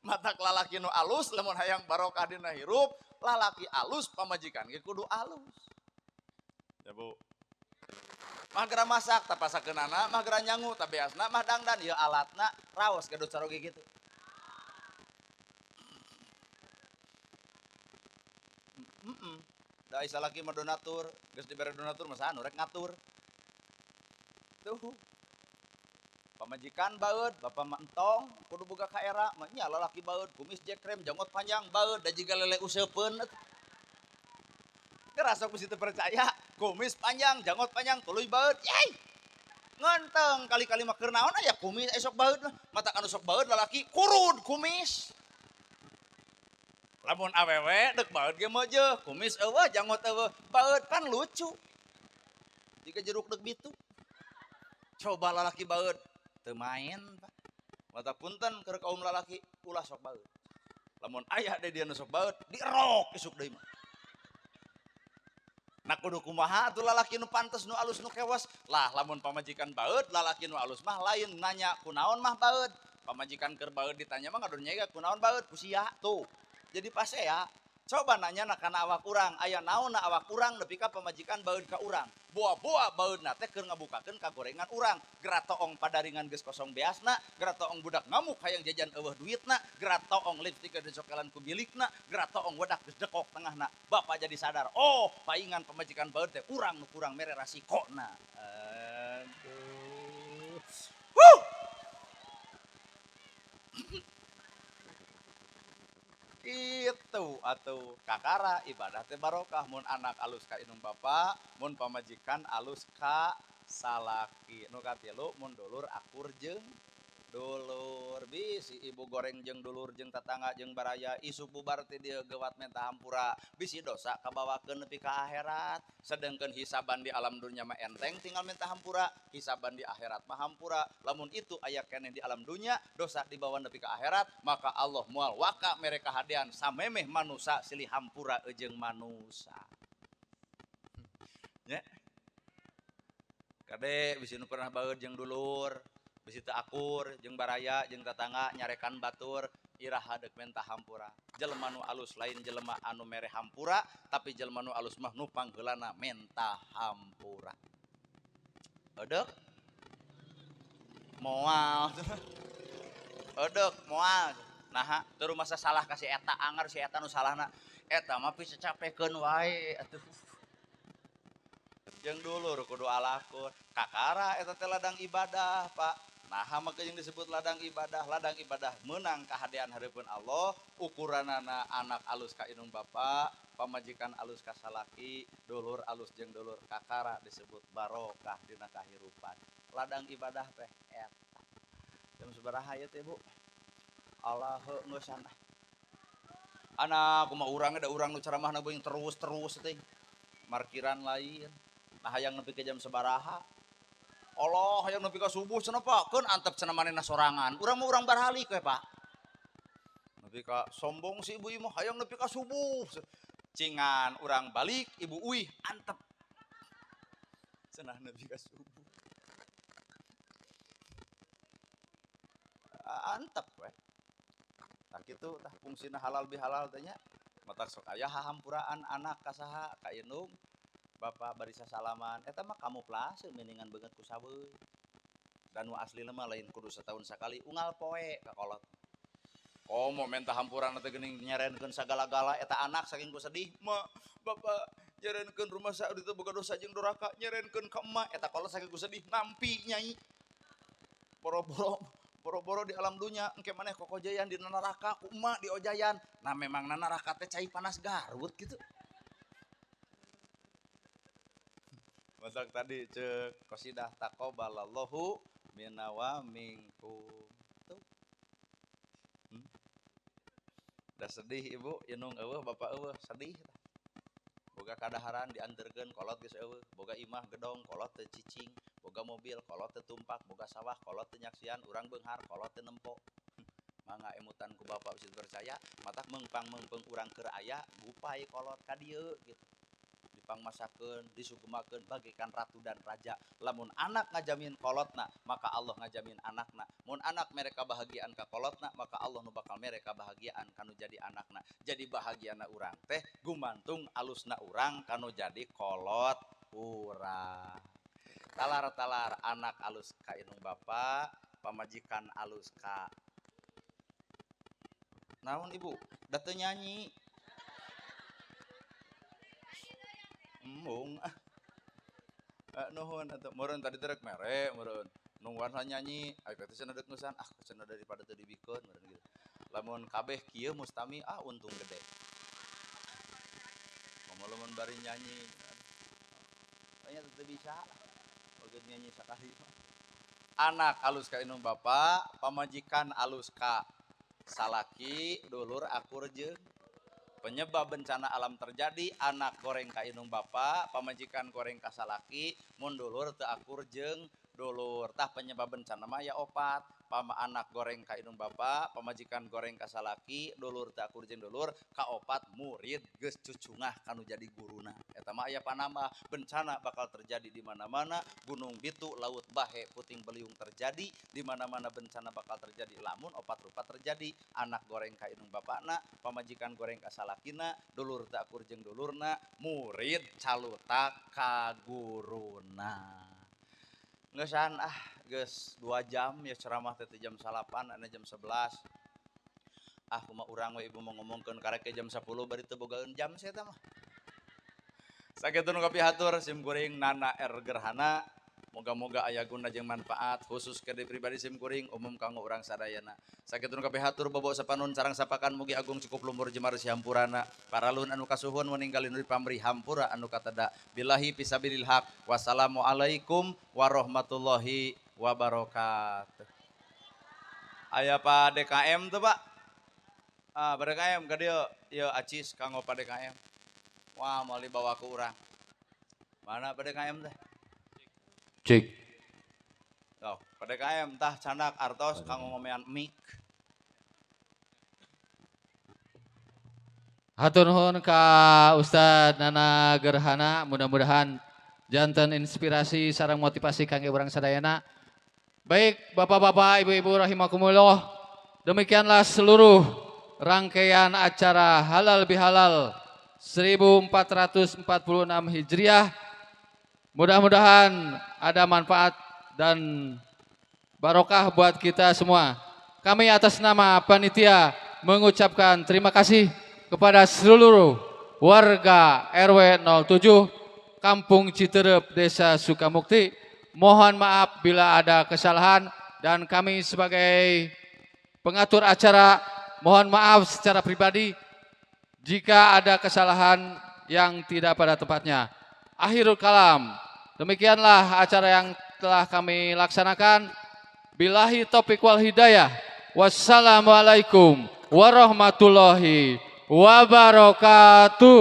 Matak lalaki nu alus lamun hayang barokah dina hirup, lalaki alus pamajikan ge kudu alus. Ya Bu. Mah geura masak tah pasakeunana, mah geura nyangu tah beasna, mah dangdan ieu alatna raos gaduh caroge kitu. Heeh. Da salaki mah donatur, geus dibere donatur mah saha nu rek ngatur. Tuh. Pamajikan baeud, bapa mah entong, kudu boga kaera, mah nya lalaki baeud, kumis jekrem, janggot panjang baeud, da jiga lele useupeun. Kerasa ku situ percaya, kumis panjang, janggot panjang, tuluy baeud, yai. Ngenteng kali-kali mah keur naon aya kumis esok baeud mah. Mata anu sok baeud lalaki kurud kumis. Lamun awewe deuk baeud ge meujeuh, kumis eueuh, janggot eueuh, baeud pan lucu. Jika jeruk deuk bitu. Coba lalaki baeud teu main Pak. Mata punten keur kaum lalaki ulah sok baeud. Lamun aya deui dia nu sok baeud dierok isuk deui mah. Nah kudu kumaha atuh lalaki nu pantes nu alus nu kewas. Lah lamun pamajikan baeud lalaki nu alus mah lain nanya kunaon mah baeud. Pamajikan keur baeud ditanya mah ngadon nyega kunaon baeud ku sia tuh. Jadi pasea coba nanya na kana awak urang, aya naon na awak urang nepi ka pamajikan baeud ka urang. Boa-boa baeudna teh keur ngabukakeun kagorengan urang. Geratoong padaringan geus kosong beasna, geratoong budak ngamuk hayang jajan eueuh duitna, geratoong lipstik geus dicokelan ku milikna, geratoong wedak geus dekok tengahna. Bapak jadi sadar, oh paingan pamajikan baeud teh urang nu kurang mere rasikona. Aduh. Wuh. Itu atau kakara ibadah teh barokah mun anak alus ka indung bapa, mun pamajikan alus ka salaki. Nu katilu mun dulur akur jeung dulur. Bisi ibu goreng jeung dulur jeung tatangga jeung baraya isuk bubar teh dieu gewat menta hampura, bisi dosa kabawakeun nepi ka akhirat. Sedengkeun hisaban di alam dunya mah enteng tinggal minta hampura, hisaban di akhirat mah hampura. Lamun itu aya keneh di alam dunya dosa dibawa nepi ka akhirat, maka Allah moal waka mere kahadean samemeh manusa silih hampura jeung manusa. Nya. Kade bisi nu pernah baeud jeung dulur, bisi teu akur jeung baraya jeung tatangga nyarekan batur, iraha deuk menta hampura. Jelema nu alus lain jelema anu mere hampura, tapi jelema nu alus mah nu pangheulana menta hampura. Edeuk moal. Edeuk moal. Naha teu rumasa salah ka si eta anger si eta nu salahna. Eta mah picacapekeun wae atuh. Jeung dulur kudu alakur. Kakara eta teh ladang ibadah, Pak. Nah, maka yang disebut ladang ibadah menang kahadean hareupeun Allah, ukuranana anak alus ka indung bapa, pamajikan alus ka salaki, dulur alus jeung dulur kakara disebut barokah dina kahirupan. Ladang ibadah teh eta. Jam sabaraha ieu teh, Bu? Allah heuh ngeusan. Anak kumaha urang da urang nu ceramahna beuing terus-terus teh. Markiran lain. Nah hayang nepi ka jam sabaraha? Allah hayang nepi ka subuh cenah Pak, keun antep cenah manehna sorangan. Urang mah urang baralik we Pak. Nepi ka sombong si ibu mah hayang nepi ka subuh. Cingan urang balik ibu uih antep. Cenah nepi ka subuh. Antep we. Tah kitu tah fungsina halal bihalal teh nya. Matak sok aya hahampuraan anak ka saha ka indung. Bapak barisa salaman, eta mah kamuflase mendingan beungeut ku saweuy. Dan nu aslina mah lain kudu setahun sakali, unggal poe ka kolot. Komo menta hampurana teh geuning nyerenkeun sagala-gala eta anak saking ku sedih, "Ma, bapak nyerenkeun rumah saeud teh boga dosa jeung doraka, nyerenkeun ka emak." Eta kolot saking ku sedih nampi nyai. Boro-boro boro-boro di alam dunya engke maneh kokojayan di neraka ku emak diojayan. Nah memang na neraka teh cai panas Garut gitu. Masak tadi cek qasidah taqabbalallahu minna wa minkum. Tuh. Da sedih ibu, indung eueuh, bapak eueuh, sedih tah. Boga kadaharan dianterkeun kolot geus eueuh, boga imah gedong kolot teu cicing, boga mobil kolot teu tumpak, boga sawah kolot teu nyaksian, urang beunghar kolot teu nempo. Mangga emutan ku bapak bisa percaya, matak meungpang-meungpeung urang keur aya gupai kolot ka dieu gitu. Dipangmasakeun, disugemakeun bagaikan ratu dan raja. Lamun anak ngajamin kolotna, maka Allah ngajamin anakna. Mun anak mereka bahagiaan ka kolotna, maka Allah nu bakal mereka bahagiaan kanu jadi anakna. Jadi bahagiana urang teh gumantung alusna urang kanu jadi kolot urang. Talar-talar anak alus ka indung bapa, pamajikan alus ka naon ibu? Da teu nyanyi. Embung ah. Nuhun atuh meureun tadi teh rek mere meureun. Nungguan nyanyi, ai teh cenah deuk ngeusan, ah cenah daripada teu dibikeun meureun gitu. Lamun kabeh kieu mustami ah untung gede. Komo lamun bari nyanyi. Kayaknya teu bisa. Oge nyanyi sakali mah. Anak alus ka indung bapa, pamajikan alus ka salaki, dulur akur jeung Penyebab bencana alam terjadi, anak goreng ka indung bapa, pamajikan goreng ka salaki, mun dulur teu akur jeung dulur. Tah, penyebab bencana mah ya opat: pama anak goreng ka indung bapa, pamajikan goreng ka salaki, dulur teu akur jeung dulur, kaopat murid geus cucungah kanu jadi guruna. Eta mah aya panambah bencana bakal terjadi di mana-mana, gunung bitu, laut bahe, puting beliung terjadi, di mana-mana bencana bakal terjadi lamun opat rupa terjadi: anak goreng ka indung bapana, pamajikan goreng ka salakina, dulur teu akur jeung dulurna, murid calutak ka guruna. Ngeusan ah, geus 2 jam ya ceramah teh, jam 9 anu jam 11. Ah, kumaha urang we, ibu mau ngomongkeun karek jam 10 bari teu bogaeun jam saya mah. Sakitu nu kapihatur sim kuring, Nana R Gerhana. Moga-moga aya guna jeung manfaat khusus ke di pribadi sim kuring, umum kanggo urang sadayana. Sakitu nu kapihatur, bobo sapanun sareng sapakan, mugi agung cukup lumbur jemar sihampurana. Paralun anu kasuhun meninggalin di pamri hampura anu katada. Billahi fisabilil haq. Wassalamualaikum warahmatullahi wabarakatuh. Aya Pak DKM tuh, Pak. Ah, Pak DKM ka dieu, ieu acis kanggo Pak DKM. Wah, mau dibawa ke urang. Mana Pak DKM teh? Cek. Oh, Pak DKM, tah candak artos kanggo ngomean mic. Hatur nuhun ka Ustad Nana Gerhana, mudah-mudahan janten inspirasi sareng motivasi kangge urang sadayana. Baik, Bapak-bapak, Ibu-ibu rahimakumullah, demikianlah seluruh rangkaian acara Halal Bihalal 1446 Hijriah. Mudah-mudahan ada manfaat dan barokah buat kita semua. Kami atas nama panitia mengucapkan terima kasih kepada seluruh warga RW 07 Kampung Citeureup, Desa Sukamukti. Mohon maaf bila ada kesalahan dan kami sebagai pengatur acara mohon maaf secara pribadi jika ada kesalahan yang tidak pada tempatnya. Akhirul kalam. Demikianlah acara yang telah kami laksanakan. Billahi taufik wal hidayah. Wassalamualaikum warahmatullahi wabarakatuh.